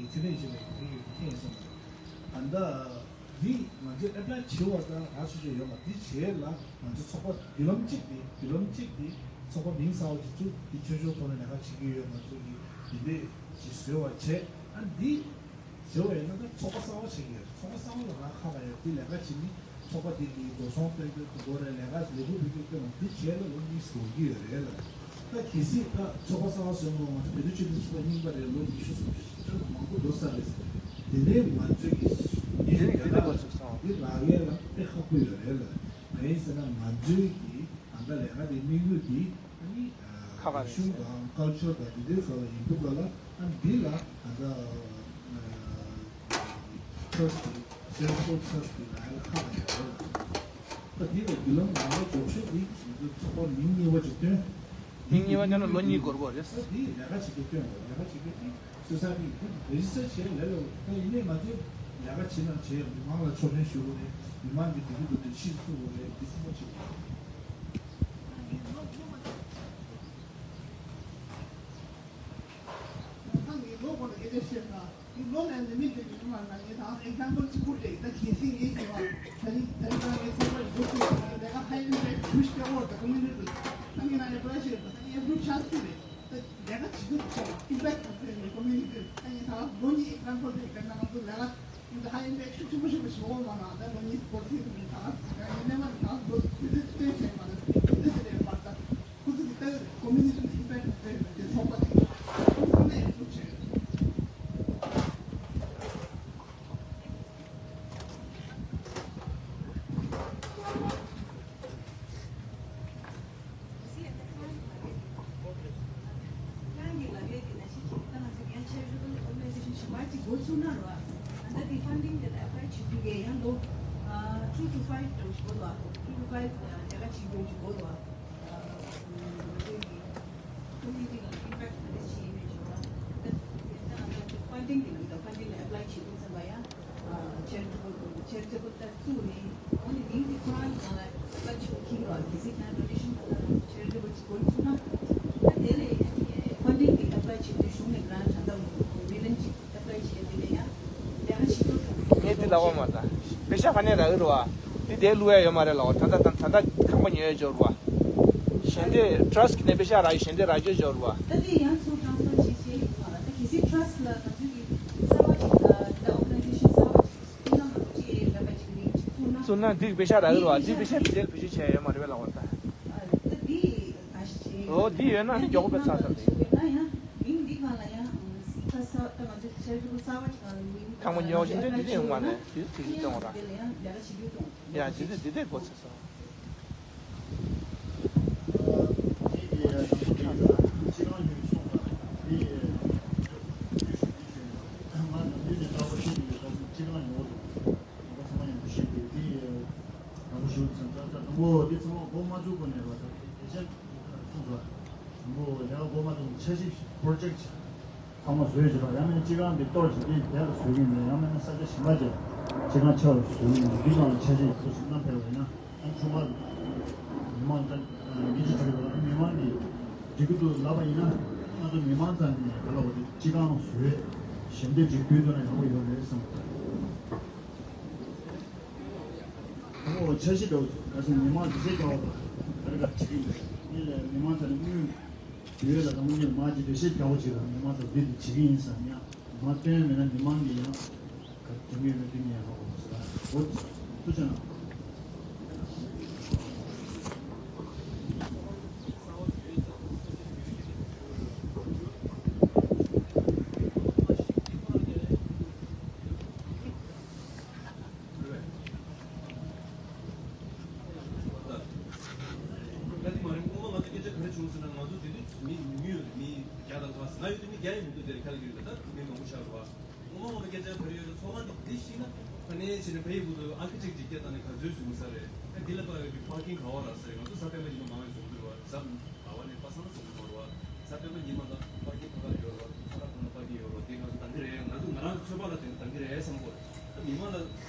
ཚེ་ཐར་ཡེ་ཤེས་ལགས་ཀྱིས་དེ་གས་ཁྱེད་ཡིན་སོང་། ཨ་ད་འདི་ང་ཚོས་ཨེ་པ་ལའི་བྱེད་པ་ད་རག་ཆོག་ཆོག་ཡོད་མ་རེད། འདི་བྱེད་ལ་ང་ཚོ་ཚོགས་པ་བརྒྱུད་ལམ་གཅིག་དེ་བརྒྱུད་ལམ་གཅིག་དེ་ཚོགས་པ་མིང་གསར་པ་ཞིག་བཙུགས། འདི་ཆོས་ཕྱོགས་ཐོག་ནས་ལས་ཀ་བྱེད་ཀྱི་ཡོད། ང་ཚོ་གིས་འདི་འདྲས་ཞིག་བཟོས་པ་བྱས། ཨ་འདི་ཟེར་བ་ཡིན་ན་ད་ཚོགས་པ་གསར་པ་ཞིག་ཡོད། ཚོགས་པ་གསར་པ་ལ་རག་ཁག་ཡོད། དེ་ལས་ཀ་བྱེད་མི་ཚོགས་པ་དེ་གི་འགྲོ་སོང་སྤེལ་རྒྱུ་དེ་འགོ་རེད། ལས་ཀ་ལས་འགུལ་སྤེལ་རྒྱུ་དེ་ལ་དེ་བྱས་ལ་ལོ་གཉིས་འགོར་གྱི་ཡོད་རེད་ལ། ད་གལ་སྲིད་ད་ཚོགས་པ་གསར་པ་བཟོས་ན་ང་ཚོ་བོད་རིགས་སྤྱི་མཐུན་ཚོགས་པ་རྙིང་པ་རེད། ལོ་ཉི་ཤུ་སུམ་ཅུ་ཅིག་མང་པོ་འགྲོ་ས་རེད། དེ་ནས་ང་ཚོས་ཀྱི་དེ་ནས་དེ་འདྲ་གོ་ཚུགས་སོང་། དེ་རག་ཡས་ལ་དཔེ་ཁག་པོ་ཡོད་རེད་ལ། གང་ཡིན་ཟེར་ན་ང་ཚོས་ཀྱི་ད་ལྟ་ལས་ཀ་དེ་དམིགས་ཡུལ་དེ་ཨ་ནི་ཁག་ཁག་རེད། གཞུང་དང་ཀལ་ཆར་དང་དེ་འདྲའི་ཁག་ལ་ཡིན་འདུག་ག་ལ། ཨ་འདི་ལ་ད་ལྟ་ཁྲ་སི་ཊི་ཅེ་རི་ཊེ་བལ་ཁྲ་སི་ཊི་ལ་ཡང་ཁག་ཡོད་རེད། ད་འདི་ལ་བརྒྱུད་ལམ་ནང་ལ་འཇོག་ཤོག་འདི་ཚོགས་པ་མིང་གཉིས་པ་ཅིག་བཏོན། མིང་གཉིས་པ་བཏོན་ན་ལོ་གཉིས་འགོར་དགོས་རེད། ད་འདི་ལས་ཀ་བྱེད་མཁན་བཏོན་དགོས། ལས་ཀ་བྱེད་མཁན་དེ་སོ་སོ་གིས་རེ་ཇི་སི་ཊར་བྱས་ལས་ལ། ད་ཡིན་ནའི་ང་ཚོས་ལས་ཀ་བྱེད་ན་བྱས། མི་མང་ལ་ཕྱོགས་སྟོན་ཞུ་དགོས་རེད། མི་མང་གིས་འགྲིག་གི་འདུག་དེ་ཕྱིར་བཙུགས་དགོས་རེད། འདི་གསུམ་པོ་བྱེད་དགོས། ད་ངས་ལོ་སྐོར་ལ་སྐད་ཆ་བཤད་ན། འདི་ལོ་ནས་ལི་མི་ཊེཌ་ཡིན་མ་རེད། ངས་ད་ཨེག་ཛམ་པལ་གཅིག་པོ་རེད། ད་གལ་སྲིད་ངས་བྱས་པ་ད་རིང་ད་རིང་ད་ངས་ཚོགས་པ་ཡོད་ཟེར་ནས་ད་ཧའི་ཨིམ་པེག་ཊི་ཧུའུ་ཇི་ལེ་ཝལ་ད་ཀོ་མུ་ནི་ཊི་ད་ངས་ན་ཡ་པ་ཤེས་པ་ད་ངས་ཨེབ་རི་ཆ་སི་རེད། ད་ལས་ཀ་བྱེད་རྒྱུ་ཚོ་ཨིམ་པེག་ཊི་ཐོབ་ཡོད་རེད། ཀོ་མུ་ནི་ཊི་ད་ངས་ད་ལོ་གཉིས་ཨེག་ཛམ་པལ་རེད། དཔེར་ན་ང་ཚོ་ལས་ཀ་ད་ཧའི་ཨིམ་པེག་ཊི་ཤུགས་ཆེན་པོ་ཞིག་ལ་བྱེད་དགོས་མ་ན། ད་ལོ་གཉིས་སྐོར་ཐེངས་རེད། ད་ངས་སྣེ་མ་ད་ལོ་དེ་ཚོ་སྟོན་བྱས་མ་ན་དེ་ཚོ་རེད་པ། ད། ཁོ་ཚོ་གི་ལྟ་གི་རེད། ཀོ་མུ་ནི་ཊི་ལ་ཨིམ་པེག་ཊི་འདྲ་ཡོད་པ་དེ་ཚོགས་པ་དེ་ཚང་མས་ཨེབ་རུབ་བྱས་ཡོད། ཁྱེད་རང་གི་ལག་ལེན་དེ་ནང་བཞིན་བྱས་ད་ང་ཚོ་ཡང་charitable organization གཞན་པ་ཅིག་འགོ་ཚུགས་ན་ར། ད་ལྟ་དེ་funding དེ་ལ་apply བྱེད་དུས་ཀའི་ཡང་ལོ་two to five འདྲ་བོ་ཞིག་འགོར་འདུག་ཨ། two to five ལས་ཀ་བྱེད་དགོས་ཀྱི་འགོར་འདུག་ཨ། ང་ཚོའི་གི་community ལ་impact ག་འདྲ་བྱེད་ཡིན་མིན་ཞུ་བ། ད་ལྟ་ང་ཚོ་funding གི་ནང་ད་funding ལ་apply བྱེད་དུས་ཙམ་པ་ཡང་charitable charitable ད་བཙུགས་ནས་འོ་ནི་མིང་དེ་ཁོ་རང་ནང་ལ་ད་ཆུ་ཁྱིམ་ར་གལ་སྲིད་ཁྱེད་རང་donation ད་ལྟ་charitable ཅིག་འགོ་ཚུགས་ན་ད་དེ་ལས་funding གི་apply བྱེད་དུས་གཞུང་ནས་grant ད་ལྟ་million ཅིག apply བྱེད་དེ་ལས་ཡང་ལས་ཀ་བྱེད་ཐུབ་ད། ངས་འདི་ལབ་པ་མ་ད་པེ་ཤ་ག་ནས་རག་གི་རེད་བ། འདི་དེ་བླུག་ཡ་ཡོད་མ་རེད་ལབ་པ། ད་ད་ད་ད་ཁང་པ་ཉོ་ཡ་འབྱོར་བ། ཞལ་འདེབས་trust གི་ནས་པེ་ཤ་རག་ཡོད། ཞལ་འདེབས་རག་རྒྱུ་འབྱོར་བ། ད་དེ་ཡང་ཚུར་transfer བྱེད་བྱེད་ཡོད་མ་རེད། ད་གལ་སྲིད་trust ལ་ང་ཚོས་ཀྱི་གསར་པ་ཅིག་ད་organization གསར་པ་ཅིག་བཙུགས་ན་ང་ཚོ་ཅིག་ལས་ཀ་ཅིག་རིང་ཅིག་བཙུགས་ན། བཙུགས་ན་འདི་པེ་ཤ་རག་གི་རེད་བ། འདི་པེ་ཤ་དེ་འདྲའི་བེད་སྤྱོད་བྱས་ཡོད་མ་རེད་བས་ལབ་པ་ད། ད་དེ་ཨ་ཤེ། ཨོ་འདི་ཡོད་ན་འདི་མགྱོགས་པོ་པས་ཚར་ས་རེད། ཡོད་ན་ཡང་མིང་འདི་སྒང་ལ་ཡང་ད་ས་ད་ང་ཚོ་charitable གསར་པ་ཅིག་སྒང་ལ་མིང་ཁང་པ་ཉོ་བཞིན་དུ་འདི་འདྲ་ཡོང་བ་ནས་དེ་དེ་འདྲ་གཏོང་ར། དེ་ལ་ཡང་ལས་ཀ་བྱེད་རྒྱུ་གཏོང་། ཡ་འདི་འདྲ་འདི་འདྲ་དགོས་ཚེ་སོང་། ང་ཚོ་ཞུ་ཚན་ཚ་ཚ་དང་པོ་འདི་ཚང་མ་འགོ་མ་བཙུགས་གོང་ནས་ར་ད་དེ་ཆ་ཚང་ཚ་དང་པོ་ལས་ཀ་འགོ་མ་བཙུགས་འཆར་གཞི་project ཚང་མ་བཟོས་བྱས་པ། ཡང་མིན་ན་སྤྱི་ཁང་འདི་གཏོར་བྱས་ཏེ་དེ་ལ་བཟོས་ཀྱི་མེད། ཡང་མིན་ན་ས་ཆ་གཞན་པ་ཅིག་སྤྱི་ཁང་ཆགས་ལ་བཟོས་ཀྱི་མེད། འདི་ནང་ལ་འཆར་གཞི་ཡག་པོ་ཞིག་བསྣམས་ཕེབས་པ་ཡིན་ན་ཨ་ཆུང་བ་མི་མང་ད་མི་གཅིག་གྲོས་པ་མི་མང་གིས་འགྲིག་གི་འདུག་ལབ་པ་ཡིན་ན་ང་ཚོ་མི་མང་ཚང་ནས་ག་ལ་བ་དེ་སྤྱི་ཁང་བཟོས་ཞལ་འདེབས་ཅིག་ཕུལ་ཐུབ་ན་ཡག་པོ་ཡོད་རེད་བསམ། ཨོ་འཆར་གཞི་འདྲ་བོ་ཅིག་ག་ཚོད་མི་མང་འདུ་ཤེས་འདྲ་བོ་དང་ག་རེ་ག་རེ་བྱེད་ཀྱི་འདུག་ངས་ལས་མི་མང་ཚོ་ནས་དངུལ་ཡོད་ལ་དང་པོ་ངས་མང་ཅིག་འདུ་ཤེས་འདྲ་བོ་ཅིག་དང་མི་མང་ཚོ་འདི་འདི་བྱེད་ཀྱི་ཡིན་བསམ་ཡང་མ་བཏོན་མེད་ན་མི་མང་གིས་ཡང་ག་རེ་དོན་གྱི་ཡོད་མེད་དེ་ངས་ཧ་གོ་མ་སོང་། འོ་ཐུགས་རྗེ་གནང་། ད་དེ་མ་རེད། སྔོན་མ་ང་ཚོ་སྐད་ཆ་ག་རེ་བྱུང་ཟེར་ན་ང་ཚོ་དེ་དུས་མི་ཉུང་ཉུང་ཡོད་རེད། མི་བརྒྱ་དང་ལྷག་ཟེར་ང་ཡོད་དུས་མི་བརྒྱ་ཡང་མི་འདུག་དེར་ཁ་ལ་ཡོད་ལ་ད་མི་མང་པོ་ཆགས་རེད་བ། སྔོན་མ་ང་ཚོ་སྐད་ཆ་ག་རེ་ཡོད་ལ་ཚོགས་ཁང་འདི་འདི་ཤེས་ན་ཕ་ནས་བྱས་ནས་ཕ་ཡི་བུ་དུ་ཨ་ཁི་ཅིག་ཅིག་སྐད་བཏང་ནས་ག་ཚོད་བཟོས་ཡིན་ས་རེད། ཨ་འདི་ལ་ཕ་གི་པར་ཀིང་ག་བ་རག་ས་རེད། ང་ཚོ་གཟའ་སྤེན་པ་ཉི་མ་མང་བའི་བཟོ་འདུག་རེད་བ། གཟའ་ཟླ་བ་ནས་པ་སངས་ལ་བཟོ་འདུག་མ་རེད་བ། གཟའ་སྤེན་པ་ཉི་མ་ལ་པར་ཀིང་ཕ་ག་ཡོད་རེད་བ། ཁ་ར་ཁོ་ན་པར་ཀིང་ཡོད་རེད་བ། དེ་ང་ཚོ་ད་འདི་རེད། ང་ཚོ་ང་རང་ཚོ། ཚོད་དཔག་ལ་དེ་འདང་གི་རེད་བསམ་གོ། ད་མི་མང་ལ་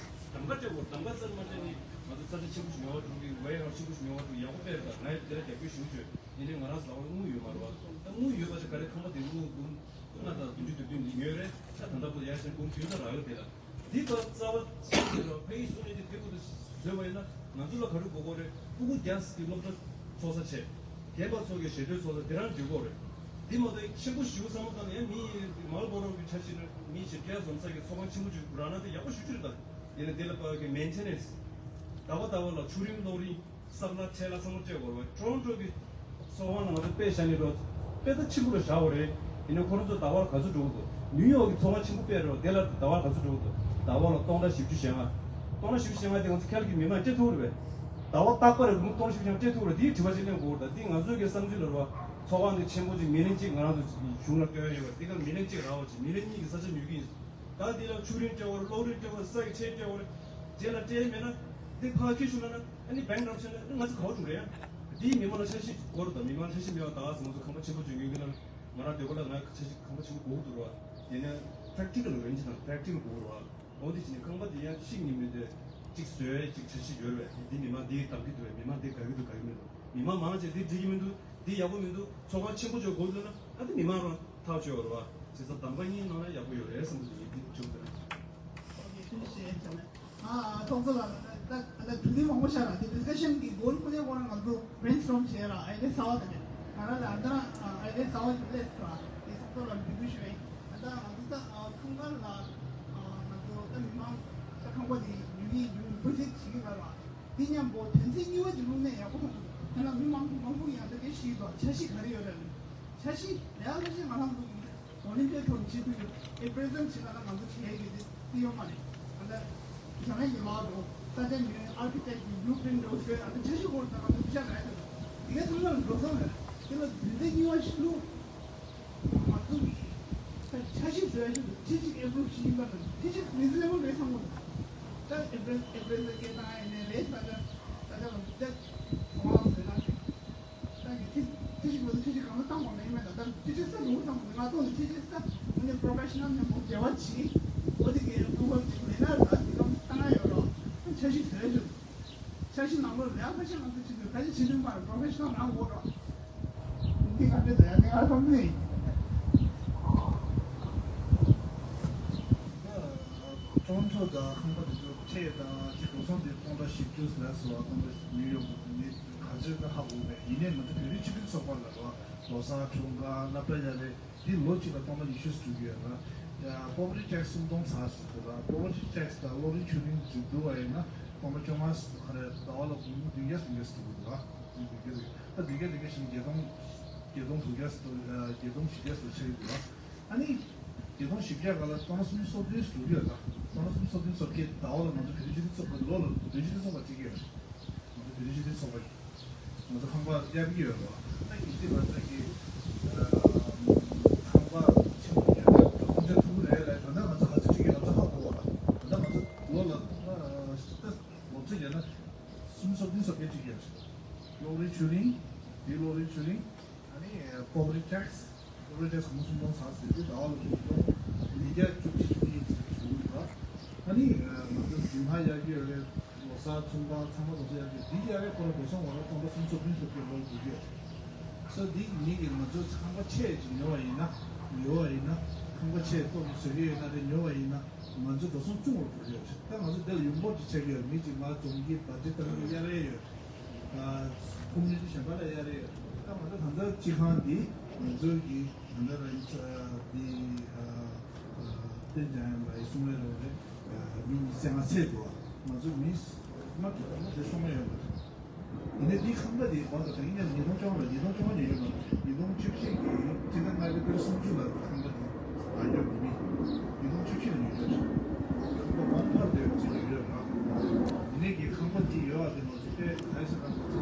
གདམ་ག་སྤྲད་དགོས། གདམ་ག་རྩ་མ་སྤྲད་ནས་ང་ཚོ་ས་ཆ་ཆེན་པོ་ཞིག་ཉོ་བ་འགྲོ་གི། ཝེར་ཧའུ་སི་ཆེན་པོ་ཞིག་ཉོ་བ་འགྲོ་ཡག་པོ་དཔེ་རེད། ད་ང་ཡང་དེ་ལ་རྒྱབ་སྐྱོར་ཞུ་བྱོས། ཡིན་ནའི་ང་རང་ཚོ་ལ་དངུལ་ཡོད་མ་རེད་བ། ད་དངུལ་ཡོད་པ་ཅིག་ག་རེ་ཁང་པ་དེ་དངུལ་འབུམ་ལྔ་དང་བདུན་ཅུ་དོན་བདུན་འདི་ཉོས་རེད། ད་ད་ལྟ་བུ་ཡར་ཞེན་འབུམ་བདུན་ཙམ་རག་གི་དེ་ལ། འདི་ལྟར་རྩ་བ་ཆེ་ཤོས་ལ་ཕ་ཡིས་བཟོ་ནས་དེ་དེ་ཁུ་དུ་བཟོས་པ་ཡིན་ན་ང་ཚོ་ལ་ག་རེ་དགོས་ཀྱི་རེད། ཕྲུ་གུ་རྒྱ་སི་སློབ་གྲྭ་ཚོགས་ས་ཆེ། རྒན་པ་ཚོ་གི་ཞལ་འདོན་ཚོགས་ས་དེ་རང་འགྲིག་གི་རེད། འདི་མ་གཏོགས་ཆེན་པོ་ཞེ་པོ་བསམ་བློ་བཏང་ན་ཡང་མི་མར་སྦོ་རོ་གི་འཆར་གཞི་ནི་མི་ཞིག་སྐྱེལ་འཛོམས་ས་གི་ཚོགས་ཁང་ཆེན་པོ་ཅིག་རག་ན་དེ་ཡག་པོ་ཞེ་པོ་ཅིག་རེད། ད་ཡིན་ན་དེ་ལ་དཔག་གི་མེན་ཊེ་ནེན་སི་ཟླ་བ་ཟླ་བ་ལ་ཆུ་རིན་གློག་རིན། སབ་ལ་ཁྲལ་ལ་ཚང་མ་སྤྲད་དགོས་རེད། ཊོ་རོན་ཊོ་གི་ཚོགས་ཁང་ནང་ང་ཚོ་དཔེ་བཞག་ནས་འགྲོ། དཔེ་ད་ཆེན་པོ་རེད་བཞག་པ་རེད། ཡིན་ནའི་ཁོ་རང་ཚོ་ཟླ་བར་ག་ཚོད་འགྲོ་གི་འདུག་ནིའུ་ཡོག་གི་ཚོགས་ཁང་ཆེན་པོ་དཔེ་རེད་བ། དེ་ལ་ཟླ་བར་ག་ཚོད་འགྲོ་གི་འདུག་ཟླ་བ་ལ་སྟོང་ཕྲག་བཞི་བཅུ་ཞེ་ལྔ། སྟོང་ཕྲག་བཞི་བཅུ་ཞེ་ལྔ་དེ་ང་ཚོ་ཁེ་ལ་གི་མི་མང་སྤྲད་ཐུབ་རེད་པས། ཟླ་བ་རྟག་པར་རེད་མོ་སྟོང་ཕྲག་བཞི་བཅུ་ཞེ་ལྔ་སྤྲད་ཐུབ་རེད། དེའི་དྲི་བ་ཅིག་གླེང་དགོས་རེད། ད་དེ་ང་ཚོའི་གི་བསམ་ཚུལ་ལ་རེད་བ། ཚོགས་ཁང་དེ་ཆེན་པོ་ཅིག་མི་ལི་ཡོན་གཅིག་ང་རང་ཚོ་གཞུང་ལ་སྟོན་ཡོད་པ་དེ་ག་མི་ལི་ཡོན་གཅིག་རག་པ་ཅིག་མི་ལི་ཡོན་གཉིས་ཀྱི་ས་ཆ་ཉོ་གི་ཡིན། ད་འདི་ལ་ཆུ་རིན་སྤྲད་པ་རེད། གློག་རིན་སྤྲད་པ་རེད། ས་ཡི་ཁྲལ་སྤྲད་པ་རེད། རྗེས་ལ་སྤྲད་མེད་ན་འདི་ཕར་ཁྱེར་ཤོག་ལབ་ན་ཨ་ནི་བེང་ཀ་རབ་ཤན་ལ་ང་ཚོ་ག་པར་འགྲོ་རེད་ཡ། འདིའི་མི་མང་ལ་འཆར་གཞི་དགོས་རེད། ད་མི་མང་ལ་འཆར་གཞི་མེད་པ་ད་ག་ཟེར་ང་ཚོ་ཁང་པ་ཆེན་པོ་ཅིག་ཉོ་གི་ན་ང་རང་སྡོད་པ་ལ་ང་འཆར་གཞི་ཁང་པ་ཆེན་པོ་དགོས་ཀྱི་འདུག་ར། ཡིན་ན་practical་རེད་ཅིག་དང་practical་དགོས་ར། འོ་འདི་བྱས་ནས་ཁང་པ་འདི་ཡང་ཤིག་ཉིན་མིན་ཏེ་གཅིག་བཟོས་གཅིག་འཆར་གཞི་ཡོད་རེད་པས། འདི་མི་མང་འདི་དགའ་གི་འདུག་པས། མི་མང་འདི་དགའ་གི་འདུག་དགའ་གི་མི་འདུག་མི་མང་མང་ཆེ་འདི་འགྲིག་གི་མི་འདུག་འདི་ཡག་པོ་མི་འདུག་ཚོགས་ཁང་ཆེན་པོ་ཅིག་དགོས་འདུག་ན་ཨ་འདི་མི་མང་རང་ཐག་ཆོད་རེད་པ། བྱས་ཙང་གདམ་ག་གཉིས་གནང་ན་ཡག་པོ་ཡོད་རེད་བསམ་གི་འདུག་འདི་ཅུང་ཙམ། ཨ་ཐོག་ཚོ་ལ་ད་ད་དུས་ཚོད་མང་པོ་ཤར་ར། དེ་discussion་གི་goal་ཁོ་ནའི་སྐོར་ང་ཚོ་brainstorm་བྱས་ར། idea་གསར་པ་དེ་ང་རང་ལ་ཨ་ད་རང་idea་གསར་པ་ཞིག་སླེབས་སོང་ར། དེ་ཐོག་ཚོ་ལ་འབུལ་རྒྱུ་ཞུ་ཡིན། ཨ་ད་ང་ཚོ་ད་ཁང་པ་ལ་ང་ཚོ་ད་མི་མང་ད་ཁང་པ་དེ་ཡུལ་ཡིན་ཡུལ་project་བྱེད་ཀྱི་ཡོད་ར། དེ་མཉམ་པོ་དོན་ཚན་གཉིས་པ་ཅིག་བླུགས་ན་ཡག་པོ་མཐོང་གི་འདུག་དེ་ལ་མི་མང་པོ་མང་པོ་ཡང་ད་དེ་ཞིག་དང་འཆར་གཞི་ག་རེ་ཡོད་རེད། འཆར་གཞི་ལས་ཀ་འཆར་གཞི་ང་རང་ཚོ་གི་volunteer་ཐོག་ནས་བྱེད་ཐུབ་ཡོད། དེ་present་བྱེད་ན་ད་ང་ཚོ་བྱེད་ཀྱི་དེ་དེ་ཡོད་མ་རེད། ད་ལྟ་བྱ་ངན་གྱི་ལག་འགྲོ་ས་ཆ་ཉོས་architect་གི་blueprint་འགྲོ་ཟེར་ད་ལྟ་འཆར་གཞི་སྐོར་ད་ང་ཚོ་ཤ་ལ་ཡ་ད་དེ་ག་ཚང་མ་ལ་འགྲོ་སོང་རེད། དེ་ལ་དོན་ཚན་གཉིས་པ་ཞིག་བླུགས། ང་ཚོ་གི་ད་འཆར་གཞི་བཟོ་ཡ་ཞིག་འདུག་ཁྲི་གཅིག་approve་བྱེད་ཀྱི་ཡིན་པ་དང་ཁྲི་གཅིག་reasonable་རེད་བསམ་གྱི་འདུག་ད་appraisal appraisal་སྐད་བཏང་ཡ་ཡིན་ནའི་རེད། ས་ཆ་ས་ཆ་ལ་འདུག་ད་ཚོང་ལམ་བཟོས་ན་རེད། ད་གི་ཁྲི་ཁྲི་གཅིག་མ་གཏོགས་ཁྲི་གཅིག་གང་ལ་བཏང་བ་མེད་མེད་ད་ད་ཁྲི་གཅིག་ས་འདུག་བསམ་གྱི་འདུག་ང་ཐོག་ནས་ཁྲི་གཅིག་ས་དངོས་གནས་professional་མཉམ་པོ་འབྲེལ་བ་བྱེད། འོ་དེ་གི་approval་ཅིག་མེད་ན་ད་དེ་གང་བཏང་ཡ་ཡོད་རོགས། ད་འཆར་གཞི་བཟོས་ཡ་ཞིག་འཆར་གཞི་ནང་ལོགས་ལས་ཀ་ཁ་ཤས་ང་ཚོ་བྱེད་དུས་ཁ་ཤས་བྱེད་དུས་མར་professional་རང་འོ་ར། འདི་ག་འདྲ་ཟེར་ཡ་འདི་ང་བསམ་ཚུལ་ཡིན། ཊོ་རོན་ཊོ་དང་ཁང་པ་དེ་ཚོ་ཁྲལ་དང་ཅིག་འགྲོ་སོང་དེ་སྟོང་ཕྲག་བཞི་བཅུ་ཟེར་ཡ་སོ་བ་སྟོང་ཕྲག་ཉུ་ཡོག་གི་མི་ག་ཚོད་ད་ཧ་གོ་མེད། ཡིན་ནའི་ང་ཚོ་བོད་རིགས་སྤྱི་མཐུན་ཚོགས་པ་ལ་ར་ལོ་གསར་འཁྲུངས་སྐར་སློབ་གྲྭ་ཡ་རེ། འདི་ལོ་གཅིག་ལ་སྟོང་ཕྲག་ཉི་ཤུ་ཙམ་འགྲོ་གི་ཡོད་ལ། property tax་སུམ་སྟོང་ཚར་ཟེར་གྱི་འདུག་ལ། property tax་དང་གློག་རིན་ཆུ་རིན་ཅིག་བསྡུ་བ་ཡིན་ན་སྟོང་ཕྲག་བཅོ་ལྔ་ག་རེ་ཟླ་བ་ལ་སྒོར་མོ་བདུན་བརྒྱ་བདུན་བརྒྱ་ཟེར་གྱི་འདུག་ལ། བདུན་བརྒྱ་ཟེར་གྱི་ད་བདུན་བརྒྱ་བདུན་བརྒྱ་ཞིག་བརྒྱད་སྟོང་བརྒྱད་སྟོང་དྲུག་བརྒྱ་ཟེར་དུ་བརྒྱད་སྟོང་བཞི་བརྒྱ་ཟེར་ཆགས་ཀྱི་འདུག་ལ། ཨ་ནི་བརྒྱད་སྟོང་བཞི་བརྒྱ་ག་ལ་སྟོང་ཕྲག་སུམ་ཅུ་སོ་བདུན་ཟེར་གྱི་ཡོད་ལ། སྟོང་ཕྲག་སུམ་ཅུ་སོ་བདུན་སོ་བརྒྱད་ཟླ་བ་ལ་ང་ཚོ་བོད་རིགས་སྤྱི་མཐུན་ཚོགས་པ་ལོ་ལ་བོད་སྤྱི་མཐུན་ཚོགས་པ་གཅིག་ཡོད། ང་ཚོ་བོད་རིགས་སྤྱི་མཐུན་ཚོགས་པ་ང་ཚོ་ཁང་པ་གཡར་གྱི་ཡོད་རེད་བ། ད་གི་ཅི་ང་ཚོ་གི་ཁང་པ་ཆེན་པོ་ཡོད་ན་ཁོང་ཚོ་ཐུག་རེད་ལ། ད་ནང་ང་ཚོ་ག་ཚོད་ཅིག་གི་ང་ཚོ་ཧ་གོ་བ་ལ། ད་ང་ཚོ་ལོ་ལ་ད་ལོ་ཚོད་ཡོད་ན་སུམ་ཅུ་སོ་བདུན་སོ་བརྒྱད་ཅིག་ཡོད་རེད། གློག་རིན་ཆུ་རིན་དེ་གློག་རིན་ཆུ་རིན་ཨ་ནི་property tax། ལོ་རེ་གྲངས་སུ་མ་སུམ་སྟོང་ཚར་ཟིན་དུས་ཟླ་བ་ལ་སུམ་སྟོང་ཉིས་བརྒྱ་བཅུ་གཅིག་བཅུ་གཉིས་ཙམ་བྱུང་ཡོད་པ། ཨ་ནི་ང་ཚོ་འཛིན་ལྷ་གཡར་གྱི་ཡོད་རེད། ལོ་གསར་འཁྲུངས་སྐར་ཚང་མ་ལོ་གསར་གཡར་གྱི་འདི་གཡར་རེད། ཁོ་ར་འགྲོ་སོང་བ་ར་སྟོང་ཕྲག་སུམ་ཅུ་སོ་བདུན་སོ་བརྒྱད་ལོར་འགྲོ་གི་ཡོད། སོ་འདི་ངེད་ཀྱིས་ང་ཚོ་ཁང་པ་ཆེ་ཅིག་ཉོ་བ་ཡིན་ན་ཉོ་བ་ཡིན་ན་ཁང་པ་ཆེ་ཏོག་ཙམ་བཟོ་གི་ཡོད་ན་རེད། ཉོ་བ་ཡིན་ན་ང་ཚོ་འགྲོ་སོང་ཆུང་བར་འགྲོ་གི་ཡོད་རེད། ད་ང་ཚོ་འདི་ལ་ཡོང་འབབ་ཅིག་ཆགས་ཀྱི་ཡོད། མི་གཅིག་མ་རྫོང་གི་བ་ཏི་ཏང་གི་གཡར་རེ་ཡོད། ཁོ་མི་ནི་ཊི་གཞན་པ་ལ་གཡར་རེ་ཡོད། ད་ང་ཚོ་ད་ལྟ་སྤྱི་ཁང་འདི་ང་ཚོའི་གི་ད་ལྟ་ར་ཡིན་ཚ་འདི་བསྟན་འཇམ་དབྱངས་ལགས་ཡིན་གསུང་བའི་རོགས་རེད། མི་ཉི་ཤུ་རྩ་ལྔ་ཚད་འདུག་མ་ཚོ་མི་མ་གྲོས་མ་དེ་སོང་མ་ཡོད་མ་རེད། ཡིན་ནའི་འདི་ཁང་པ་འདི་གོང་དུ་ད་ཡིན་ནའི་ཉིས་སྟོང་བཅོ་ལྔ་ལ་ཉིས་སྟོང་བཅོ་ལྔ་ཉོས་ཡོད་མ་རེད། ཉིས་སྟོང་བཅུ་བཞི་གི་སྤྱི་ཟླ་ལྔ་པའི་ཏ་རིག་སུམ་ཅུ་ལ་ཁང་པ་འདི་ད་ཉོས་མི་ཉིས་སྟོང་བཅུ་བཞི་ལ་ཉོས་ཡོད་རེད། ཁང་པ་གོང་འཕར་དེ་ཚོ་ཉོས་ཡོད་རེད། ཡིན་ནའི་གི་ཁང་པ་འདི་ཡོད་པ་དེ་ང་ཚོ་དཔེ་ག་རེ་ཟེར་ན་ང་ཚོ་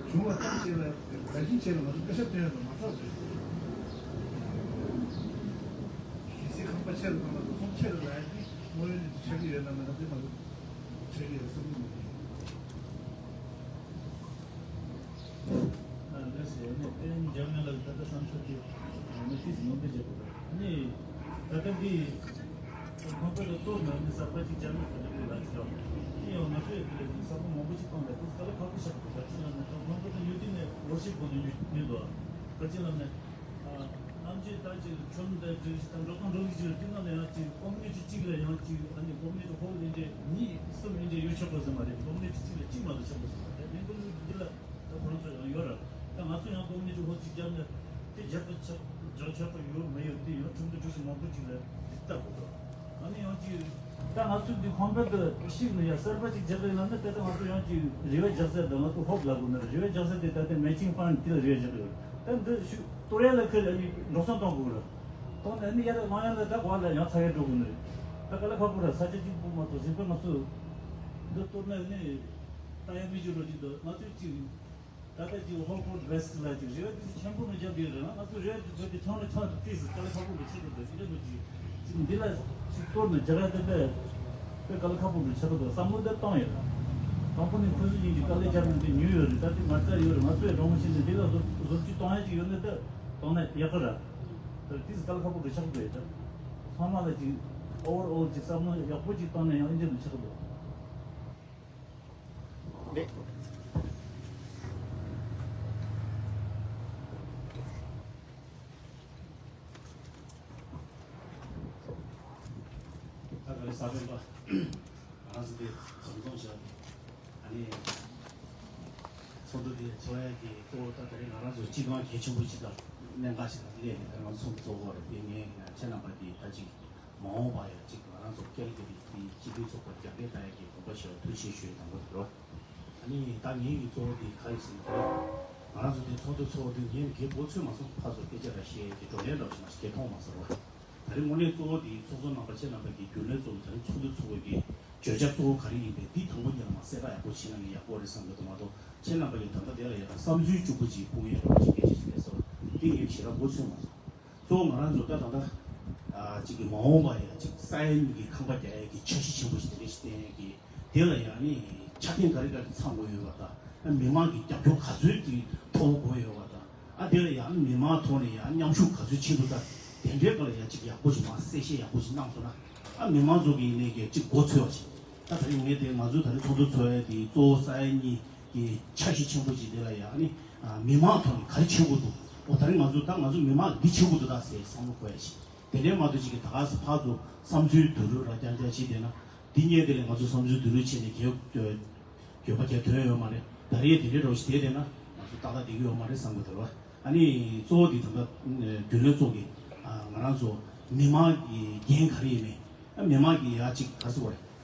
གཞུང་ལ་གཏམ་བྱས་ལ་ག་རྒྱུ་བྱས་ལ་ང་ཚོ་སྐད་ཆ་བཏོན་ཡོད་ན་མ་ཚོགས་རེད། གལ་སྲིད་ཁང་པ་ཆེ་རུ་བཏང་ན་འགྲོ་སོང་ཆེ་རུ་ལ་ཡ་དེ་དངོས་ཡོད་གནས་ཚུལ་ཆགས་ཀྱི་ཡོད་ན་མེད་ན་དེ་ང་ཚོ་ཆགས་ཀྱི་ཡོད་བསམ་གྱི་མ་རེད། ལགས་སོ། ཨ་ནི་ཏན་འཇམ་དབྱངས་ལགས་ད་ལྟ་བསམ་ཚུལ་དེ་ཨ་ནི་ཏིས་ནོར་འདི་བརྗེད་པ་རེད། ཨ་ནི་ད་ལྟ་འདི་ ཁང་པ་ལ་གཏོར་ན་ནི་གསར་པ་ཅིག་བཅའ་མེད་པ་ནི་ལས་ལ་ཅིག་ཡོད། དེ་ཡང་ང་ཚོས་དེ་ལས་ནི་གསར་པ་མང་པོ་ཞིག་བཏང་ནས་དེ་དཀའ་ལས་ཁག་པོ་ཞིག་འདུག་ག་ཅི་ལབ་ན་ད་ཁང་པ་དང་ཡུལ་དེ་ནས་ཝོར་ཤིབ་དགོས་ནི་མི་འདུག་ག་ཅི་ལབ་ན། ཨ། ནམ་རྒྱུན་ད་ཅིག་ཁྲོམ་དང་འབྲེལ་ཞིག་དང་འགྲོ་སྟངས་འགྲོ་ལུགས་ཅིག་ལ་དེ་ནང་ལ་ཡང་ཅིག་ཀོ་མུ་ནི་ཊི་གཅིག་ལ་ཡང་ཅིག་ཨ་ནི་ཀོ་མུ་ནི་ཊི་ཧོལ་ཡིན་གྱི་གཉིས་གསུམ་ཡིན་གྱི་ཡོད་ཆོག་པ་ཟེར་མ་རེད། ཀོ་མུ་ནི་ཊི་གཅིག་ལ་གཅིག་མ་གཏོགས་ཆགས་པ་ཟེར་མ་རེད། མི་འདུག་ལུགས་འདི་ལ། ད་ཁོ་རང་ཚོ་ཡང་ཡོད་ར། ད་ང་ཚོ་ཡང་ཀོ་མུ་ནི་ཊི་ཧོལ་ཅིག་བརྒྱབ་ནས་དེ་རྒྱག་པ་ཆགས་རྒྱག་ཆོག་པ་ཡོད་མ་ཡོད་དེ་ཡང་ཁྲིམས་དང་འགྲོ་སོང་མང་པོ་ཅིག་ལ་དེ་ལྟ་དགོས་འདུག་ཨ་ནི་ཡང་ཅིག་ད་ང་ཚོ་འདི་ཁང་པ་དེ་ཤིག་ནས་ཡང་གསར་པ་ཅིག་རྒྱག་གི་ཡོད་ན་ད་ལྟ་ང་ཚོ་ཡང་ཅིག་རེ་བ་རྒྱག་ས་དང་ང་ཚོ་ཧོབ་ལབ་དགོས་ན་རེ་བ་རྒྱག་ས་དེ་ད་ལྟ་མེ་ཆིང་ཕན་དེ་ལ་རེ་བ་རྒྱག་གི་ཡོད། ད་འདི་ཤུ་གཏོར་ཡ་ལ་ཁེལ་ཨ་ནི་འགྲོ་སོང་གཏོང་དགོས་ར། གཏོང་ནས་ཨ་ནི་ཡར་ལ་ལངས་ཡ་ལ་ད་གོ་ལ་ཡང་ཚ་ཡ་འགྲོ་དགོས་ནི་རེད། ད་དཀའ་ལས་ཁག་པོ་ར། ས་ཆ་གཅིག་པུ་མ་གཏོགས་གཞན་པ་ང་ཚོ་འདི་གཏོར་ན་ཨ་ནི་ད་ཡ་མི་འཇུ་རོ་ཅིག་འདུག་ང་ཚོས་ཅིག་ད་ལྟ་ཅིག་ཧོལ་ཕོར་ཌི་ཝེ་སི་ཊི་ལ་ཅིག་རེ་བ་དེ་ཚོ་ཆེན་པོ་མི་རྒྱབ་དེ་རེད་ན་ང་ཚོ་རེ་བ་དེ་ཚོ་དེ་ཐོན་ལ་ཐོན་དུ་ཏིས་དཀའ་ལས་ཁག་པོ་མི་ཆེ་གི་འདུག་ཅི་འདྲ་འདུག་ཅིག་ཅིག་འདི་ལ་ཅིག་གཏོར་ནས་རྒྱ་གར་དེ་དཔེ་དཔེ་དཀའ་ལས་ཁག་པོ་མི་ཆེ་གི་འདུག་བསམ་བློ་དེ་བཏང་ཡོད། དང་པོ་ནས་ཁོ་ཚོ་གཉིས་ཀྱི་དཀའ་ལས་རྒྱབ་ནས་དེ་ཉུལ་ཡོད་རེད། ད་དེ་མ་རྩ་ཡོད་རེད། ང་ཚོས་རང་བཞིན་དུ་འདི་ལ་བཟོ་བཟོ་བཅོས་གཏོང་ཡ་ཅིག་ཡོད་ན་ད་གཏོང་ན་ཡག་གི་རེད། ད་ཏིས་དཀའ་ལས་ཁག་པོ་མི་ཆེ་གི་འདུག་ད་ཚང་མ་ལ་ཅིག་ཨོ་ཝར་ཨོལ་ཅིག་བསམ་བློ་ཡག་པོ་ཅིག་བཏང་ན་ཡང་ཨེ་འདྲ་མི་ཆེ་གི་འདུག་ད་ག་ལེ་ས་བོན་པ། ང་རང་ཚོ་འདི་བྱམས་སྐྱོང་བྱ། ཨ་ནི། ཚོགས་འདུ་འདི་ཚོགས་ཡ་གི་གཙོ་བོ་ད་ད་རེས་ང་རང་ཚོ་སྤྱི་ཁང་གལ་ཆེན་པོ་ཞིག་དང་གནད་འགག་ཞིག་ལ་སླེབས་ནས་ད་རེས་ང་ཚོ་ཚོགས་འདུ་ཚོགས་དགོས་རེད། དེ་ངས་ཁྱེད་རྣམ་པ་འདི་ད་ཅིག་མ་འོངས་པ་ཡང་གཅིག་ང་རང་ཚོ་ཀེ་ར་ཀེ་རི་དེའི་སྤྱི་འཐུས་ཚོགས་པ་རྒྱབ་སྐྱོར་བཏང་ཡག་གི་དགོངས་པ་བཞེས་པ་ཐུགས་རྗེ་ཆེ་ཞུ་ཡི་དང་པོ་དེ་རོ། ཨ་ནི་ད་ངེད་ཀྱི་གཙོ་བོ་དེ་ག་ཡིན་ཟེར་ན། ང་རང་ཚོ་དེ་ཚོགས་འདུ་ཚོགས་དུས་ངས་གའི་མགོ་ཚོས་མ་སོང་། ཕར་ཚུར་སྐད་ཆ་ར་བཤད་ཀྱི་བགྲོ་གླེང་འདྲ་བོ་ཞིག་མ་ཞིག་གའི་མཐོང་མ་སོང་རོ། ད་རེས་དངོས་གནས་གཙོ་བོ་དེ་ཚོགས་གཙོ་རྣམ་པ་ཁྱེད་རྣམ་པ་གི་རྒྱུན་ལས་གཙོ་བོ་ད་རེས་ཚོགས་འདུ་ཚོགས་དགོས་ཀྱི་བརྗོད་བྱ་གཙོ་བོ་ག་རེ་ཡིན་པས་འདི་དང་པོ་ཉིད་ལ་མ་གསལ་ཁ་ཡག་པོ་བྱེད་ན་ངས་ཡག་པོ་རེད་བསམ་གྱི་འདུག་མ་གཏོགས་ཁྱེད་རྣམ་པ་ཡིས་ད་ལྟ་དེ་ལ་ཡ་ད་བསམ་ཚུལ་གཅིག་པོ་ཅིག་སྤུངས་ཡས་འདྲ་བོ་ཅིག་སྐད་ཆ་ཞིག་རེད་སོ། འདི་ངས་ཞེ་དྲག་མགོ་ཚོས་མ་སོང་། གཙོ་བོ་ང་རང་ཚོ་ད་ད་ལྟ་ཨ་གཅིག་གི་མ་འོངས་པ་ཡ་གཅིག་ས་ཡ་གཉིས་ཀྱི་ཁང་པ་རྒྱག་ཡས་ཀྱི་འཆར་གཞི་ཆེན་པོ་ཞིག་དེ་འདྲ་ཞིག་བཏིང་ཡས་ཀྱི་དེ་ལ་ཡང་ནི་ཆ་རྐྱེན་ག་རེ་ག་རེ་ཚང་དགོས་ཡོད་པ་དང་། མི་མང་གི་རྒྱབ་སྐྱོར་ག་ཚོད་ཀྱི་ཐོབ་དགོས་ཡོད་པ་དང་། ཨ་དེ་ལ་ཡང་མི་མང་ཐོག་ནས་ཡང་མཉམ་ཞུགས་ག་ཚོད་བྱེད་དགོས་ད། དེ་འདྲའི་སྐོར་ལ་ཡང་གཅིག་ཡག་པོ་ཞིག་མ་གསལ་བཤད་ཡག་པོ་ཞིག་གནང་སོང་ན། ཨ་མི་མང་ཚོ་གི་ནས་ཀྱི་གཅིག་མགོ་ཚོས་པ་ཞིག་ད་ད་རེས་ངས་དེ་ང་ཚོ་ད་རེས་ཚོགས་འདུ་ཚོགས་ཡས་དེ་གཙོ་བོ་ས་ཡ་གཉིས་ཀྱི་འཆར་གཞི་ཆེན་པོ་ཅིག་དེ་ལ་ཡང་ནི་མི་མང་ཐོག་ནས་ག་རེ་བྱེད་དགོས་འདུག་འོ་ད་རེས་ང་ཚོ་ད་ང་ཚོ་མི་མང་འདི་བྱེད་དགོས་འདུག་ད་ཟེར་བསམ་བློ་འཁོར་ཡ་ཞིག་དེ་འདྲའི་མ་གཏོགས་ཅིག་གི་ད་ག་ས་ཕར་ཚུར་བསམ་ཚུལ་བསྡུ་རུབ་ར་རྐྱང་རྐྱང་བྱས་བསྡད་ན། འདི་གཉིས་དེ་ལས་ང་ཚོ་བསམ་ཚུལ་བསྡུ་རུབ་བྱས་ནས་གལ་གྱོད་པ་གལ་ཐོན་ཡོད་མ་རེད། ད་རེས་དེ་འདྲའི་འདྲ་བོ་ཞིག་བསྡད་བསྡད་ན་ང་ཚོ་ཏག་ཏག་བསྡད་ཀྱི་ཡོད་མ་རེད་བསམ་གྱི་འདུག་ར། ཨ་ནི་གཙོ་བོ་དེ་ད་ལྟ་རྒྱུན་ལས་ཚོགས་ཀྱི་ང་རང་ཚོ་མི་མང་གི་འགན་ག་རེ་ཡིན་མིན། ཨ་མི་མང་གི་ཡ་གཅིག་ག་རེ་ཟེར་དགོས་རེད།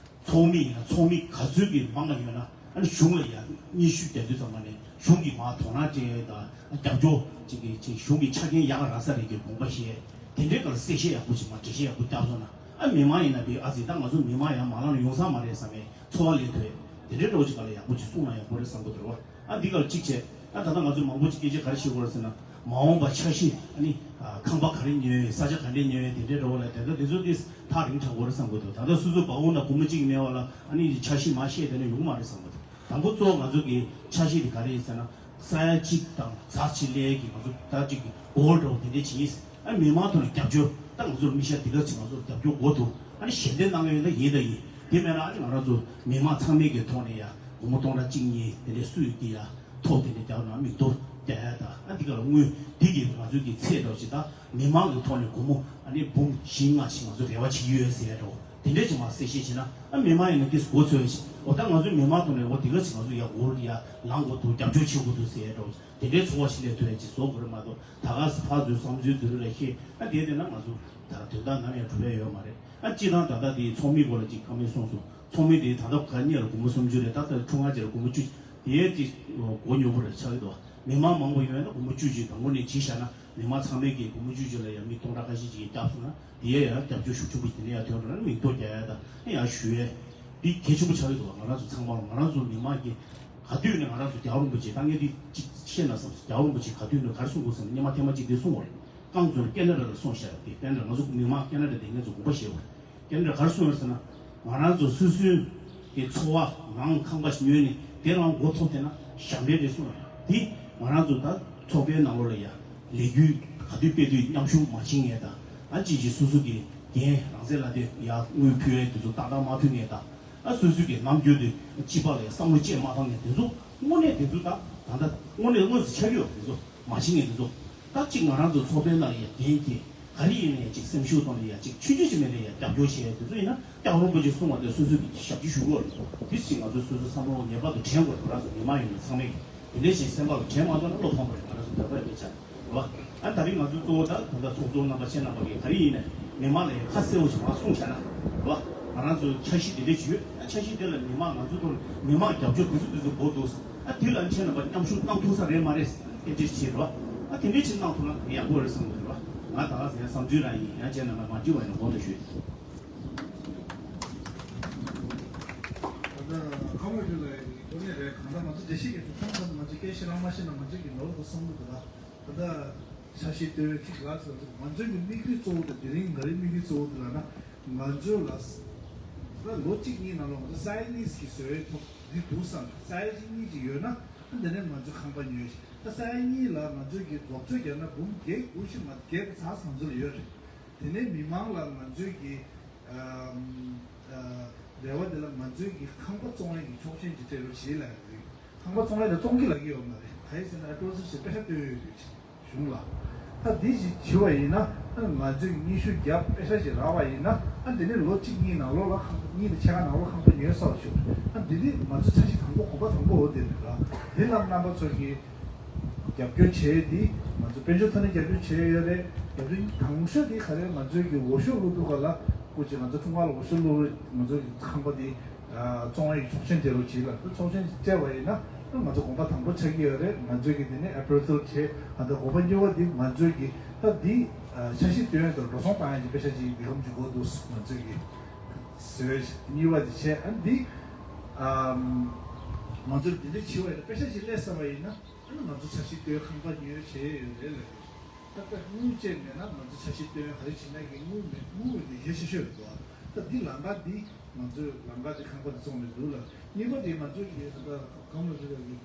ཚོགས་མི་ཡིན་ན་ཚོགས་མི་ག་ཚོད་ཀྱི་མང་བ་ཡོད་ན་ཨ་ནི་གཞུང་ལ་ཡ་སྙན་ཞུ་རྒྱག་དུས་ཙམ་པ་ནས་གཞུང་གིས་མར་དོ་སྣང་སྤྲད་ཡས་དང་རྒྱབ་སྐྱོར་ཅིག་གི་ཅིག་གཞུང་གི་ཆ་རྐྱེན་ཡག་ག་རག་ས་རེད་ཀྱི་དགོངས་པ་བཞེས། དེ་འདྲའི་སྐོར་ལ་གསལ་བཤད་ཡག་པོ་ཅིག་མར་འགྲེལ་བཤད་ཡག་པོ་བརྒྱབ་སོང་ན་ཨ་མི་མང་ཡིན་ན་དེ་ཨ་ཙི་ད་ང་ཚོ་མི་མང་ཡང་མ་ལངས་ན་ཡོང་ས་མ་རེད་བསམ་པའི་ཚོར་བ་སླེབས་ཐུབ། དེ་འདྲའི་འདྲ་བོ་ཅིག་སྐོར་ལ་ཡག་པོ་ཅིག་གསུངས་ན་ཡག་པོ་རེད་བསམ་གྱི་འདུག་ར། ཨ་འདི་ག་ལ་གཅིག་བྱས། ཨ་ད་ལྟ་ང་ཚོས་མང་པོ་ཅིག་སྐད་ཆ་ག་རེ་བཤད་དགོས་རེད་ཟེར་ན། མ་འོངས་པ་འཆར་གཞི་ཨ་ནི་ཨ་ཁང་པ་ག་རེ་ཉོ་ཡས། ས་ཆ་ག་འདྲས་ཉོ་ཡས། དེ་འདྲའི་འདྲ་བོ་ལ་དེ་འདྲ་དེ་ཚོ་ཏིས་ཐག་རིང་དྲགས་དགོས་རེད་བསམ་གྱི་འདུག་ད་ལྟ་སོ་སོ་བ་འོ་ན་སྒོར་མོ་གཅིག་མེད་པ་ལ་ཨ་ནི་འཆར་གཞི་མར་བཤད་བསྡད་ན་ཡོང་གི་མ་རེད་བསམ་གྱི་འདུག་དང་པོ་གཙོ་བོ་ང་ཚོ་གི་འཆར་གཞི་དེ་ག་རེ་ཡིན་ཟེར་ན། ས་ཡ་གཅིག་དང་ཚར་གཅིག་སླེབས་ཀྱི་ང་ཚོ་ད་ཅིག་གི་གོལ་འདྲ་བོ་དེ་འདྲས་ཅིག་ཡིན། ཨ་མི་མང་ཐོག་ནས་རྒྱབ་སྐྱོར་ད་ང་ཚོར་མི་ཤ་འདི་ག་ཚོད་ང་ཚོར་རྒྱབ་སྐྱོར་དགོས་འདུག་ཨ་ནི་ཞལ་འདེབས་གནང་མཁན་ཡོད་ན་ཡིན་ད་ཡིན། དེ་མེད་ན་ཨ་ནི་ང་རང་ཚོ་མི་མང་ཚང་མའི་གི་ཐོག་ནས་ཡ་སྒོར་མོ་སྟོང་ཕྲག་གཅིག་གཉིས་དེ་འདྲས་སུ་ཡོད་ཀྱི་ཡ་ཐོབ་དེ་འདྲས་རྒྱག་ན་མིག་རྡོ་རྒྱག་ཡ་ད་ཨ་འདི་ག་ལ་དངུལ་འདི་གི་ང་ཚོའི་གི་ཚད་འདྲ་བོ་ཞིག་ད་མི་མང་གི་ཐོག་ནས་སྒོར་མོ་ཨ་ནི་འབུམ་བཞི་ལྔ་ཞིག་ང་ཚོ་རེ་བ་བྱེད་ཀྱི་ཡོད་ཟེར་ཡ་འདྲ་བོ་དེ་འདྲས་ཅིག་མ་གསལ་བཤད་བྱས་ན་ཨ་མི་མང་ཡིན་ན་དེ་སྒོ་ཚོད་ཡ་ཞིག་འོ་ད་ང་ཚོའི་མི་མང་ཐོག་ནས་འོ་འདི་ག་ཞིག་ང་ཚོ་ཡ་སྒོར་ཡ་ལངས་དགོས་འདུག་རྒྱབ་སྐྱོར་བྱེད་དགོས་འདུག་ཟེར་ཡ་འདྲ་བོ་དེ་འདྲའི་ཚོར་བ་ཞིག་སླེབས་ཐུབ་ཡ་ཅིག་བཟོ་དགོས་རེད་མ་གཏོགས། ད་ག་ས་ཕར་ཚུར་བསམ་ཚུལ་བསྡུ་རུབ་ལ་བཤད་ཨ་དེ་དེ་ན་ང་ཚོ་ད་དོན་དག་ནམ་ཡང་གྲུབ་ཡ་ཡོད་མ་རེད། ཨ་སྤྱི་བཏང་ད་ལྟ་དེའི་ཚོགས་མིའི་སྐོར་ལ་ཅིག་ཁ་མེད་གསུངས་སོང་། ཚོགས་མི་དེ་ད་ལྟ་ག་གཉིས་ལ་སྒོར་མོ་སུམ་ཅུ་རེད། ད་ལྟ་ཁྲུང་ང་ཅིག་ལ་སྒོར་མོ་བཅུ་དེའི་ཅིག་སྒོ་ཉོ་པོ་རེད་ཆགས་ཀྱི་འདུག་མི་མང་མང་པོ་ཡོད་ན་སྒོར་མོ་བཅུ་ཅིག་དང་པོ་ནས་བྱས་བཞག་ན་མི་མང་ཚང་མས་ཀྱི་སྒོར་མོ་བཅུ་ཅིག་ལ་ཡང་མི་སྟོང་ཕྲག་ཁ་ཤས་ཅིག་བརྒྱབ་སོང་ན་དེའི་ཡང་རྒྱབ་སྐྱོར་ཤུགས་ཆེན་པོ་ཞིག་དེ་ནས་ཡང་ཐོན་འགྲོ་ན་མིག་རྡོ་རྒྱག་ཡ་དང་ཡང་ཞུ་ཡས་འདི་གལ་ཆེན་པོ་ཆགས་ཀྱི་འདུག་ང་རང་ཚོ་ཚང་མ་ལ་ང་རང་ཚོ་མི་མང་གི་ག་དུས་ནས་ང་རང་ཚོ་རྒྱལ་བ་རིན་པོ་ཆེ་ད་ངས་འདི་གཅིག་བཤད་ན་བསམ་སོང་། རྒྱལ་བ་རིན་པོ་ཆེ་ག་དུས་ནས་ག་རེ་གསུང་དགོས་ཟེར་ན་སྙེ་མ་ཐེ་མ་གཅིག་འདི་གསུང་བ་རེད། རྐང་ཚོར་ཀེ་ན་ཌ་ལ་སོང་ཤག་དེ་ཀེ་ན་ཌ་ང་ཚོ་མི་མང་ཀེ་ན་ཌ་དེ་ངས་ཚོ་དགོངས་པ་བཞེས་པ་རེད། ཀེ་ན་ཌ་ག་རེ་གསུངས་ཡོད་ཟེར་ན། ང་རང་ཚོ་སོ་སོའི་གི་འཚོ་བ་ནང་ཁང་པ་ཞིག་ཉོས་ནས་དེ་རང་མགོ་འཐོམ་བསྡད་ན་ཞབས་འདྲེན་རེད་གསུངས་ཡོད། དེ་ང་རང་ཚོ་ད་ཚོགས་པའི་ནང་ལོགས་ལ་ཡ་ལས་འགུལ་ག་དུས་སྤེལ་དུས་མཉམ་ཞུགས་མ་བྱེད་མཁན་དང་ཨ་ཅིག་ཅིག་སོ་སོ་གི་ རྒན་རང་བཙན་ལ་དེ་ཡར་དངུལ་ཕུལ་ཡས་དེ་ཚོ་ཏག་ཏག་མ་ཕུལ་མཁན་དང་། ཨ་སོ་སོའི་གི་ནམ་རྒྱུན་དུ་སྤྱི་པ་ལ་བསམ་བློ་ཅིག་མ་བཏང་མཁན་དེ་ཚོ་དངོས་གནས་དེ་ཚོ་ད་ད་ལྟ་དངོས་གནས་དངོས་སུ་ཆགས་ཀྱི་ཡོད་དེ་ཚོ་མ་བྱེད་མཁན་དེ་ཚོ། ད་ཅིག་ང་རང་ཚོ་ཚོགས་པའི་ནང་ལ་ཡ་རྒན་གྱིས་ག་རེ་ཡིན་ན་ཡ་ཅིག་སེམས་ཤུགས་གཏོང་ནས་ཡ་ཅིག་ཆུང་ཆུང་ཞིག་མེད་ནས་ཡ་རྒྱབ་སྐྱོར་བྱེད་ཡ་དེ་ཚོ་ཡིན་ན་སྐྱབས་མགོན་རིན་པོ་ཆེ་གསུང་བ་དེ་སོ་སོའི་གི་ཞབས་ཕྱི་ཞུ་དགོས་རེད། དེ་ཞིག་ང་ཚོ་སོ་སོའི་བསམ་བློ་ངེས་པར་དུ་དྲན་དགོས་རེད། ང་རང་ཚོ་མི་མང་ཡིན་ནས་ཚང་མས་དེ་འདྲ་ཞིག་སེམས་པ་ལ་དྲན་མ་ཐུབ་ན་བློ་ཕམ་པ་རེད། ང་རང་ཚོ་འདོད་པ་ཡོད་ཆགས་རེད་བ། ཨ་ད་རིང་ང་ཚོའི་གཙོ་བོ་ད་ད་ལྟ་ཚོགས་གཙོ་རྣམ་པ་ཁྱེད་རྣམ་པ་གིས་ག་རེ་ཡིན་ནས་མི་མང་ལ་ཡང་ཁ་གསལ་པོ་ཞིག་མར་གསུངས་བཞག་ན་རེད་བ། ང་རང་ཚོའི་འཆར་གཞི་དེ་འདྲ་ཞིག་ཡོད། ཨ་འཆར་གཞི་དེ་ལ་མི་མང་ང་ཚོ་ཐོག་མི་མང་རྒྱབ་སྐྱོར་དེ་ཚོ་དེ་ཚོ་དགོས་འདུག་ཨ་དེ་ལ་ཁྱེད་རྣམ་པ་མཉམ་ཞུགས་གནང་ཐུབ་ས་རེད་མ་རེད་སྐད་ཆ་བྱས་རེད་བ། ཨ་དེ་འདྲ་ཞིག་གནང་ཐུབ་ན་ཡག་པོ་རེད་བསམ་གི་རེད་བ། ང་ད་ག་ཟེ་བསམ་ཚུལ་རང་ཡིན། ཡང་ཁྱེད་རྣམ་པ་མ་འགྲིག་པ་ཡིན་ན་དགོངས་དག་ཞུ། ད་ལྟ་ཁམས་ལ་ཡོད་ལ་ཡོད་ཀྱི་དངོས་གནས་རེད། གང་ལྟར་ང་ཚོ་འགྲེལ་བཤད་རྒྱག་དུས་ཁོང་ཚོ་ང་ཚོ་སྐད་ཆ་རང་མ་བཤད་ན་ང་ཚོ་གི་ནོར་དུ་བསམ་བློ་དུ་ལ་ད་ལྟ་འཆར་གཞི་བཏོན་ཁྲིག་ལ་ཚོ་ང་ཚོའི་གི་དམིགས་ཡུལ་གཙོ་བོ་དང་དེ་རིང་ང་རའི་དམིགས་ཡུལ་གཙོ་བོ་དེ་ལ་ན་ང་ཚོ་ལ་ད་ལོ་གཅིག་གཉིས་ནང་ལ་ང་ཚོ་ས་ཡ་གཉིས་ཀྱི་བཟོ་ཡས་ཐོག་འདི་འདུག་བསམ། ས་ཡ་གཅིག་གཉིས་ཀྱི་ཡོད་ན་ཨ་འདི་ནས་ང་ཚོ་ཁང་པ་ཉོས་ཤིག་ད་ས་ཡ་གཉིས་ལ་ང་ཚོའི་གི་རྡོག་ཚོད་རྒྱག་ན་འབུམ་བརྒྱད་དགུ་ཞིག་མ་བརྒྱད་པ་ཚགས་ང་ཚོ་ལ་ཡོད་རེད། དེ་ནས་མི་མང་ལ་ང་ཚོའི་གི་ཨ་ཨ་རེ་བ་དེ་ལ་ང་ཚོའི་གི་ཁང་པ་བཙོང་ཡས་ཀྱི་ཆོག་མཆན་ཅིག་སྤྲད་རོགས་བྱེད་ལབ་ཡོད་རེད། ཁང་པ་བཙོང་ཡས་ལ་བཙོང་གི་ལབ་ཀྱི་ཡོད་མ་རེད། ག་ཡེ་ཟེར་ན་ཨ་པྲོ་སེ་སི་ཞིག་པེ་ཤ་སྟོན་ཡོད་རེད་གཞུང་ལ། ད་འདི་ཞིག་བྱེད་པ་ཡིན་ན་ང་ཚོས་སྙན་ཞུ་བརྒྱབ་པེ་ཤ་ཞིག་རག་པ་ཡིན་ན་ཨ་འདི་ནས་ལོ་གཅིག་གཉིས་ནང་ལོགས་ལ་ཁང་པ་གཉིས་དང་ཕྱེད་ཀ་ནང་ལོགས་ཁང་པ་ཉོས་ཚར་བ་ཞིག་ཨ་འདི་ནི་ང་ཚོ་འཆར་གཞི་དང་པོ་གོམ་པ་དང་པོ་འོ་དེ་རེད་ལ། དེ་ལ་རྣམ་པ་ཚོ་གིས་རྒྱབ་སྐྱོར་བྱས་ཏེ་ང་ཚོ་དཔལ་འབྱོར་ཐོག་ནས་རྒྱབ་སྐྱོར་བྱས་ཡོད་རེད། རྒྱབ་སྐྱོར་དང་ཤོས་དེ་ག་རེ་ང་ཚོའི་གི་འོས་ཤོག་བླུག་དུས་ག་ལ་སྐུ་མཁྱེན་ང་ཚོ་ཁྲུང་ཁ་ལ་འོས་ཤོག་བླུག་རེད། ང་ཚོའི་གི་ཁང་པ་དེ་བཙོང་བའི་ཆོག་མཆན་སྤྲད་རོགས་བྱེད་ལ། ཆོག་མཆན་སྤྲད་པ་ཡིན་ན་ང་ཚོ་གོམ་པ་དང་པོ་ཆགས་ཀྱི་ཡོད་རེད། ང་ཚོའི་གི་དེ་ནས་ཨེ་པྲེ་སལ་བྱས། ད་ལྟ་གོམ་པ་གཉིས་པ་འདི་ང་ཚོའི་གི་ད་འདི་འཆར་གཞི་བཏོན་དང་འགྲོ་སོང་བཏང་ཡ་གི་པེ་ཤ་ཅིག་འདི་གམ་ཅིག་དགོས་འདུག་ང་ཚོའི་གི་བཟོས་གཉིས་པ་འདི་བྱས། ཨ་འདི་ང་ཚོས་འདི་འདྲ་བྱེད་པ་ཡིན་ན་པེ་ཤ་ཅིག་སླེབས་ཚར་བ་ཡིན་ན། ཨ་ནི་ང་ཚོ་འཆར་གཞི་བཏོན་ཁང་པ་ཉོས་བྱས་ཡོད་རེད་ལབ་ཡོད། ད་ལྟ་དངུལ་བཅས་མེད་ན་ང་ཚོ་འཆར་གཞི་བཏོན་ག་རེ་བྱེད་ན་གི་དངུལ་མེད། དངུལ་ཡོད་དེ་ཞེ་ཤོས་ཤོས་རེད་འདུག་ད་འདི་ལམ་ཁ་འདི་ང་ཚོས་ལམ་ཁ་འདི་ཁང་པ་འདི་བཙོང་ནས་འདུག་ལ། གཉིས་པ་དེ་ང་ཚོས་ཀྱི་ད་ལྟ་གང་ལ་རེད་ལ་གི་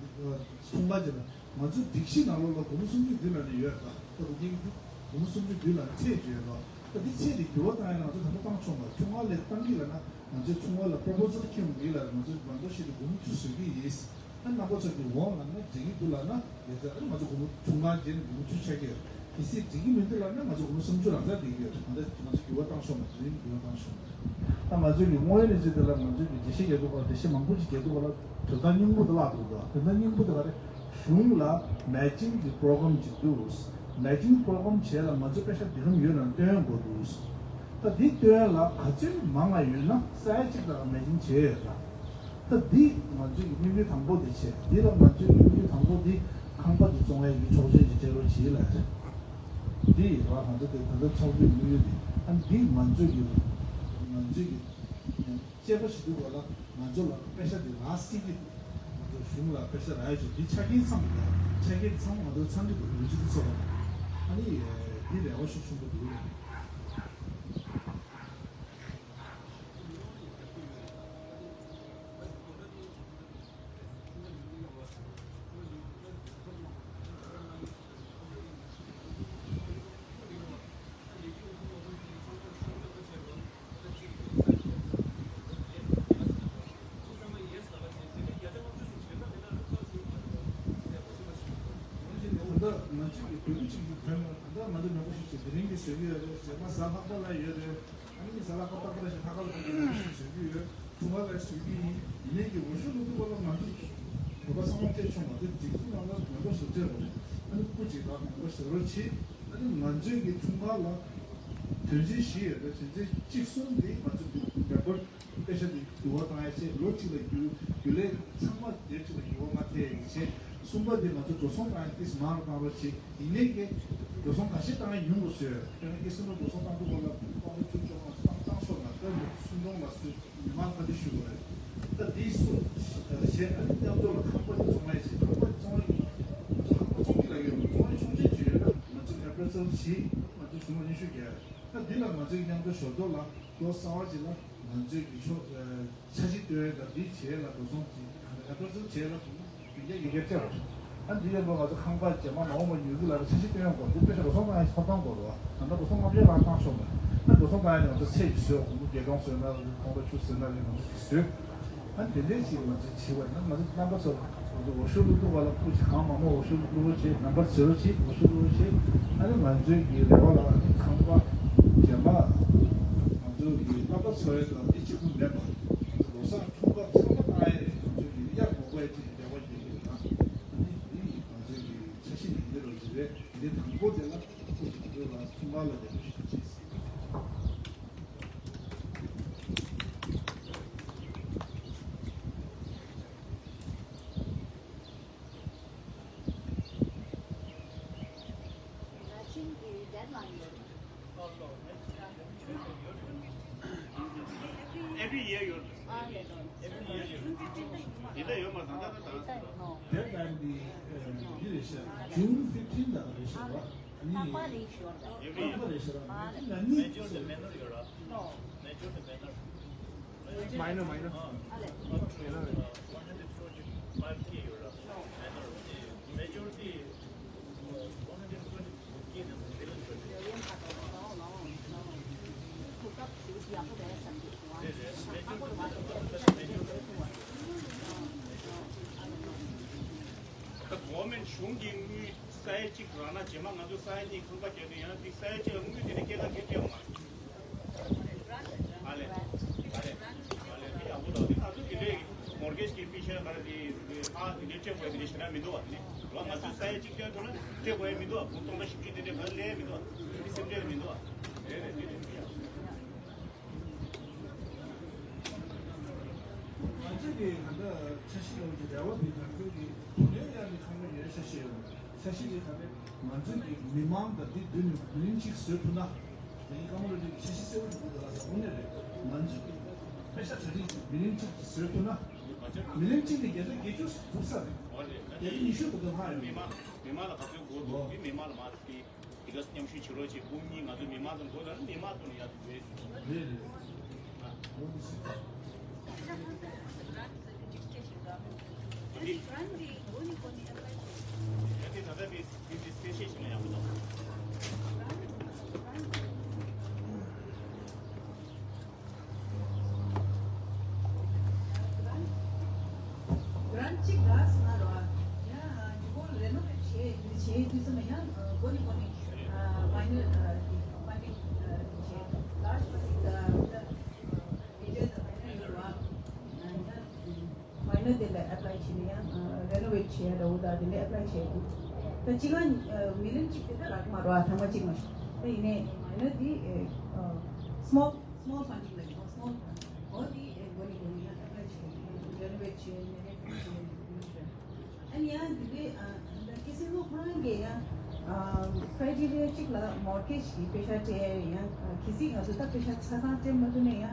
ཚོང་པ་བྱས་ན་ང་ཚོའི་སྒྲིག་གཞི་ནང་ལོགས་ལ་སྒོར་མོ་སུམ་ཅུ་བདུན་ལ་ནས་ཡོད་ད། ད་རུ་རྒྱན་གྱི་སྒོར་མོ་སུམ་ཅུ་བདུན་ལ་ནས་ཚད་ཅིག་ཡོད་ད། ད་འདི་ཚད་འདི་འགྱུར་བ་བཏང་ཡ་ན་ང་ཚོ་ད་ལྟ་བཏང་ཆོག་མ་རེད། ཁྱོད་ང་ལས་བཏང་གི་ལ་ན། ང་ཚོའི་ཚོང་པ་ལ་པོ་རོ་པོ་སལ་ཁྱོན་འདི་ལ་ང་ཚོའི་མང་པོ་ཞིག་ཏུ་སྒོར་མོ་བཅུ་བཟོ་གི་ཡིན། ཨ་རྣམ་པ་ཚོ་གི་འོང་ལ་ན་འགྲིག་གི་འདུག་ལ་ན་ཡ་ཚ། ཨ་ང་ཚོ་སྒོར་མོ་ཚོང་ཁང་བརྒྱབ་ནས་སྒོར་མོ་བཅུ་ཆགས་ཀྱི་ཡོད། གལ་སྲིད་འགྲིག་གི་མི་འདུག་ལ་ན་ང་ཚོ་སྒོར་མོ་སུམ་ཅུ་རང་འཇགས་བསྡད་ཀྱི་ཡོད། ང་ཚོ་ང་ཚོ་འགྱུར་བ་བཏང་ཆོག་མ་རེད། འགྱུར་བ་བཏང་ཆོག་མ་རེད། ད་ང་ཚོའི་གི་དངོས་ཡོད་གནས་ཚུལ་དེ་ལ་ང་ཚོའི་གི་འགྲེལ་བཤད་རྒྱག་དུས་སྐབས་འགྲེལ་བཤད་མང་པོ་ཅིག་རྒྱག་དུས་སྐབས་ལ་དོན་དག་སྙིང་པོ་དེ་བརླག་འདུག་ད་དོན་དག་སྙིང་པོ་དེ་ག་རེ། གཞུང་ལ་མེ་ཅིང་གི་པོ་རོ་གྷ་རམ་ཅིག་འདུག་མེ་ཅིང་པོ་རོ་གྷ་རམ་བྱས་ལ་ང་ཚོ་པེ་ཤ་འདི་གམ་ཡོད་ན་སྟོན་དགོས་འདུག་ད་འདི་སྟོན་ལ་ག་ཚོད་མང་ང་ཡོད་ན་ས་ཡ་གཅིག་ལ་མེ་ཅིང་བྱས་ཡོད་ད། ད་འདི་ང་ཚོའི་གི་དམིགས་ཡུལ་དང་པོ་དེ་བྱས། འདི་ལ་ང་ཚོའི་གི་དམིགས་ཡུལ་དང་པོ་འདི་ཁང་པ་འདི་བཙོང་ཡས་ཀྱི་ཆོག་མཆན་ཅིག་སྤྲད་རོགས་བྱེད་ལ། འདི་ཡིན་པ་ང་ཚོ་དེ་ད་ལྟ་ཚོགས་འདུའི་དམིགས་ཡུལ་འདི། ཨ་འདི་ང་ཚོའི་གི་ང་ཚོའི་གི་དཔྱད་པ་ཞིག་འདུག་ག་ལ། ང་ཚོ་ལ་པེ་ཤ་དེ་རག་སྲིད་ཀྱི་འདུག་ང་ཚོ་གཞུང་ལ་པེ་ཤ་རག་ཡོད་ཅིག་འདི་ཆ་རྐྱེན་ཚང་མ་རེད། ཆ་རྐྱེན་ཚང་མ་ང་ཚོ་ཚང་གི་འདུག་ལུགས་ཅི་འདི་ཚོ་ལ་ཨ་ནི་འདི་རེ་བ་ཤུགས་ཆེན་པོ་འདུག་ད་ལྟ་ང་ཚོས་ཀྱི་བོད་མི་གཅིག་གིས་བོད་ནང་ད་ལྟ་ང་ཚོ་མང་པོ་ཞིག་གིས་དེ་རིང་གི་བཟོས་ཀྱི་ཡོད་རེད། རྗེས་མ་གཟའ་ལྷག་པ་ལ་ཡོད་རེད། ཨ་ནི་གཟའ་ལྷག་པ་ཏག་ཏག་ཞིག་ལྷག་པ་ལ་མང་པོ་ཞིག་བཟོས་ཀྱི་ཡོད། ཆུང་བ་ལ་བཟོས་ཀྱི་ཡིན། ཡིན་ནའི་གི་འོས་ཤོག་བླུག་དུས་སྐབས་ལ་ང་ཚོ་བོད་པ་ཚང་མ་སྤྲད་ཆོག་མ་རེད། སྒྲིག་འཛུགས་ནང་ལ་མང་པོ་ཞིག་སྤྲད་རོགས། ཨ་ནི་སྐུ་གཅིག་ལ་མང་པོ་བཟོ་རོགས་བྱེད། ཨ་ནི་ང་ཚོའི་གི་ཆུང་བ་ལ་དོན་ཚན་བཞི་ཡོད་རེད། དོན་ཚན་གཅིག་གསུམ་དེ་ང་ཚོ་མེམ་བར་པེ་ཤ་དེ་འགྱུར་བ་བཏང་ཡ་བྱས། ལོ་གཅིག་ལ་རྒྱུ་རྒྱུ་ལས་ཚང་མ་དེབ་གཅིག་ལ་འགྱུར་བ་མ་ཐེབས་ཡ་གི་བྱས། གསུམ་པ་དེ་ང་ཚོ་འགྲོ་སོང་བཏང་ཡ་ཏིས་མང་རུ་བཏང་རོགས་བྱེད། ཡིན་ནའི་གི་འགྲོ་སོང་ཁ་ཤས་བཏང་ཡ་ཉུང་རུ་བཟོས། དཔེར་ན་ཨི་སི་ནོ་འགྲོ་སོང་བཏང་དུས་སྐབས་ལ་སྟོང་ཕྲག་བཅུ་བཅོ་ལྔ་བཏང་བཏང་ཤོག་ལ་ད་ལོ་སུམ་སྟོང་ལ་བཟོས། མི་མང་ཁ་བརྡ་ཞུ་དགོས་རེད། ད་དེའི་སུ་བྱས། ཨ་ནི་མཉམ་དུ་ལ་ཁང་པ་དེ་བཙོང་ཡ་བྱེད། ཁང་པ་དེ་བཙོང་ཡ་གི་ང་ཚོ་ཁང་པ་བཙོང་གི་ལ་ཡོད། བཙོང་ཡ་ཆོག་མཆན་ཅིག་ཡོད་ན་ང་ཚོ་ཨེ་པ་རེ་སལ་བྱེད། ང་ཚོ་གཞུང་ལ་སྙན་ཞུ་རྒྱག་ད་འདི་ལ་ང་ཚོས་མཉམ་དུ་ཞོར་ཐོག་ལ་ལོ་གསར་བ་ཅིག་ལ་ང་ཚོས་ཀྱི་ཆོག་འཆར་གཞི་བཏོན་ཡས་དང་འདི་བྱས་ལ་འགྲོ་སོང་ཅིག་ག་ལ་ཨེ་པ་རེ་སལ་བྱས་ལ་དུ་ཡིན་གྱི་ཡི་གེ་སྤྲད་རོགས། ཨ་འདི་ཡན་པོ་ང་ཚོ་ཁང་པ་རྗེས་མ་མ་འོངས་པ་ཉོ་གི་ལ་འཆར་གཞི་བཏོན་ཡོང་དགོས། འདི་དཔེ་ཆ་འགྲོ་སོང་བཏང་ཡས་ཐོབ་ཐང་དགོས་རེད་བ། ད་ལྟ་འགྲོ་སོང་ལྔ་བརྒྱ་ལྷག་བཏང་ཆོག་མ་རེད། ཨ་ སྤྲོ་གསེང་བཏང་ཡ་ནི་ང་ཚོ་ཚེས་ཀྱི་བཟོས། ཁོང་ཚོ་རྒྱལ་ཁང་བཟོས་ན་རེད། ཁོང་ཚོ་ཆུ་བཟོས་ན་རེད། ང་ཚོ་གི་བཟོས། ཨ་ནི་དེ་འདྲས་ཅིག་ང་ཚོ་བྱེད་པ་ཡིན་ན། ང་ཚོ་རྣམ་པ་ཚོ་ང་ཚོ་འོ་ཤོད་བླུག་འདུག་པ་ལ་སྐུ་མཁྱེན། གང་མང་མང་འོ་ཤོད་བླུག་རོགས་བྱེད། ནམ་བར་བཟོ་རོགས་བྱེད། འོ་ཤོད་བླུག་རོགས་བྱེད། ཨ་ནི་ང་ཚོའི་གི་རེ་བ་ལ། ཨ་ནི་ཁང་པ་རྗེས་མ་ང་ཚོ་གི་རྣམ་པ་ཚོའི་དང་དེ་གཅིག་པུ་མེད་པ། ང་ཚོ་ལོ་གསར་འཁྲུངས་སྐར་ཚང་མ་བཏང་ཡ་རེད། ང་ཚོའི་གི་གཡག་མགོ་སྐོར་ཡ་ཅིག་རེ་བ་ཡོད་ཀྱི་ཡོད་ན། ཨ་ནི་དེ་ང་ཚོའི་གི་འཆར་གཞི་ནི་འདི་རུ་ཅིག་རེད། འདི་དང་པོ་དེ་ལ་སྐུ་མཁྱེན་ལ་འཁྲུངས་སྐར་ལ་རྒྱབ་སྐྱོར་ཞུ་རྒྱུ་བྱས། Every year ཡོད། ཡིན་ད་ཡོད་མ། ད་ད་ད་ད། Deadline འདི་འདི་རེད་ཤག June fifteen ལ་རེད་ཤག་བ། ཨ་ནི་རྟག་པ་རེད་ཤག་རྟག་པ་རེད་ཤག་ར། ང་གཉིས། Major དང་minor ཡོད་ར། Major དང་minor། Minor minor། Minor རེད། Major དེ། ད་government གཞུང་གིས་དངུལ་ས་ཡ་གཅིག་རག་ན། རྗེས་མ་ང་ཚོ་ས་ཡ་གཉིས་ཁང་པ་རྒྱག་དུས་ཡང་དེ་ས་ཡ་གཅིག་ལ་དངུལ་དེ་ནས་སྐྱེད་ཀ་སྐྱེད་སྤྲད་ཡོང་མ་རེད། ཨ་ལས། ཨ་ལས། ཨ་ལས། དེ་ཡག་པོ་འདུག་དེ་ང་ཚོ་དེ་འདྲའི་mortgage གི་fee ཤ་ག་རེ་དེ་ཨ་དེ་འདྲའི་སྤྲད་དགོས་དེ་འདྲའི་ཞེ་དྲག་མི་འདུག་བ། དེ་ནས་ང་ཚོས་ས་ཡ་གཅིག་སྟོན་ཐུབ་ན་སྤྲད་དགོས་ཡ་མི་འདུག་བ། སྟོང་ཕྲག་བཞི་བཅུ་དེ་འདྲའི་ག་རེ་ལས་ཡ་མི་འདུག་བ། དེ་སེམས་ཁྲལ་མི་འདུག་བ། རེད་རེད། དེ་འདྲ་མི་ཡག་ང་ཚོས་ཀྱི་ད་ལྟ་འཆར་གཞི་ཡོངས་ཀྱི་རེ་བ་འདི་ང་ཚོས་ཀྱི་བུ་ལོན་ཡང་ནི་ཁང་པ་ཡོད་ཤ་ཤེས་ཡོད། འཆར་གཞི་འདི་ད་ལྟ་ང་ཚོས་ཀྱི་མི་མང་དང་འདི་བསྡུས་ནས་མི་ལིང་གཅིག་བཟོས་ཐུབ་ན། དེ་ནི་ཀ་མ་རུ་འདི་འཆར་གཞི་གསལ་བོ་ཞིག་འདུག་ད་ལ་ས་དངོས་གནས་རེད། ང་ཚོས་ཀྱི་དཔེ་ཤ་གྲ་སྒྲིག་ཅིག་མི་ལིང་གཅིག་བཟོས་ཐུབ་ན། མི་ལིང་གཅིག་ནི་བརྒྱ་ཆ་བརྒྱད་ཅུ་ཐུབ་ས་རེད། བརྒྱ་ཆ་ཉི་ཤུ་བར་དུ་ལྷག་ཡོད། མི་མང་མི་མང་ལ་ག་ཚོད་དགོས་འདུག་འདི་མི་མང་ལ་མ་དེ། དེ་ག་མཉམ་ཞུགས་བྱེད་རོགས་བྱེད། སྐུ་ཉིད་ང་ཚོ་མི་མང་ཚོ་འགོ་ལ་ནི་མི་མང་ཚོ་ནས་ཡར་འགྲོ་ཡས་ཞུ། རེད་རེད། ཨ། ཨོ་དེ་སྲིད། ཨ་ནི་ད་ལྟ་དེ་དེ་དེ་སེ་ཤེས་ཞིག་ལ་ཡག་པོ་འདུག Grant གཅིག་རག་སོང་ན་རོ། ཡང་འདི་སྐོར་renovate བྱེད་འདི་བྱེད་དུས་ཙམ་ལ་ཡང་འགོ་ནས་འགོ་ནས་minor funding བྱེད། Large funding ད་major ད་minor ཡོད་ར། ཡང་minor དེ་ལ་apply བྱེད་ན་ཡང་renovate བྱེད་ཡ་འདྲ་བོ་ད་དེ་ལ་apply བྱེད་དགོས། ད་གཅིག་ལ་million གཅིག་དེ་ད་རག་མ་རོ། ཨ་ཐེངས་མ་གཅིག་མ་ཞིག་ད་ཡིན་ནའི་minor དེ་small small funding ལ་ཡིན། small funding འོ་དེ་འགོ་ནས་འགོ་ནས་ཡང་apply བྱེད། renovate བྱེད། ཨ་ནི་ཡང་དེ་ལས་ཨ་ད་ཁེ་སེང་ལོ་ཁོ་རང་གིས་ཡང་criteria གཅིག་ལ་mortgage གི་པེ་ཤ་སྤྲད་ཡང་གལ་སྲིད་ང་ཚོ་ད་པེ་ཤ་ཆ་ཚང་སྤྲད་མ་ཐུབ་ན་ཡང་ཨེ་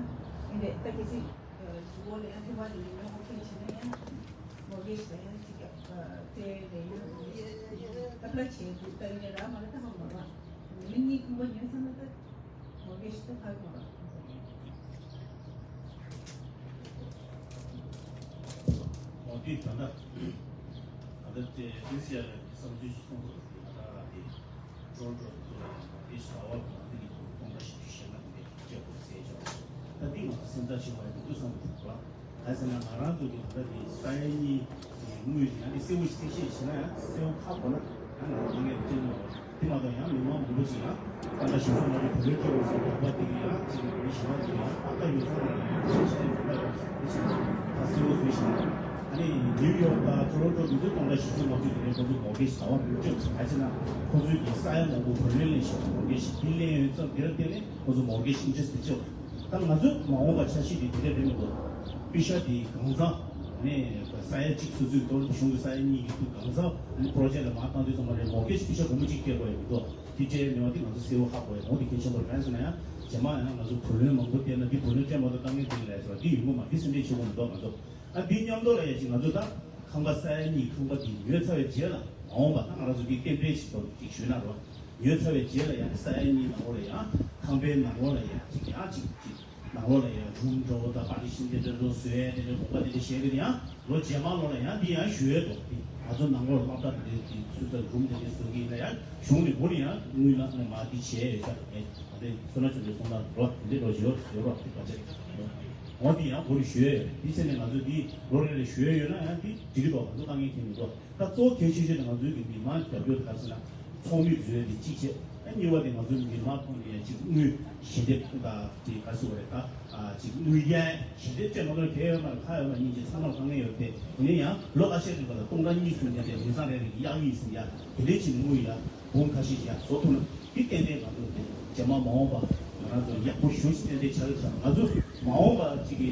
འདྲས་ད་གལ་སྲིད་གཟུགས་པོ་ལ་ཡང་ཐེ་བ་དེ་ཉོ་མཁན་བྱས་ན་ཡང་mortgage ལ་ཡང་གཅིག་སྤྲད་རེ་ཡོད། ད་པེ་ཤ་བྱས་འདུག་ད་ཡིན་ན་རག་མ་རག་ད་ཧ་གོ་མ་རེད། མི་གཉིས་ཁང་པ་ཉོས་ཚར་ན་ད། ཨོ་དེ་ད་ལྟ་ད་ལྟ་དེ་ཨེ་སི་ཨར་གྱི་བསམ་ཚུལ་ཞིག་གསུངས་འདུག་ད་ལྟ་དེ་ཀྲོ་ཀྲོ་དེ་ཚོ་ལ་དེ་ཞི་ལ་བ་དང་དེ་གི་ཐོག་སྟོང་ཕྲག་བཞི་བཅུ་ཞེ་ལྔ་དེ་སྤྲད་དགོས་ཟེར་ཅོག་ད་འདི་ང་ཚོ་སེམས་ཐག་ཆོད་པ་ཡིན་འདུག་བསམ་གྱི་འདུག་ལ། ག་ཟེར་ན་ང་རང་ཚོ་གི་ད་ལྟ་དེ་ས་ཡ་གཉིས་དངུལ་ཡང་དེ་གསལ་བོ་ཞིག་གསལ་བཤད་བྱས་ན་ཡང་གསལ་བོ་ཁག་པོ་ན་ཡང་ང་ཚོ་ངས་བསྟན་ནོ། དེ་མ་གཏོགས་ཡང་མི་མང་མང་པོ་ཅིག་ཡང་ད་ལྟ་ཞིབ་འཇུག་མ་རེད་བུ་ལོན་སྤྲད་དགོས་ཟེར་དོགས་པ་དེ་གི་ཡང་ཅིག་མི་ཞིག་མ་རེད་ཡང་ཏག་ཏག་ཡོད་ཚང་མ་ཡང་ཅིག་ཅིག་མི་འདྲ་བ་ཞིག་ད་གསལ་བོ་བཟོས་ཤིང་ཨ་ནི་ནིའུ་ཡོག་དང་ཊོ་རོན་ཊོ་དེ་ཚོ་སྟོང་ཕྲག་བཞི་བཅུ་ལྔ་བཅུ་དེ་ནས་ཁོ་ཚོ་མོར་གེ་ཇི་ཟླ་བ་མི་སྤྲོད་ཅིག་ག་ཅི་ན་ཁོ་ཚོས་ཀྱི་ས་ཡ་མང་པོ་བུ་ལོན་ལེན་ཞིང་མོར་གེ་ཇི་དེ་ལེན་ཡོད་ཙང་དེར་བརྟེན་ནས་ཁོ་ཚོ་མོར་གེ་ཇི་ཨིན་ཊི་རེ་སི་ཊི་དེ་ཆེ་བ། ད་ང་ཚོས་མ་འོངས་པ་འཆར་གཞི་དེ་དེ་འདྲ་རེད་མི་འདུག་པེ་ཤ་དེ་གང་ཚང་ནས་ས་ཡ་གཅིག་སོ་སོའི་གཏོར་གཞུང་གི་ས་ཡ་གཉིས་ཀྱི་ཐུག་གང་ཚང་ནས་པོ་རོ་ཇེག་ལ་མར་བཏང་དུས་ཙམ་པ་ལས་མོར་གེ་ཇི་པེ་ཤ་སྒོར་མོ་གཅིག་སྤྲད་དགོས་ཡ་མི་འདུག་དེ་སྤྲད་ཡ་མེད་པ་དེ་ང་ཚོ་གསལ་བོ་ཧ་གོ་ཡ། འོ་དེ་གལ་ཆེན་པོ་རེད། གང་ཟེར་ན་ཡང་རྗེས་མ་ཡང་ང་ཚོ་བུ་ལོན་མང་པོ་བསྟན་ན་འདི་བུ་ལོན་སྤྲད་མ་ཐུབ་ད་ངས་དེ་ལས་ཟེར་བ་འདི་ཡོང་གི་མ་རེད། སེམས་ཁྲལ་བྱེད་དགོས་མི་འདུག་ང་ཚོ། ཨ་འདི་མཉམ་དུ་ལ་ཡ་ཅིག་ང་ཚོ་ད་ཁང་པ་ས་ཡ་གཉིས་ཁང་པ་འདི་ཉོས་ཚར་བའི་རྗེས་ལ་མ་འོངས་པ་ད་ང་རང་ཚོ་འདི་རྟེན་འབྲེལ་ཞིག་ཏུ་ཅིག་ཞུས་ན་རོ། ཉོས་ཚར་བའི་རྗེས་ལ་ཡང་ས་ཡ་གཉིས་ནང་ལོགས་ལ་ཡང་ཁང་པའི་ནང་ལོགས་ལ་ཡང་ཅིག་ཡང་ཅིག་ཅིག་ནང་ལོགས་ལ་ཡང་རུམ་འདྲ་བོ་དང་པར་ཊི་ཤན་དེ་འདྲ་འདྲ་བཟོ་ཡ་དེ་འདྲ་དགོངས་པ་དེ་འདྲ་བཞེས་ཏེ་ཡང་ལོ་རྗེས་མ་ལོགས་ལ་ཡང་འདི་ཡང་ཞུ་ཡས་འདུག་དེ། ང་ཚོ་ནང་ལོགས་སློབ་གྲྭ་དེ་འདྲའི་གི་ཚུད་ས་རུམ་དེ་འདྲའི་བཟོ་གི་ཡིན་ན་ཡང་གཞུང་ནས་འགོ་ནས་ཡང་དངུལ་ལ་ནས་མ་འདི་བྱས་ཡོད་ས་རེད། ད་ལྟའི་བསོད་ནམས་ཆོས་འཕེལ་གསུང་སྟངས་འགྲོ་དེ་འདྲའི་འགྲོ་བཞིན་ཡོད་ཡོད་རོགས་དེ་ག་ཚད་འོ་འདི་ཡང་འགོ་ནས་ཞུས་ཡོད་རེད། འདི་བྱས་ནས་ང་ཚོ་འདི་ལོ་རེ་རེ་ཞུས་ཡོད་ན་ཡང་འདི་འགྲིག་གི་འདུག་ང་ཚོ་དཀའ་ངལ་འཕྲད་མི་འདུག་ད་གཙོ་བོ་གལ་ཆེ་ཤོས་དེ་ང་ཚོའི་གི་མི་མང་རྒྱབ་སྐྱོར་ག་རེ་ཟེར་ན་ཚོགས་མི་བཟོས་ཏེ་གཅིག་བྱས། ཨ་གཉིས་པ་དེ་ང་ཚོའི་མི་མང་ཁོངས་ནས་ཡང་གཅིག་དངུལ་ཞལ་འདེབས་དང་དེ་ག་ཟེར་བ་རེད། ད་ཨ་གཅིག་དངུལ་ཡན་ཞལ་འདེབས་སྤྲད་མ་གཏོགས་གལ་ཡོད་མ་རེད། ཁ་ཡོད་མ་རེད། སྙིང་རྗེ་ཚང་མར་དཀའ་ངལ་ཡོད་དེ། ཡིན་ན་ཡང་ལོ་ཁ་ཤས་རིང་ལ་སྟོང་ཕྲག་གཉིས་གསུམ་དེ་འདྲའི་མི་ཚང་རེ་རེ་གི་གཡར་གྱི་ཡིན་ཟེར་ཡ་དེ་འདྲའི་བྱས་ནས་དངུལ་ཡ་འབུམ་ཁ་ཤས་ཤིག་ཡར་བཟོ་ཐུབ་ན་དེ་ཏན་ཏན་ང་ཚོ་རྗེས་མ་མ་འོངས་པ་ང་རང་ཚོ་ཡག་པོ་ཞེ་པོ་ཅིག་ཏན་ཏན་ཆགས་ཀྱི་རེད། ང་ཚོ་མ་འོངས་པ་ཅིག་གི་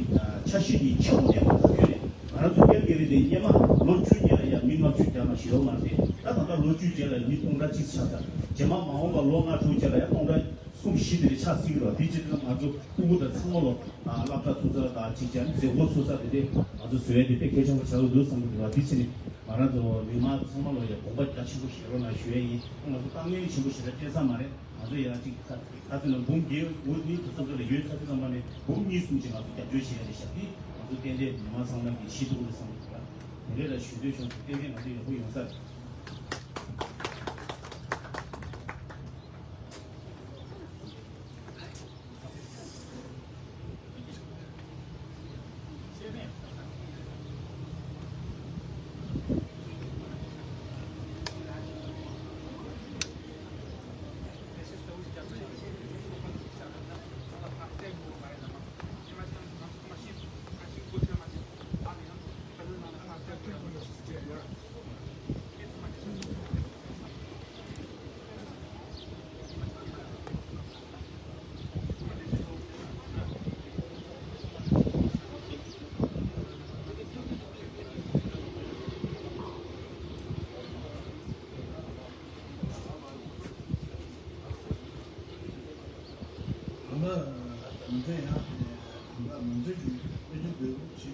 འཆར་གཞི་འདི་ཆེན་པོ་ལྡན་པ་ཡོད་རེད། ང་རང་ཚོ་སྐྱབས་རྒྱལ་རི་དེ་སྔོན་མ་ལོ་བཅུ་གཉིས་ལ་ཡ་མི་ལྔ་བཅུ་བརྒྱ་ལ་ཞིག་ཡོད་མ་རེད། ད་ད་ལྟ་ལོ་བཅུ་རྗེས་ལ་མི་སྟོང་ཕྲག་གཅིག་ཆགས་ཚར། རྗེས་མ་མ་འོངས་པ་ལོ་ལྔ་དྲུག་རྗེས་ལ་ཡ་སྟོང་ཕྲག་གསུམ་བཞི་དེ་རེ་ཆགས་སྲིད་ཀྱི་རེད། དེ་ཕྱིར་ང་ཚོ་ཕྲུ་གུ་དང་ཚང་མ་ལོ་སློབ་གྲྭ་ཚུགས་ས་དང་གཅིག་ཀྱང་མཛད་སྒོ་ཚུགས་ས་དེ་དེ་ང་ཚོ་བཟོ་ཡ་དེ་དཔེ་གལ་ཆེན་པོ་ཆགས་ཀྱི་འདུག་བསམ་གྱི་འདུག་དེ་ཕྱིར་ང་རང་ཚོ་མི་མང་ཚང་མ་ལོ་ཡ་དགོངས་པ་རྒྱ་ཆེན་པོ་བཞེས་རོགས་གནང་ཞུ་ཡ་ཡིན། ང་ཚོ་དཀའ་ངལ་ཆེན་པོ་ཞེ་དྲག་འཕྲད་ས་མ་རེད། ང་ཚོ་ཡ་གཅིག་ད་ད་ཚོད་ལ་འབུམ་བརྒྱད་འོ་ནི་དུས་ཚོད་ལ་ཡོད་ཚ་དུས་ཙམ་པ་ནས་འབུམ་གཉིས་གསུམ་ཅིག་ང་ཚོ་རྒྱབ་སྐྱོར་བྱེད་ཡ་རེད་ཤག་དེ་ང་ཚོ་ཏན་ཏན་མི་མང་ཚང་མ་གི་ཤེས་ཐུབ་ཀྱི་རེད་བསམ་གྱི་འདུག་དེ་འདྲ་ལ་ཞུ་འདོད་བྱུང་སོང་། ཏན་ཏན་ང་ཚོ་ཡག་པོ་ཡོང་ས་རེད། ད་ལྟ་ང་ཚོས་ཡང་ད་ལྟ་ང་ཚོས་ཀྱི་དཔལ་འབྱོར་བེད་སྤྱོད་བྱས་ནས་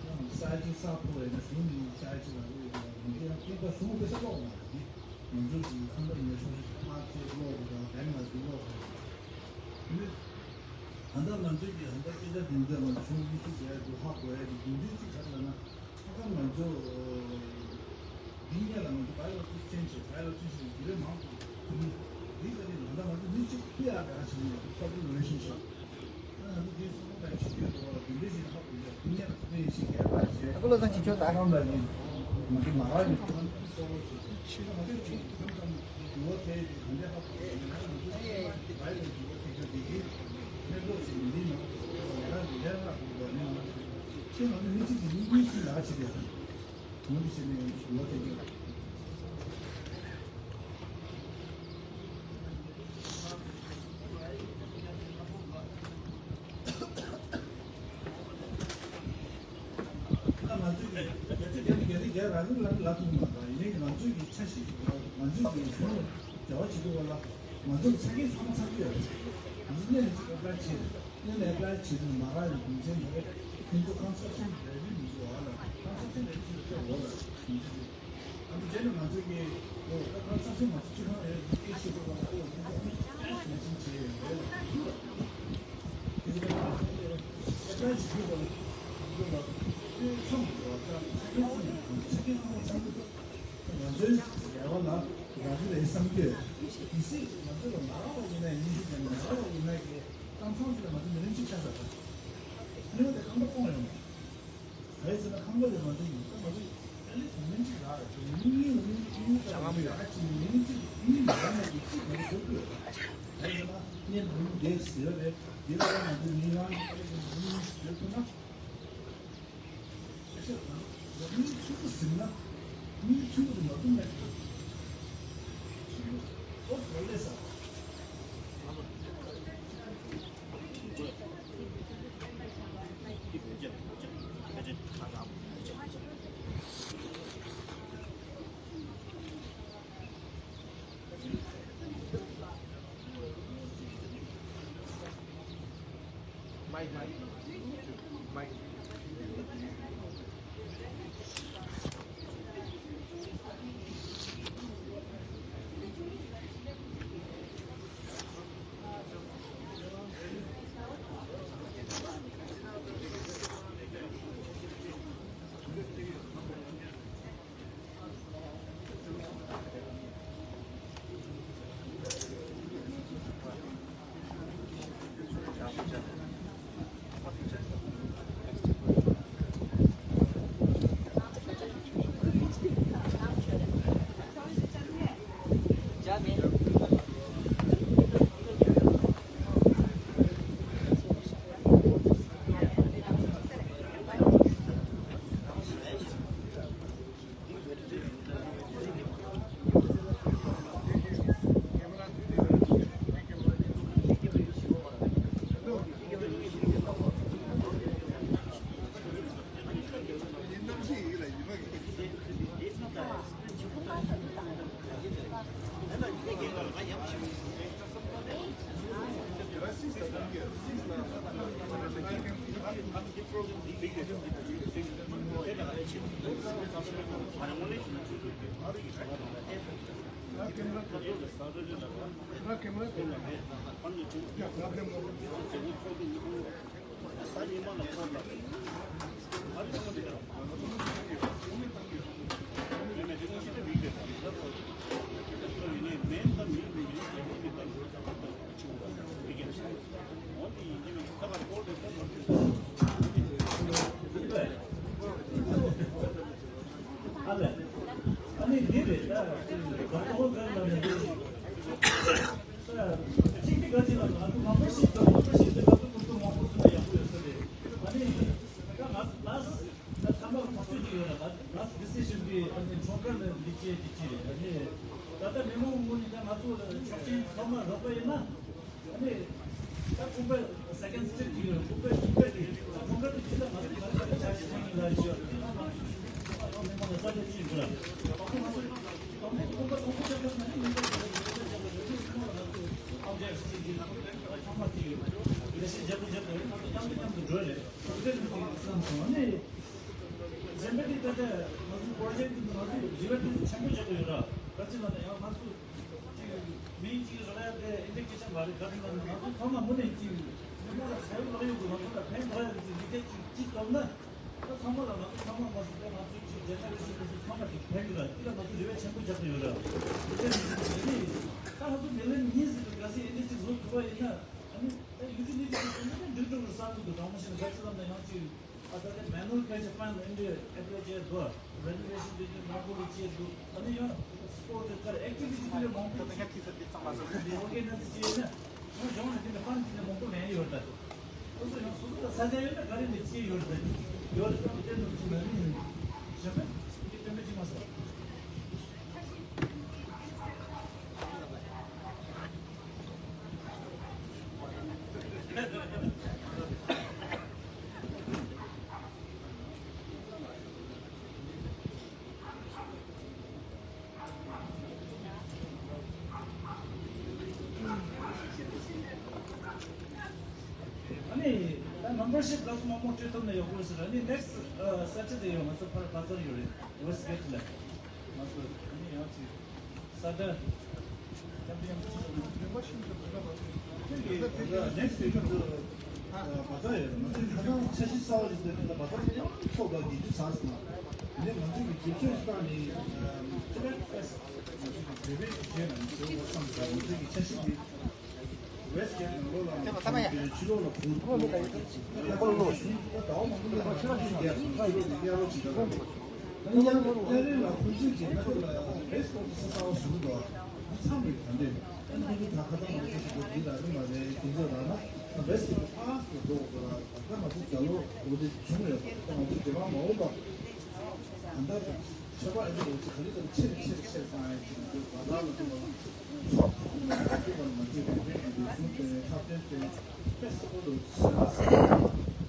ཡང་ས་ཆ་གསར་ཐོག་ཡིན་ན་གཞུང་ནས་ས་ཆ་ལ་དབུལ་བ་ང་ཚོ་ཡང་སྐྱེད་པ་གཞུང་དཔེ་ཆ་ཀློག་མ་རེད། ང་ཚོ་གི་ཁང་པ་ཉོ་ཆུང་ཆུང་ཨ་ཅེ་ཀློག་དགོས་དང་བེང་ལ་ཟུར་ཀློག་དགོས་དང་། ད་ལྟ་ང་ཚོས་ཀྱི་ད་ལྟ་སྐད་ཆ་འདི་འདྲ་ང་ཚོ་གཞུང་གི་ཤུགས་རྒྱག་དགོས་ཧ་གོ་ཡ་གི་རྒྱུ་མཚན་གཅིག་ག་རེ་ལབ་ན། ད་ང་ཚོ་འདི་སྔོན་ལ་ང་ཚོ་བྷའི་ཨེག་ཅེན་ཇི་བྷའི་ཨེག་ཅེན་ཇི་དེ་འདྲ་མང་པོ་འདི་ལ་ནི་ད་ལྟ་ང་ཚོ་མི་གཅིག་ཕུད་ཡག་ག་བྱེད་ཀྱི་ཡོད། པབ་ལིག་རི་ལེ་ཤན་ཤིབ། ད་ང་ཚོ་འདི་གསུམ་པ་བྱེད་ཀྱི་ཡོད་འདུག་བ། འདི་འདྲ་ཞིག་ཧ་གོ་ཡ་འདི་སྔོན་ལ་ཚོ་ཕན་ཡིན་ཞིག་གས་པ་བྱས། ཨ་ཁུ་བློ་བཟང་ཆོས་སྐྱོང་ད། ང་ཚོ་མ་ར་ཡི་ཐོག་ནས་གསོལ་བ་བྱེད་ཀྱི་ད་ང་ཚོ་གཅིག་མཚམས་མཚམས་འགྱུར་བ་ཐེབས་ཏེ་ག་འདྲ་ཧ་གོ་ཡ་ཡིན་ན། ང་ཚོ་བྷའི་ཨེག་ཅེན་ཇི་འགྱུར་བ་ཐེབས་ཀྱི་འདི་གི་མེ་ཏོག་ཞིག་འདི་ནང་ལ་ལས་ཀ་འདི་ལས་ཀ་དགོས་པ་ནི་ང་ཚོ་ཁྱེད་ང་ཚོ་མི་གཅིག་གི་མི་གཉིས་ཀྱི་ལ་བྱེད་ཀྱི་ཡ། ང་ཚོ་བྱེད་ནས་ཡོང་ལོ་དེ་གི། ད་ང་ཚོས་ཀྱི་རྒྱ་ཆེ་རྒྱ་ཆེ་རྒྱ་ཆེ་རྒྱ་རང་ལ་ལ་ཐུག་མ་གཏོགས་ཡིན་ནའི་ང་ཚོས་ཀྱི་འཆར་གཞི་ང་ཚོས་ཀྱི་གཞུང་ལ་འབྲེལ་བ་བྱེད་དགོས་པ་ལ་ང་ཚོར་ཆ་རྐྱེན་ཚང་མ་ཚང་གི་ཡོད་རེད། ང་ཚོ་གནས་ལ་ཅིག་ཨེ་པ་ལའི་བྱེད་གནས་ལ་ཨེ་པ་ལའི་བྱེད་དུས་མ་རག་ཡོད་རྒྱུ་མཚན་དེ་ཁྱེད་ཚོ་ཁང་གསར་ཆེན་རེ་རེ་མི་འདུག་བ་ལ་ཁང་གསར་ཆེན་རེ་རེ་ཞིག་ལ་ཅིག་འོ་ལ་ཡིན་གྱི་རེད། ཨ་ནི་རྗེས་ནས་ང་ཚོས་ཀྱི་འོ་ད་ཁང་གསར་ཆེན་མ་གཏོགས་སྤྱི་ཁང་རེ་རེ་སྐད་ཆ་བཤད་དགོས་པ་ལ་ཨོ་ཡིན་གྱི་རེད། ཞེ་ཆེན་བྱས་ཡོད་རེད་ལ་ཁྱེད་ཚོ་ཁང་གསར་ཆེན་རེ་རེ་ཨེ་པ་ལའི་བྱེད་དགོས་པ་ལ་ཁྱེད་ཚོ་ལ་ཁྱེད་ཚོ་ཚང་མ་འགྲོ་བ་ཆ་ཆ་རྐྱེན་ཚང་མ་ཆ་རྐྱེན་ཚང་མ་ཚང་གི་འདུག་ང་ཚོའི་རེ་བ་ལ་རག་གི་རེད་བསམ་གྱི་ཡོད། གལ་སྲིད་ང་ཚོ་ལ་མ་རག་པ་ཡིན་ན་ཡིན་གྱི་རེད། མ་རག་པ་ཡིན་ན་གི་ཏང་ཚང་ཚོ་ལ་ང་ཚོ་མི་རིན་གཅིག་ཆ་ཚར་ད། གཉིས་པ་དེ་ཁང་པ་སྟོང་ཡོང་མ་རེད། ག་རེ་ཟེར་ན་ཁང་པ་དེ་ང་ཚོ་ཡིན་ད་ང་ཚོ་ཨེ་ལི་མི་རིན་གཅིག་རག་རེད། མི་གཉིས་མི་གཉིས་ད་ང་ཚོ་ཡག་གཅིག་མི་རིན་གཅིག་གཉིས་མ་རག་ན་གི་གཅིག་ང་ཚོ་བཟོ་དགོས་རེད། ག་རེ་ཟེར་ན་གཉེན་མི་རིན་དེ་ཟེར་རེད། དེ་ལ་ང་ཚོ་མི་རང་གི་ཨེ་ལི་མི་རིན་ཟེར་ཐུབ་ན། ཨ་ལས། ཨ་ནི་འདི་རེད་ད། ད་ལྟ་ཧོ་ག་ལ་ནས་འདི་རེད། ད་གཅིག་འདི་ག་ཅི་ལ་ང་ཚོ་མང་པོ་ཞིག་ད་མང་པོ་ཞིག་འདི་ང་ཚོ་ཁོང་ཚོ་མང་པོ་ཟིན་ན་ཡག་པོ་ཡོད་ས་རེད། ཨ་ནི་ད་ང་ལ་ད་ཚང་མ་ཐག་གཅོད་ཅིག་ཡོད་ལ། ད་ལ་ཌི་སི་ཤན་འདི་ཨ་ནི་ཁྲོམ་ཁ་ནས་འདི་བྱས་འདི་བྱས་རེད། ཨ་ནི་ད་ལྟ་མི་མང་ངོས་ནས་ད་ང་ཚོ་ལ་ཆོག་མཆན་ཚང་མ་རག་པ་ཡིན་ན། ཨ་ནི་ད་ཁོང་པ་སེ་ཀེན་སི་ཊེབ་ཅིག་ཡོད། ཁོང་པ་ཁོང་པ་དེ་ད་ཁོང་པ་དེ་ཇི་ལྟར་ང་ཚོ་ག་རེ་ག་རེ་བྱ་ཞིག་ཡིན་ལ་ཞུ་ཡ་དེ་ང་ཚོ་ཞུ་ཡ་ད་མི་མང་ལ་ས་ཆ་ཅིག་འདུག་ལ། ད་ཁོང་ང་ཚོ་དང་པོ་ཁོང་པ་དང་པོ་ཆ་ཚང་ནི་མི་འདྲ་ཞིག་ལ་ཡོད་ཆ་ཚང་ལ་ང་ཚོ་ཨང་ཇེ་ཞིག་གི་ཚང་མ་དེ་ཡོད། དེ་བཞིན་རྒྱབ་ཏུ་རྒྱབ་ཏུ་ང་ཚོ་མཉམ་དུ་མཉམ་དུ་འགྲོ་རེད། དེ་འདྲ་ནི་ཅིག་བསམ་སོང་། ཨ་ནི་གཞན་པ་དེ་ད་ལྟ་ང་ཚོ་པོ་རོ་ཇེཀ་དེ་ང་ཚོ་རི་ལ་ཊིབ་ཆེན་པོ་རྒྱག་གི་ཡོད་ར། ག་ཅི་ལ་ན་ཡང་ང་ཚོ་ཅིག་མིང་ཅིག་རག་ཡ་དེ་ཨིན་ཌི་ཀེ་ཤན་མ་རེད། ག་ཅི་ལ་ན་ང་ཚོ་ཚང་མ་མུ་ནས་ཅིག་མི་མང་ལ་ཁ་ཡོད་ལག་ཡོད་དུ་ང་ཚོ་ལ་ཕན་ཐོགས་ཡ་ཅིག་མི་སྐད་ཅིག་ཅིག་བཏོན་ན། ད་ཚང་མ་ལ་ང་ཚོ་ཚང་མ་མ་ཟད་ང་ཚོ་ཅིག་ཇེ་ནེ་རེ་ཤན་དེ་ཚོ་ཚང་མ་ཅིག་ཕན་གི་ར། དེ་ལ་ང་ཚོ་རེ་བ་ཆེན་པོ་རྒྱག་གི་ཡོད་ར། དེ་ལས་ད་ང་ཚོ་མི་ལོན་གཉིས་ཟིན་དུ་ག་ཚོད་ཨིན་ཌི་ཅིག་བཟོ་ཐུབ་པ་ཡིན་ན། ཨ་ནི་ད་ཡུལ་གྲུ་གཉིས་ཀྱི་ཁྲོད་དུ་འགྲིག་འགྲོ་གི་བསམ་གི་འདུག་དྲང་མོ་བཤད་ན་ག་ཚོད་ལ་ན་ཡང་ཅིག་ཨ་ད་ལྟ་མེ་ནུ་ཨལ་ཁ་ཆེ་ཕན་ལ་ཨིན་ཌི་ཨེ་པི་ལེ་ཅེ་དོ་རེ་ནོ་ཝེ་ཤན་དེ་དུས་ནང་ཁུལ་ལ་ཅེ་དུ་ཨ་ནི་ཡང་སི་པོ་ཊི་དེ་ལྟར་ཨེག་ཊི་ཝི་ཊི་དེ་ལས་མང་པོ་ཅིག་དེ་ཨོར་གེ་ནའི་ཛི་བྱས་ན་ཡང་གཞུང་ནས་དེ་ནས་ཕན་དེ་ནས་མང་པོ་ལེན་ཡོད་ད། སོ་སོ་ཡང་སོ་སོ་ལ་ས་ཆ་ཡོད་ན་ག་རེ་ནས་ཅེ་ཡོད་ད། ཡོད་ད་དེ་ནོ་ཅི་ན་ནི་ཞེས་པ་དེ་སྟོན་པ་ཅི་མ་ཟེར། ཨ་ནི་ད་མེམ་བར་ཤིབ་ལ་སོགས་མང་པོ་སྤྲད་ཐུབ་ན་ཡག་པོ་ཟེར། ཨ་ནི་ནེག་སི་ཊི་ས་ཆ་དེ་ཡོད། ང་ཚོ་ཕར་བ་ཛར་ཡོད་རེད། ཝེ་སི་ཊི་གེ་ཊི་ལ་ང་ཚོ་ཨ་ནི་ཡང་ཅིག་ས་ཆ་ནེག་སི་ཊི་ནེག་སི་ཊི་བ་ཛར་ཡོད། ང་ཚོའི་ཁ་སང་འཆར་གཞི་གསར་བ་ཞིག་བཏོན་ནས་བ་ཛར་ཡང་ཚོགས་དང་བསྡུས་རྒྱུ་ཚར་སོང་ང་། དེ་ནས་ང་ཚོས་ཀྱི་དུས་ཚོད་ཞིག་བཏང་ནས་ཊི་བེཊ་ཕེ་སི་ཊི་ང་ཚོས་ཀྱི་བོད་པའི་གཞས་ལ་ནི་ཟེར་བ་བསམ་ཟེར། ང་ཚོའི་གི་འཆར་གཞི་འདི་ཝེ་སི་ཊི་གེ་ཊི་ནང་ལོགས་ལ་ཕྱི་ལོགས་ལ་བུ་ཕྱི་ལོགས་ལ་ཟླ་བ་མང་པོ་ལ་ང་ཚོས་རྒྱ་ཕྱི་ལོགས་ལ་གཡག་རོ་ཅིག་ད་ལྟ་ཡང་གཡག་རེ་ལ་ཁོང་ཚོས་ཀྱི་ང་ཚོ་ལ་ཝེ་སི་ཊི་ཀོ་ཏི་ས་ས་བ་བཟུང་འདུག་འདི་ཚང་མས་ག་འདྲས་ཨ་ནི་ཁོང་ཚོ་ད་ཁ་ཐག་ང་ཚོ་ཞིག་འདི་ལ་རིམ་པ་རེ་དེ་ཚོ་ལ་ན་ཝེ་སི་ཊི་ཀོ་ཏི་ཨ་ཁོ་འགྲོ་དགོས་ལ། ད་ལྟ་ང་ཚོ་རྒྱ་ལོ་འོ་དེ་བྱུང་ཡོད་པ་ད་ང་ཚོ་རྒྱ་གར་མ་འོངས་པ་ད་ལྟ་ཆོས་པ་ཨེ་འདྲ་འོ་ཅིག་ག་ལེ་ག་ལེ་ཆེ་རུ་ཆེ་རུ་ཆེ་རུ་བཏང་ཡ་ཅིག་ང་ཚོ་བ་ད་ལ་འགྲོ་བ་ཚོགས་ཁག་ཁག་ལ་འགྲོ་བ་ང་ཚོས་རེ་འདུན་གྱི་འདུན་སྲུང་དེ་འཁྲབ་སྟོན་དེ་ཕེ་སི་ཊི་ཝལ་དུ་ཟེར་ལ་ཟེར་ཡིན་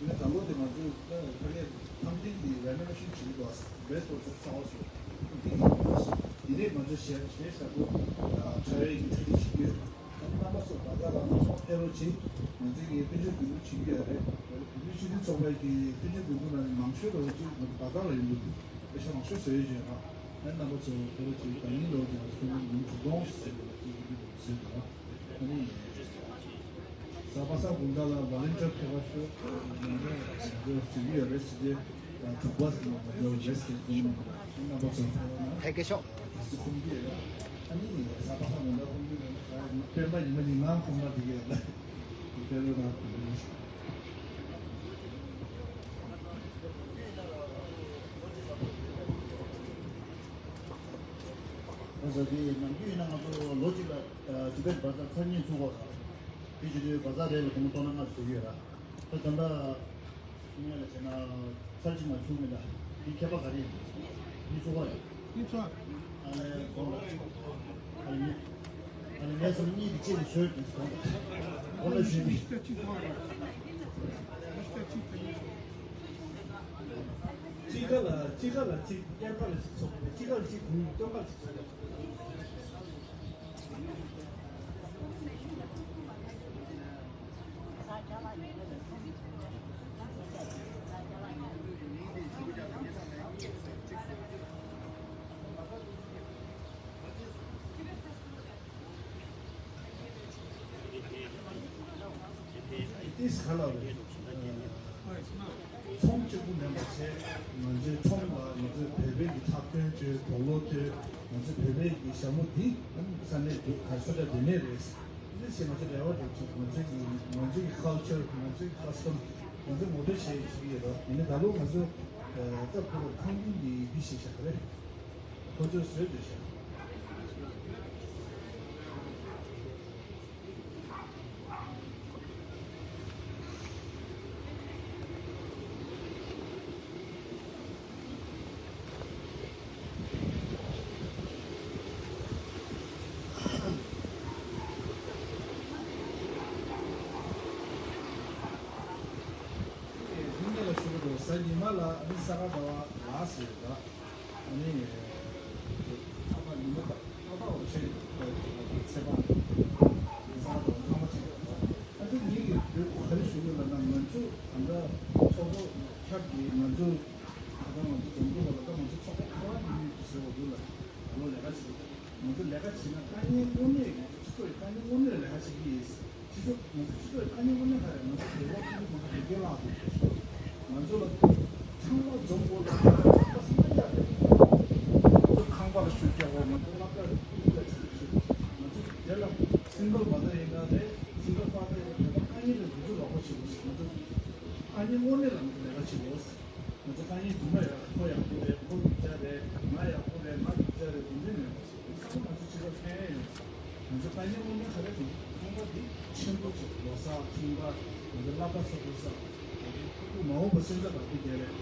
ན་ད་ལོ་དེ་ང་ཚོས་ཕ་གིའི་ཐང་སྟེང་གི་རེ་ནོ་ཝེ་ཤན་བྱེད་ཀྱི་འདུག་ཝེ་སི་ཊི་ཀོ་ཏི་ས་ས་བ་བཟོ་འདི་གི་འདི་ནས་ང་ཚོས་གཞས་གཞས་ཞབས་བྲོ་འཁྲབ་ཡས་ཀྱི་གྲ་སྒྲིག་བྱེད་ཀྱི་ཡོད། ཨ་ནི་རྣམ་པ་ཚོ་བ་ཛར་ལ་ཕེབས་རོགས་གྱིས། ང་ཚོའི་གི་དཔལ་འབྱོར་འགུལ་སྐྱོད་བྱེད་ཀྱི་ཡོད་རེད། བོད་མིའི་སྤྱི་མཐུན་ཚོགས་པའི་གི་དཔལ་འབྱོར་འགུལ་སྐྱོད་ནང་མང་ཤོས་རོགས་གྱིས་ང་ཚོ་བ་ཛར་ལ་ཡོང་གི་འདུག་པེ་ཤ་མང་ཤོས་བཟོ་ཡས་བྱས་ན། ཨ་ནི་རྣམ་པ་ཚོ་ཕེབས་རོགས་གྱིས། ད་ནིང་ལོ་དེ་ང་ཚོ་ཁྱོན་ནས་ཉིན་དྲུག་སྟོང་ཟེར་བ་དེ་ཡིན་གྱི་འདུག་ཟེར་འདུག་ཨ་ནི་གཟའ་པ་སངས་དགོང་དག་ལ་ཝོ་ལན་ཊིར་ཕེབས་པ་ཤོག་ང་ཚོ་ཟེར་གྱི་ཡོད་རེད་ཟེར་ཏེ། དྲུག་པ་ཟེར་ན་ང་ཚོ་ཝེ་སི་ཊི་གི་རྣམ་པ་ཚོ་ཕེབས་ན་ཕེབས་ཀྱི་ཤོག་དེ་ཚོ་ཁོམ་གྱི་ཡོད། ཨ་ནི་གཟའ་པ་སངས་དགོང་དག་ཁོམ་གྱི་མེད་ན་ད་སྤེན་པ་ཉི་མ་ཉིན་གང་ཁོམ་ན་འགྲིག་གི་རེད། དེ་ལོ་ན་ཁོམ་གྱི་ཤོག་ཁོ་ཚོ་དེ་ནམ་རྒྱུན་ཡིན་ན་ང་ཚོ་ལོ་གཅིག་ལ་ཊི་བེཊ་བ་ཛར་ཚར་གཉིས་ཚུགས་ཀྱི་ཡོད་རེད། དེ་བྱེད་དུས་བ་ཛར་རེ་ལ་སྒོར་མོ་སྟོང་ཕྲག་ལྔ་བཟོ་གི་ཡོད་ར། ད་ད་ལྟ་ངས་ལ་བྱས་ན་ཚར་གཅིག་མ་ཚུགས་མེད་ད། འདི་ཁྱད་པར་ག་རེ་ཡིན། གཉིས་ཚུགས་པ་རེད། གཉིས་ཚུགས། ཨ་ལས་སོང་ལ། ཨ་ལས་ངས་ཨ་ལས་ངས་སོང་གཉིས་འདི་གཅིག་ལ་བཟོས་འདི་སོང་ལ། འོ་ལ་བཞིན་གཉིས་ཚུགས་པ་རེད། གཉིས་ཚུགས་གཉིས་ཚུགས། གཅིག་ཁ་ལ་གཅིག་ཁ་ལ་གཅིག་གཡས་ཁ་ལ་གཅིག་ཚུགས། གཅིག་ཁ་ལ་གཅིག་གུང་སྟོད་ཁ་ལ་གཅིག་ཚུགས། ག་ལ་རེད། ཚོང་གཅིག་པུ་མིན་པ་བྱས། ང་ཚོའི་ཁྲོམ་ལ་ང་ཚོའི་བོད་པའི་གི་འཁྲབ་སྟོན་བྱས། དུག་ལོག་བྱས། ང་ཚོའི་བོད་པའི་གི་ཞྭ་མོ་འདི་ས་གནས་འདི་ག་ས་ཆ་འདི་ནས་རེད། འདི་བྱས་ང་ཚོ་རེ་བ་འདྲ་བྱུང་། ང་ཚོའི་གི་ང་ཚོའི་གི་ཁལ་ཅར། ང་ཚོའི་གི་ཁ་སི་ཊམ། ང་ཚོས་ངོ་སྤྲོད་བྱེད་བྱེད་ཀྱི་ཡོད་རེད། ཡིན་ནའི་ད་ལོ་ང་ཚོ་སྐབས་ཁོ་རང་ཐང་རྒྱུན་གྱི་འདི་བྱས་བཞག་རེད། ཁོ་ཚོས་བཟོས་བསྡད་བཞག་ལྷན་རྒྱས་ལ་ཞུ་གི་འདུག་གཟའ་ཉི་མ་ལ་ཨ་ནི་ས་ག་ཟླ་བ་ལ་ཟེར་ད། ཨ་ནི་ཨ་མ་ཉི་མ་དང་ཏག་ཏག་འོ་ཆེ་ཚེ་དཔག་ས་ག་ཟླ་བ་ཐ་མ་ཅིག་ཨ་ནི་ངེད་ཀྱི་བོད་ག་རེ་ཞུ་གི་ལབ་ན། ང་ཚོ་ད་ལྟ་ཚོགས་གཙོ་ཁྱབ་ཀྱིས་ང་ཚོ་ད་ལྟ་ང་ཚོ་འཛོམས་འདུག་ག་ལ། ད་ང་ཚོ་ཚོགས་པ་ཁ་བ་ཉིན་ཉིན་གྱི་ཟེར་བ་འདུག་ལ། ད་ལོ་ལས་ཀ་བྱེད་ཀྱི་འདུག་ང་ཚོ་ལས་ཀ་བྱེད་ན་དཀའ་ཉེན་དངོས་གནས་ང་ཚོ་སྤྱི་ཚོགས་ཀྱི་དཀའ་ཉེན་དངོས་གནས་ལ་ལས་ཀ་བྱེད་ཀྱི་ཡིན། སྤྱི་ཚོགས་ང་ཚོ་སྤྱི་ཚོགས་ཀྱི་དཀའ་ཉེན་དངོས་གནས་ག་རེ། ང་ཚོ་བོད་པ་ཕྲུ་གུ་མང་པོ་དགེ་རྒན་བརླག་འདུག་ང་ཚོ་ལ་ཚང་མ་འཛོམས་དགོས་ལ། ཚང་མ་ཚང་མ་ཡག་རེད། ང་ཚོ་ཁང་པ་ལ་ཤུགས་རྒྱག་དགོས། ང་ཚོ་སློབ་གྲྭ་ལ་ཤུགས་རྒྱག་དགོས། ང་ཚོ་དེ་ལ་སིང་གལ་མ་དར་ཡིན་ན་རེད། སིང་གལ་ཕ་དར་ཡིན་ན་རེད། དཀའ་ཉེན་རེད། ང་ཚོ་ལག་པ་བྱེད་དགོས། ང་ཚོ་དཀའ་ཉེན་དངོས་གནས་ལ་ང་ཚོ་ལས་ཀ་བྱེད་དགོས། ང་ཚོ་དཀའ་ངལ་རྫུན་མ་ཡོད། ཁོ་ཡག་པོ་རེད། ཁོ་སྡུག་ཅག་རེད། ང་ཡག་པོ་རེད། ང་སྡུག་ཅག་རེད། རྫུན་རྫུན་མེད་པ་ཞིག་ཚང་མ་ང་ཚོ་སྤྱི་ཚོགས་ཕན་ཡོན་ཡོད། ང་ཚོ་དཀའ་ངལ་དངོས་གནས་ག་རེ་འདུག་ཚང་མ་འདི་ཆེན་པོ་ཅིག་ལོ་གསར། ཁྲིམས་པ། ང་ཚོ་སློབ་གྲྭ་སོ་སོ་གསར། ང་ཚོ་ཕྲུ་གུ་མ་འོངས་པ་སོན་རྩ་བར་དུ་རྒྱལ་རེད།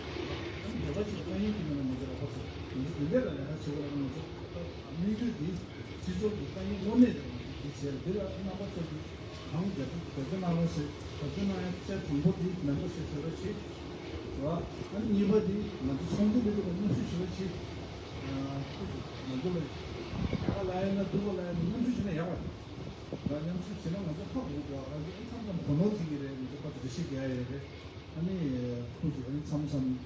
ཨ་ནི་བོད་པ་ཅིག་དཀའ་ངལ་གྱི་མི་ལ་ང་ཚོ་ལ་ཕོག་སོང་། ང་ཚོ་འདི་འདྲ་ལ་ལས་ཀ་བྱེད་དགོས་ལ། ང་ཚོ་དམིགས་ཡུལ་འདི་སྤྱི་ཚོགས་ཀྱི་དཀའ་ངལ་དངོས་གནས་དེ་ང་ཚོ་འདི་བྱས་རེད། འདི་ལ་རྣམ་པ་ཚོ་གིས་གང་རྒྱབ་སྐྱོར་རྒྱབ་སྐྱོར་གནང་རོགས་ཞེས། རྒྱབ་སྐྱོར་གནང་ཡ་ཆེས་དང་པོ་འདི་ནན་པོ་ཞིག་བཟོ་རོགས་བྱེད། རེད་བ། ཨ་ནི་གཉིས་པ་འདི་ང་ཚོ་ཚོགས་འདུ་འདི་ལ་མཉམ་ཞུགས་ཞུ་རོགས་བྱེད། ཨ་ང་ཚོ་ལ་ཡ་ལ་ཡ་ན་སྡུག་པ་ལ་ཡ་ན་མཉམ་ཞུགས་བྱས་ན་ཡག་པ་རེད། ང་མཉམ་ཞུགས་བྱས་ན་ང་ཚོ་ཧ་གོ་གོ། ཨ་ནི་མཚམས་མཚམས་གོ་ནོར་བྱེད་ཀྱི་རེད། ང་ཚོ་ཕར་འགྲེལ་བཤད་རྒྱག་ཡ་རེད། ཨ་ནི་ཁོང་ཚོ་ཨ་ནི་མཚམས་མཚམས་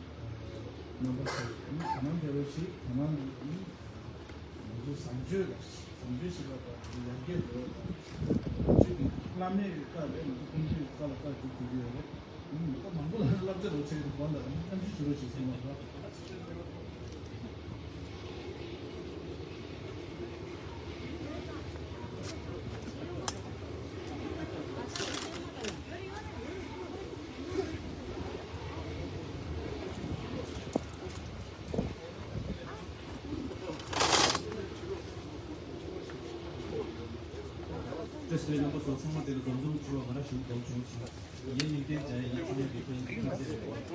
རྣམ་པ་ཚོ་ཨ་ནི་དོ་སྣང་སྤེལ་རོགས་བྱེད། དོ་སྣང་ཨ་ནི། ང་ཚོ་བཟང་སྤྱོད་ལ་བཟང་སྤྱོད་ཞིག་ལ་དང་ཡར་རྒྱས་འགྲོ་བ་དང་། ང་ཚོའི་གི་བླ་མའི་གི་བཀའ་རེད། ང་ཚོ་ཀུན་མཁྱེན་གི་བཀའ་ལ་བཀའ་བརྒྱུད་བསྒྲུབ་ཀྱི་ཡོད་རེད། ཨ་ནི་མི་ཁ་མང་པོ་ལ་བསླབ་བྱ་རོགས་བྱེད་ཀྱི་འདུག་གོ་ལ། ཨ་ནི་མཉམ་ཞུགས་བྱེད་རོགས་བྱེད་གསུངས་པ་རེད། བཀྲ་ཤིས་བདེ་ལེགས། རྣམ་པ་ཚོ་ཚང་མ་དེ་ལ་འཛོམས་འཛོམས་བྱུང་བ་ང་རང་ཞུ་འདོད་བྱུང་ཞིང་། ངའི་མིང་བསྟན་འཇམ་དབྱངས། ཚང་མས་འདི་ཁོང་གི་ཁྱིམ་མཚེས་རེད་པ། ད་ངས་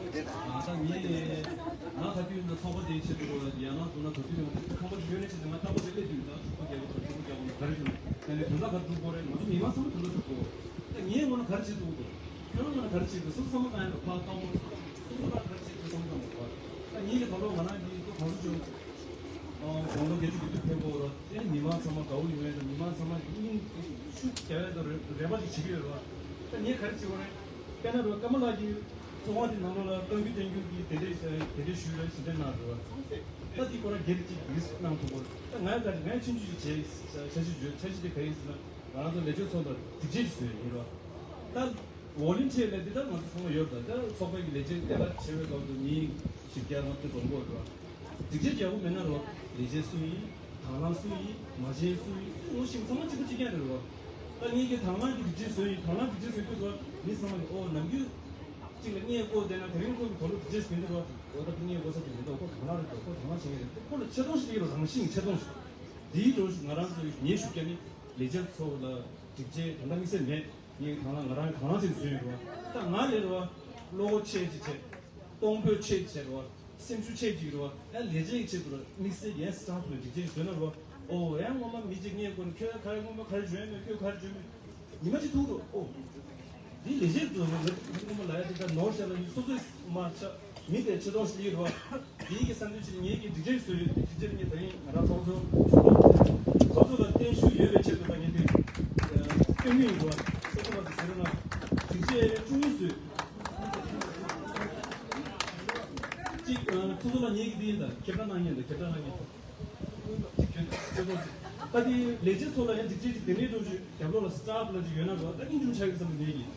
ང་ག་དུས་ཡིན་ན་ཚོགས་པ་དེའི་ཆེད་དུ་ཡང་ན་དུ་ན་ག་དུས་ཡོང་དུས་ཁང་པ་ཞིག་ཡོད་ན་ཆེད་དུ་ང་རྟག་པར་དེ་སླེབས་དུས་ད་ཕྲུ་གུ་རྒྱག་གི་ཕྲུ་གུ་རྒྱག་གི་ག་རེ་བྱུང་། དེ་ནས་དོན་དག་ག་སྒྲུབ་དགོས་རེད། ང་ཚོ་མི་མང་ཚང་མ་དོན་དག་སྒྲུབ་དགོས། ད་ངའི་ངོས་ནས་ག་རེ་བྱེད་ཐུབ་འདུག་ཁྱོད་རང་ངོས་ནས་ག་རེ་བྱེད་དགོས། སོ་སོ་བསམ་བློ་བཏང་ཡ་ལ་ཕར་བཏང་། སོ་སོ་ལ་ག་རེ་བྱེད་དགོས་བསམ་བློ་བཏང་དགོས། ད་ངེད་ཀྱི་ད་ལོ་ང་རང་གིས་ཏོག་གང་ཟག་ཅུང་། དགུང་ལོ་བརྒྱད་ཅུ་གྱ་བདུན་ཕེབས་ཀྱི་ཡོད་རེད། དེ་མི་མང་ཚང་མ་དགའ་བོ་ཡོང་ཡ་དང་། མི་མང་ཚང་མ་སྙིང་ཤུགས་རྒྱག་ཡ་དང་རེ་རེ་བ་ཞིག་བྱེད་ཀྱི་ཡོད་རེད་བ། ད་ངས་ག་རེ་བྱེད་དགོས་རེད། དཔེར་ན་རེད་བ། ཀརྨ་ལགས་ཀྱིས་ཚོགས་ཁང་དེ་ནང་ལོགས་ལ་གཏམ་རྒྱུད་བསྟན་རྒྱུ་གི་དེ་འདྲས་དེ་འདྲས་ཞུས་རེད། ཞུ་དེ་གནང་རེད་བ། ད་དེ་ཁོ་རང་སྒེར་གཅིག་གིས་གནང་ཐུབ་དགོས་རེད། ད་ང་ག་རེ་ང་ཆུང་ཆུང་ཞིག་བྱས་འཆར་གཞི་བརྗོད། འཆར་གཞི་དེ་ག་རེ་ཡིན་ཟེར་ན། ང་རང་ཚོ་ལས་བྱེད་ཚོ་ལ་སྒྲིག་ཆས་ཤིག་བཟོས་ཡིན་རེད་བ། ད་ཝོ་ལུན་ཊི་ཡར་ལབ་དེ་ད་ང་ཚོ་ཚང་མ་ཡོད་རེད། ད་ཚོགས་པའི་གི་ལས་བྱེད་ལས་ཀ་བྱེད་པའི་སྐབས་སུ་མི་བཞི་བརྒྱ་ལྔ་བཅུ་འཛོམས་དགོས་རེད་བ། སྒྲིག་ཆས་རྒྱག་དགོས་མེད་ན་རེད་བ། ལས་བྱེད་སུ་ཡིན། དང་བླངས་སུ་ཡིན། མ་བྱན་སུ་ཡིན། སུ་ངོ་ཤེས་ཚང་མ་གཅིག་པ་གཅིག་རྐྱང་རེད་བ། ད་ངེད་ཀྱིས་དང་བླངས་ཀྱི་སྒྲིག་ཆས་བཟོས་ཡིན། དང་བླངས་སྒྲིག་ཆས་བཟོས་དུས་རེད་བ། མི་ཚང་མ་གིས་ཨོ་ནམ་རྒྱུན་གཅིག་ལ་བརྙས་བཀོད་བསྡད་ན་དེ་རིང་ཁོ་གི་དོ་ལོ་སྒྲིག་ཆས་ཞིག་གྱོན་དུས་རེད་བ། ཨོ་ད་ཁོ་བརྙས་བཀོད་ས་ཅིག་མི་འདུག་ཁོ་དང་བླངས་རེད་འདུག་ཁོ་དང་བླངས་བྱེད་མཁན་རེད། ཁོ་ལ་ཆེ་མཐོང་ཞིག་སླེབས་ཀྱི་རེད། རང་བཞིན་གྱི་ཆེ་མཐོང་ཞིག་དེའི་འགྲོ་ཞིག་ང་རང་ཚོ་ངས་ཞུ་རྒྱུ་ནི་ལས་བྱེད་ཚོ་ལ་སྒྲིག་ཆས་དེ་འདྲ་དམིགས་བསལ་མེད། ངས་དང་བླངས་ང་རང་དང་བླངས་བྱས་བཟོས་ཡོད་རེད་བ། ད་ང་ལས་རེད་བ། བློ་ཁོག་ཆེ་ཅིག་བྱས། གཏོང་ཕོད་ཆེ་ཅིག་བྱས་རེད་བ། སེམས་ཤུགས་ཆེ་ཅིག་རེད་བ། ཡང་ལས་བྱེད་ཀྱི་ཆེད་དུ་དམིགས་བསལ་ཡང་སི་ཊཱཕ་ལ་སྒྲིག་ཆས་ཤིག་བཟོས་ན་རེད་བ། ཨོ་ཡང་སྔོན་མ་མི་གཅིག་ངས་གོ་ནས་ཁྱོད་ག་རེ་སྔོན་མ་ག་རེ་བྱོན་མེད། ཁྱོད་ག་རེ་བྱོན་མེད། ཉི་མ་གཅིག་ཐུག་འགྲོ། ཨོ། འདི་ལས་བྱེད་དུ་ང་ཚོ་སྔོན་མ་ལ་ཡ་དེ་ལྟར་ནོར་བཤད་ལ་ཡིན། སོ་སོའི་མ་ཆ་མི་དེ་ཆེ་མཐོང་ཞིག་སླེབས་ཀྱི་རེད་བ། དེའི་གི་བསམ་ཚུལ་ཕྱིར་ངེད་ཀྱིས་སྒྲིག་ཆས་བཟོས་ཡོད། སྒྲིག་ཆས་ངས་ད་རིང་ང་རང་ཚོགས་གཙོ་ཚོགས་གཙོ་ལ་བརྟན་བཞུགས་ཡོད་པའི་ཆེད་དུ་ད་ངས་དེ་སྟོན་གྱི་ཡིན་རེད་བ། སོ་སོ་ལ་དེ་ཟེར་ན་སྒྲིག་ཆས་བཅུ་གཉིས་བཟོས། གཅིག་ཚོགས་གཙོ་ལ་ངེད་ཀྱི་དེ་ཡིན། ད་ཁྱེད་རང་གནང་མཁན། ད་ཁྱེད་རང་གནང་མཁན། ད་དེ་ལས་བྱེད་ཚོ་ལ་ཡང་སྒྲིག་ཆས་ཅིག་དེ་འདྲའི་འགྲོ་རྒྱུ་རྒྱབ་ལོགས་ལ་སི་ཊཱཕ་ལ་ཅིག་ཡོད་ན་རོ། ད་ཨིན་ཅུང་ཆགས་ཀྱི་བསམ་པ་ངེད་ཀྱིས།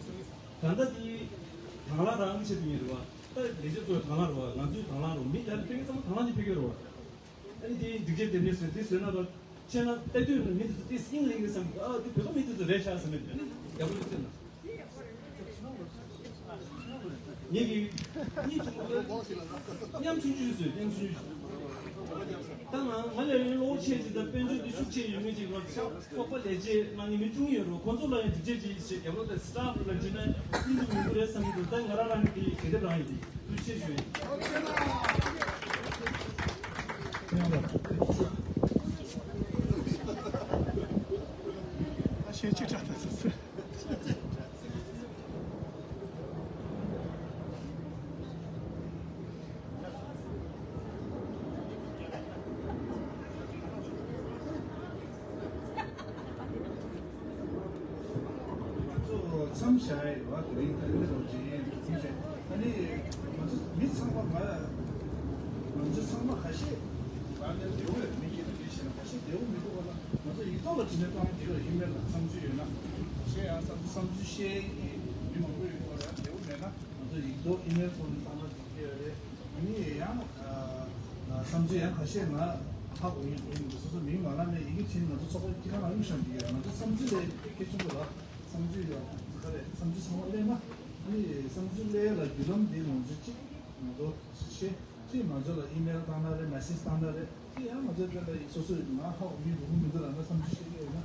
ད་ལྟ་དེ་དང་བླངས་རང་གི་ཆེད་དུ་ཡིན་རེད་བ། ད་ལས་བྱེད་ཚོ་དང་བླངས་རེད་བ། ང་ཚོའི་དང་བླངས་རེད་བ། མི་ད་ལྟ་ཕེབས་མཁན་ཚང་མ་དང་བླངས་ཀྱིས་ཕེབས་ཀྱི་རེད་བ། ཨ་ནི་དེ་སྒྲིག་ཆས་དེ་འདྲས་བཟོས་དེ་བཟོས་ན་ད་བྱས་ན་ལྟ་དུས་མི་དེ་ཚོ་དེ་སྙིང་ལེགས་ཀྱི་བསམ་གྱི། ཨ་དེ་བོད་པ་མི་དེ་ཚོ་རེད་ཤག་བསམ་མེད་དེ་ནི་ཡག་པོ་ཡོད་ཟེར་ན། ངེད་ཀྱིས་གཉིད་ཐུང་ཐུང་མཉམ་ཆུང་ཆུང་བཟོས། མཉམ་ཆུང་ཆུང་། ད་ང་ང་ལས་རིང་བློ་ཆེ་ཅིག་དང་དཔལ་འབྱོར་དེ་ཤུགས་ཆེ་ཡོད་མཁན་ཅིག་ལ་ཚོགས་པ་ལས་བྱེད་གནང་མཁན་མི་ཆུང་ཡོད་རུང་ཁོང་ཚོ་ལ་ཡང་སྒྲིག་ཆས་ཅིག་བྱེད། རྒྱབ་ལོགས་དེ་སི་ཊཱཕ་ལ་བྱིན་ན་སྙིང་སྡུག་མི་འདུག་རེད་བསམ་གྱི་འདུག་ད་ང་རང་རང་གི་དེ་དེབ་རང་ཡིན། དེ་ཐུགས་རྗེ་ཆེ་ཞུ་ཡིན། ཨ་ཤེས་ཅི་དྲག་ད་སོ་སོ། ང་ཚོ་མཚམས་བཞག་ཡོད་པ་དེ་རིང་ད་ནི་རོགས་བྱེད་ཡས་ཐུགས་རྗེ་ཆེ། ཨ་ནི་ང་ཚོ་མི་ཚང་མ་ང་ང་ཚོ་ཚང་མ་ཁ་ཤས་ང་ནི་བདེ་བོ་ཡོད། མི་སྐྱིད་པ་དེ་བྱས་ན་ཁ་ཤས་བདེ་བོ་མི་འདུག་པ་ལ། ང་ཚོ་ཡིག་ཐོག་ལ་བྲིས་ནས་བཏང་གི་ཡོད། ཨི་མེལ་ལ་བསམ་ཚུལ་ཡོད་ན་ཁ་ཤས་ཡང་བསམ་བསམ་ཚུལ་བཤད་ཀྱི་མི་མང་པོ་ཡོད་པ་རེད། བདེ་བོ་མེད་ན་ང་ཚོ་ཡིག་ཐོག་ཨི་མེལ་ཐོག་ནས་བཏང་ན་འགྲིག་གི་རེད། ཨ་ནི་ཡང་ཨ་བསམ་ཚུལ་ཡང་ཁ་ཤས་ང་ཧ་གོ་ཡིན་གོ་མི་འདུག་སོ་སོ་མིང་མ་ལབ་ནས་ཡི་གེ་བྲིས་ནས་ང་ཚོ་ཚོགས་པ་སྤྱི་ཁང་ནང་བླུགས་བཞག་འགྲིག་གི་རེད། ང་ཚོ་བསམ་ཚུལ་ལས་གལ་ཆེན་པོ་རེད། བསམ་ཚུལ་ཡང་ག་རེ་བསམ་ཚུལ་ཚང་མ་གླས་ན། ཨ་ནི་བསམ་ཚུལ་གླས་ལ་བརྒྱུད་ལམ་འདི་ང་ཚོ་གཅིག་ང་ཚོ་ཤེས། གཅིག་ང་ཚོ་ལ་ཨི་མེལ་བཏང་ན་རེད། མེ་སེ་ཇི་བཏང་ན་རེད། གཅིག་ཡང་ང་ཚོའི་དོན་ལ་སོ་སོས་ང་ཧ་གོ་མི་འདུག་མི་འདུག་ལབ་ན། བསམ་ཚུལ་བཤད་ཀྱི་ཡོད་ན་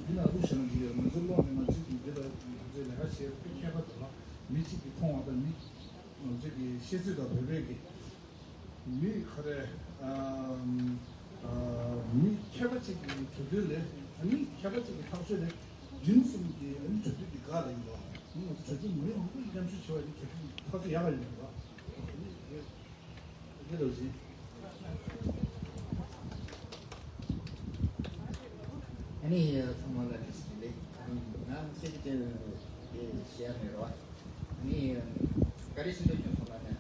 འདི་ལ་བླུགས་བཞག་ན་འགྲིག་གི་རེད། ང་ཚོའི་ཀློག་ནས་ང་ཚོའི་འདི་ལ་ང་ཚོའི་ལས་ཀ་བྱེད་པའི་མཁས་པ་དང་མི་གཅིག་གིས་མཐོང་བ་དང་མི་ང་ཚོའི་གི་ཤེས་ཚོད་དང་བོད་པའི་གི་མི་ག་རེ་ཨམ་ཨ་མི་མཁས་པ་གཅིག་གི་གྲོས་བསྡུར་ལས། ཨ་ནི་མཁས་པ་གཅིག་གི་ཐག་གཅོད་ལས། རྒྱུན་གསུམ་གྱི་ཨ་ནི་གྲོས་བསྡུར་གྱི་སྒང་ལ་ཡིན་པ། ཨ་ནི་ང་ཚོ་གྲོས་བསྡུར་མི་མང་པོ་མཉམ་ཞུགས་བྱས་པ་ཡིན། གྲོས་བསྡུར་ཕལ་ཆེར་ཡག་པ་ཡིན་པ། ཨ་ནི་འདི་རུ་བཞིན། ཨ་ནི་ཚང་མ་ལ་བཀྲ་ཤིས་བདེ་ལེགས། ང་སེ་ཀེ་ཊི་རི་དེ་བཤད་ཡ་མེད་རོགས། ཨ་ནི་བཀའ་དྲིན་ཆེན་པོ་བྱུང་སོང་ལ་ནི།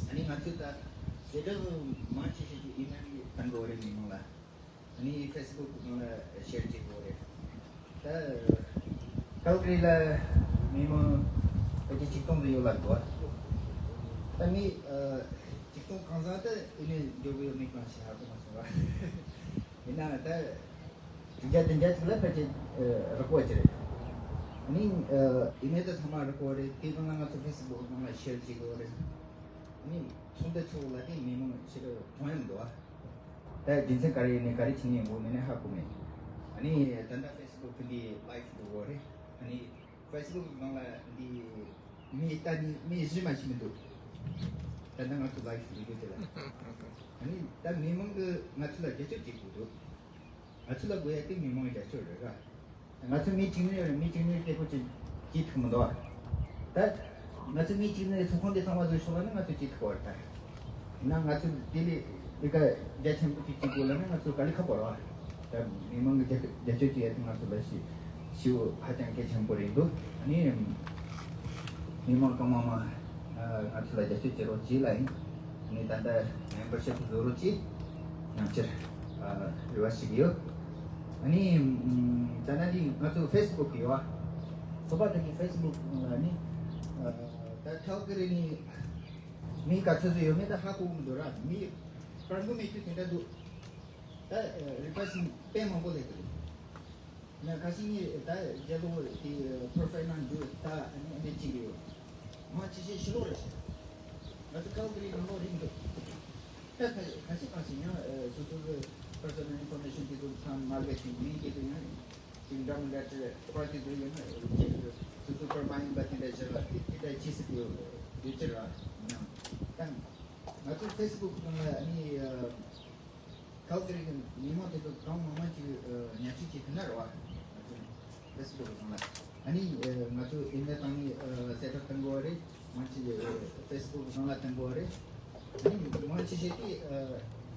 ཨ་ནི་ང་ཚོས་ད་ཟེར་སྒྲ་མང་ཆེ་ཤོས་ཀྱི་ཨི་མེལ་གྱི་བཏང་དགོས་རེད། མི་མང་ལ། ཨ་ནི་ཕེ་སི་བུག་ནང་ལ་ཤེར་བྱེད་དགོས་རེད། ད་ཀལ་ཀ་རི་ལ་མི་མང་ཕལ་ཆེར་ཆིག་སྟོང་ཙམ་ཡོད་ལབ་འདུག་ད་མི་ཨ་ཆིག་སྟོང་གང་ཟག་ད་ཨི་མེལ་འབྱོར་གྱི་ཡོད་མེད་གང་ཞིག་ཧ་གོ་མ་སོང་བ། ཡིན་ནའང་ད་བདུན་བརྒྱ་བདུན་བརྒྱ་ཅིག་ལ་ཕལ་ཆེར་ཨ་རག་པ་ཅིག་རེད། ཨ་ནི་ཨ་ཨི་མེལ་དེ་ཚང་མ་རག་པ་རེད། དེ་སྒང་ལ་ང་ཚོ་ཕེ་སི་བུག་ནང་ལ་ཤེར་བྱེད་དགོས་རེད། ཨ་ནི་ཚོགས་འདུ་ཚོགས་ལ་དེ་མི་མང་ཕྱི་རུ་མཐོང་ཡོང་འདུག་ཨ། ད་རྒྱུ་མཚན་ག་རེ་ཡིན་ནས་ག་རེ་བྱེད་ནས་ཡོང་གི་མེད་ནས་ཧ་གོ་མེད། ཨ་ནི་ད་ལྟ་ཕེ་སི་བུག་དེ་འདི་ལའིབ་འགྲོ་གི་རེད། ཨ་ནི་ཕེ་སི་བུག་ནང་ལ་འདི་མི་ལྟ་ནི་མི་བཞི་མ་ཞིག་མི་འདུག་ད་ལྟ་ང་ཚོ་ལའིབ་འགྲོ་གི་དེ་ལ། ཨ་ནི་ད་མི་མང་གི་ང་ཚོ་ལ་རྒྱབ་སྐྱོར་བྱེད་དགོས་འདུག་ང་ཚོ་ལ་དགོས་ཡ་དེ་མི་མང་རྒྱབ་སྐྱོར་རེད་ག་ང་ཚོ་མི་གཅིག་ནི་ཡོད་རེད། མི་གཅིག་ནི་དེ་ཁོ་ཅིག་ཅིག་ཐུབ་མི་འདུག་ཨ། ད་ང་ཚོ་མི་གཅིག་ནི་ཚོགས་ཁང་དེ་ཚང་མ་བཟོས་ཆོག་ལ་ནི་ང་ཚོ་ཅིག་ཐུབ་པ་རེད་ད། ཡིན་ན་ང་ཚོ་དེ་ལས་དེ་ག་རྒྱ་ཆེན་པོ་ཅིག་ཅིག་དགོས་ལ་ནི་ང་ཚོ་དཀའ་ལས་ཁག་པོ་རེད་བ། ད་མི་མང་གི་རྒྱབ་རྒྱབ་སྐྱོར་བྱེད་ཡ་དེ་ང་ཚོ་ལ་ཞི་ཞི་བོ་ཧ་ཅང་གལ་ཆེན་པོ་རེད་འདུག་ཨ་ནི་མི་མང་གང་མང་མང་ང་ཚོ་ལ་རྒྱབ་སྐྱོར་བྱེད་རོགས་གྱིས་ལ་ཡིན། ནི་ད་ལྟ་མེམ་བར་ཤིབ་བཟོ་རོགས་གྱིས། ཉམས་ཆེར་རེ་བ་ཞུ་གི་ཡོད། ཨ་ནི་ད་ནི་ང་ཚོ་ཕེ་སི་བུག་ཡོད་ཨ། སོ་པ་དེ་གི་ཕེ་སི་བུག་ལ་ནི་ད་ཁལ་ཀ་རི་ནི་མི་ག་ཚོད་ཚོད་ཡོད་མེད་ད་ཧ་གོ་གི་མི་འདུག་ར། མི་གྲངས་ཀ་མེད་རྒྱུ་དེ་འདྲ་འདུག་ད་རི་ཀུ་ཨེ་སི་ཊི་དཔེ་མང་པོ་སླེབས་ཀྱི་འདུག་ང་ཁ་ཤས་ནི་ད་རྒྱལ་ལོ་དེ་པོ་རོ་ཕའིལ་ནང་འདུག་ད་ཨ་ནི་ཨ་ནི་གཅིག་ཡོད། མང་ཆེ་ཤོས་ཕྱི་ལོགས་རེད་ཤག་ང་ཚོ་ཁལ་ཀ་རི་ནང་ལོགས་རིག་འདུག་ད་ཁ་ཁ་ཤས་ཁ་ཤས་ཡང་སོ་སོ་གི་པར་སོ་ནལ་ཨིན་ཕོར་མེ་ཤན་དེ་ཚོ་ཚང་མ་མར་ག་ཅིག་མིང་དེ་ཚོ་ཡང་ཅིག་འདྲ་མི་འདྲ་ཅིག་པར་དེ་ཚོ་ཡོད་ན་ཅིག་སོ་སོ་པར་མ་ཡིན་པ་དེ་འདྲ་བྱས་ལ་དེ་དེ་འདྲ་ཅིག་སྲིད་ཡོད་ཡོད་ཅི་ར་ཡང་ད་ང་ཚོ་ཕེ་སི་བུག་ནང་ལ་ཨ་ནི། ཁལ་ཀ་རི་གི་མི་མང་དེ་ཚོ་གང་མང་མང་ཅིག་ཉར་ཚགས་བྱེད་ཐུབ་ན་རེད་བ། ང་ཚོ་ཕེ་སི་བུག་སོང་ལ། ཨ་ནི་ང་ཚོ་ཨི་མེལ་བཏང་ནི་སེ་ཊབ་བཏང་དགོས་རེད། མང་ཆེ་ཕེ་སི་བུག་སོང་ལ་བཏང་དགོས་རེད། ཨ་ནི་མང་ཆེ་ཤོས་དེ་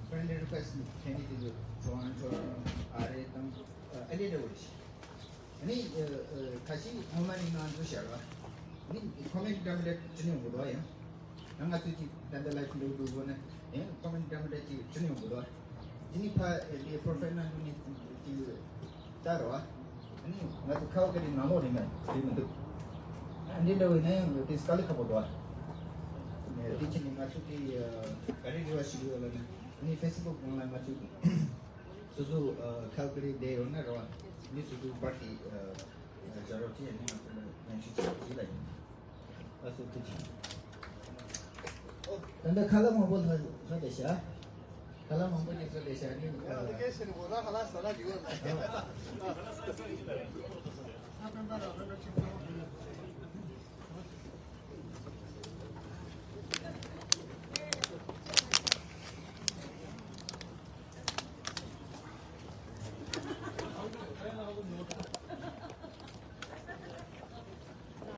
ཕྲེན་ཌི་རི་ཀུ་ཨེ་སི་ཊི་ཕེབས་ནི་དེ་ཚོ་ཊོ་རོན་ཊོ་ཨ་རི་དང་ཨ་ལེ་འདྲ་བོ་རེད། ཨ་ནི་ཁ་ཤས་ངོ་མ་ནི་ང་ཚོ་ཤར་བ། ཨ་ནི་ཁོ་མེན་ཊི་འདྲ་མི་འདྲ་བྲིས་ནས་འོང་གི་འདུག་ཡང་། ང་ང་ཚོས་ཅིག་ད་ལྟ་ལའིབ་འགྲོ་འགྲོ་གོ་ན་ཡང་ཁོ་མེན་ཊི་འདྲ་མི་འདྲ་ཅིག་བྲིས་ནས་འོང་གི་འདུག་དེ་ནི་ཕ་དེ་པོ་རོ་ཕའིལ་ནང་འགྲོ་ནས་ཅིག་ལྟ་རོགས། ཨ་ནི་ང་ཚོ་ཁལ་ཀ་རི་ནང་ལོགས་རེད་མ་རེད་མི་འདུག་འདི་འདྲ་བའི་ནས་དེ་དཀའ་ལས་ཁག་པོ་འདུག་ཨ། དེ་ཕྱིན་ནས་ང་ཚོ་གི་ག་རེ་རེ་བ་ཞིག་ཡོད་ལ་ནི་ནི་ཕེ་སི་བུག་ནང་ལ་ང་ཚོ་སོ་སོ་ཁལ་ཀ་རི་བསྡད་ཡོད་ན་རེ་བ་ནི་སོ་སོ་པར་ཏི་བྱ་རོགས་ཅི་ཡང་ནི་ང་ཚོ་ལ་ཉམས་ཞིབ་བྱེད་ཀྱི་ལ་ཡིན། ཨ་སོ་ཐུགས་རྗེ་ཆེ། ད་ལྟ་ཁ་ལག་མང་པོ་ལྷག་ལྷག་བསྡད་ཤག་ཁ་ལག་མང་པོ་ཅིག་ཟ་བསྡད་ཤག་ནི།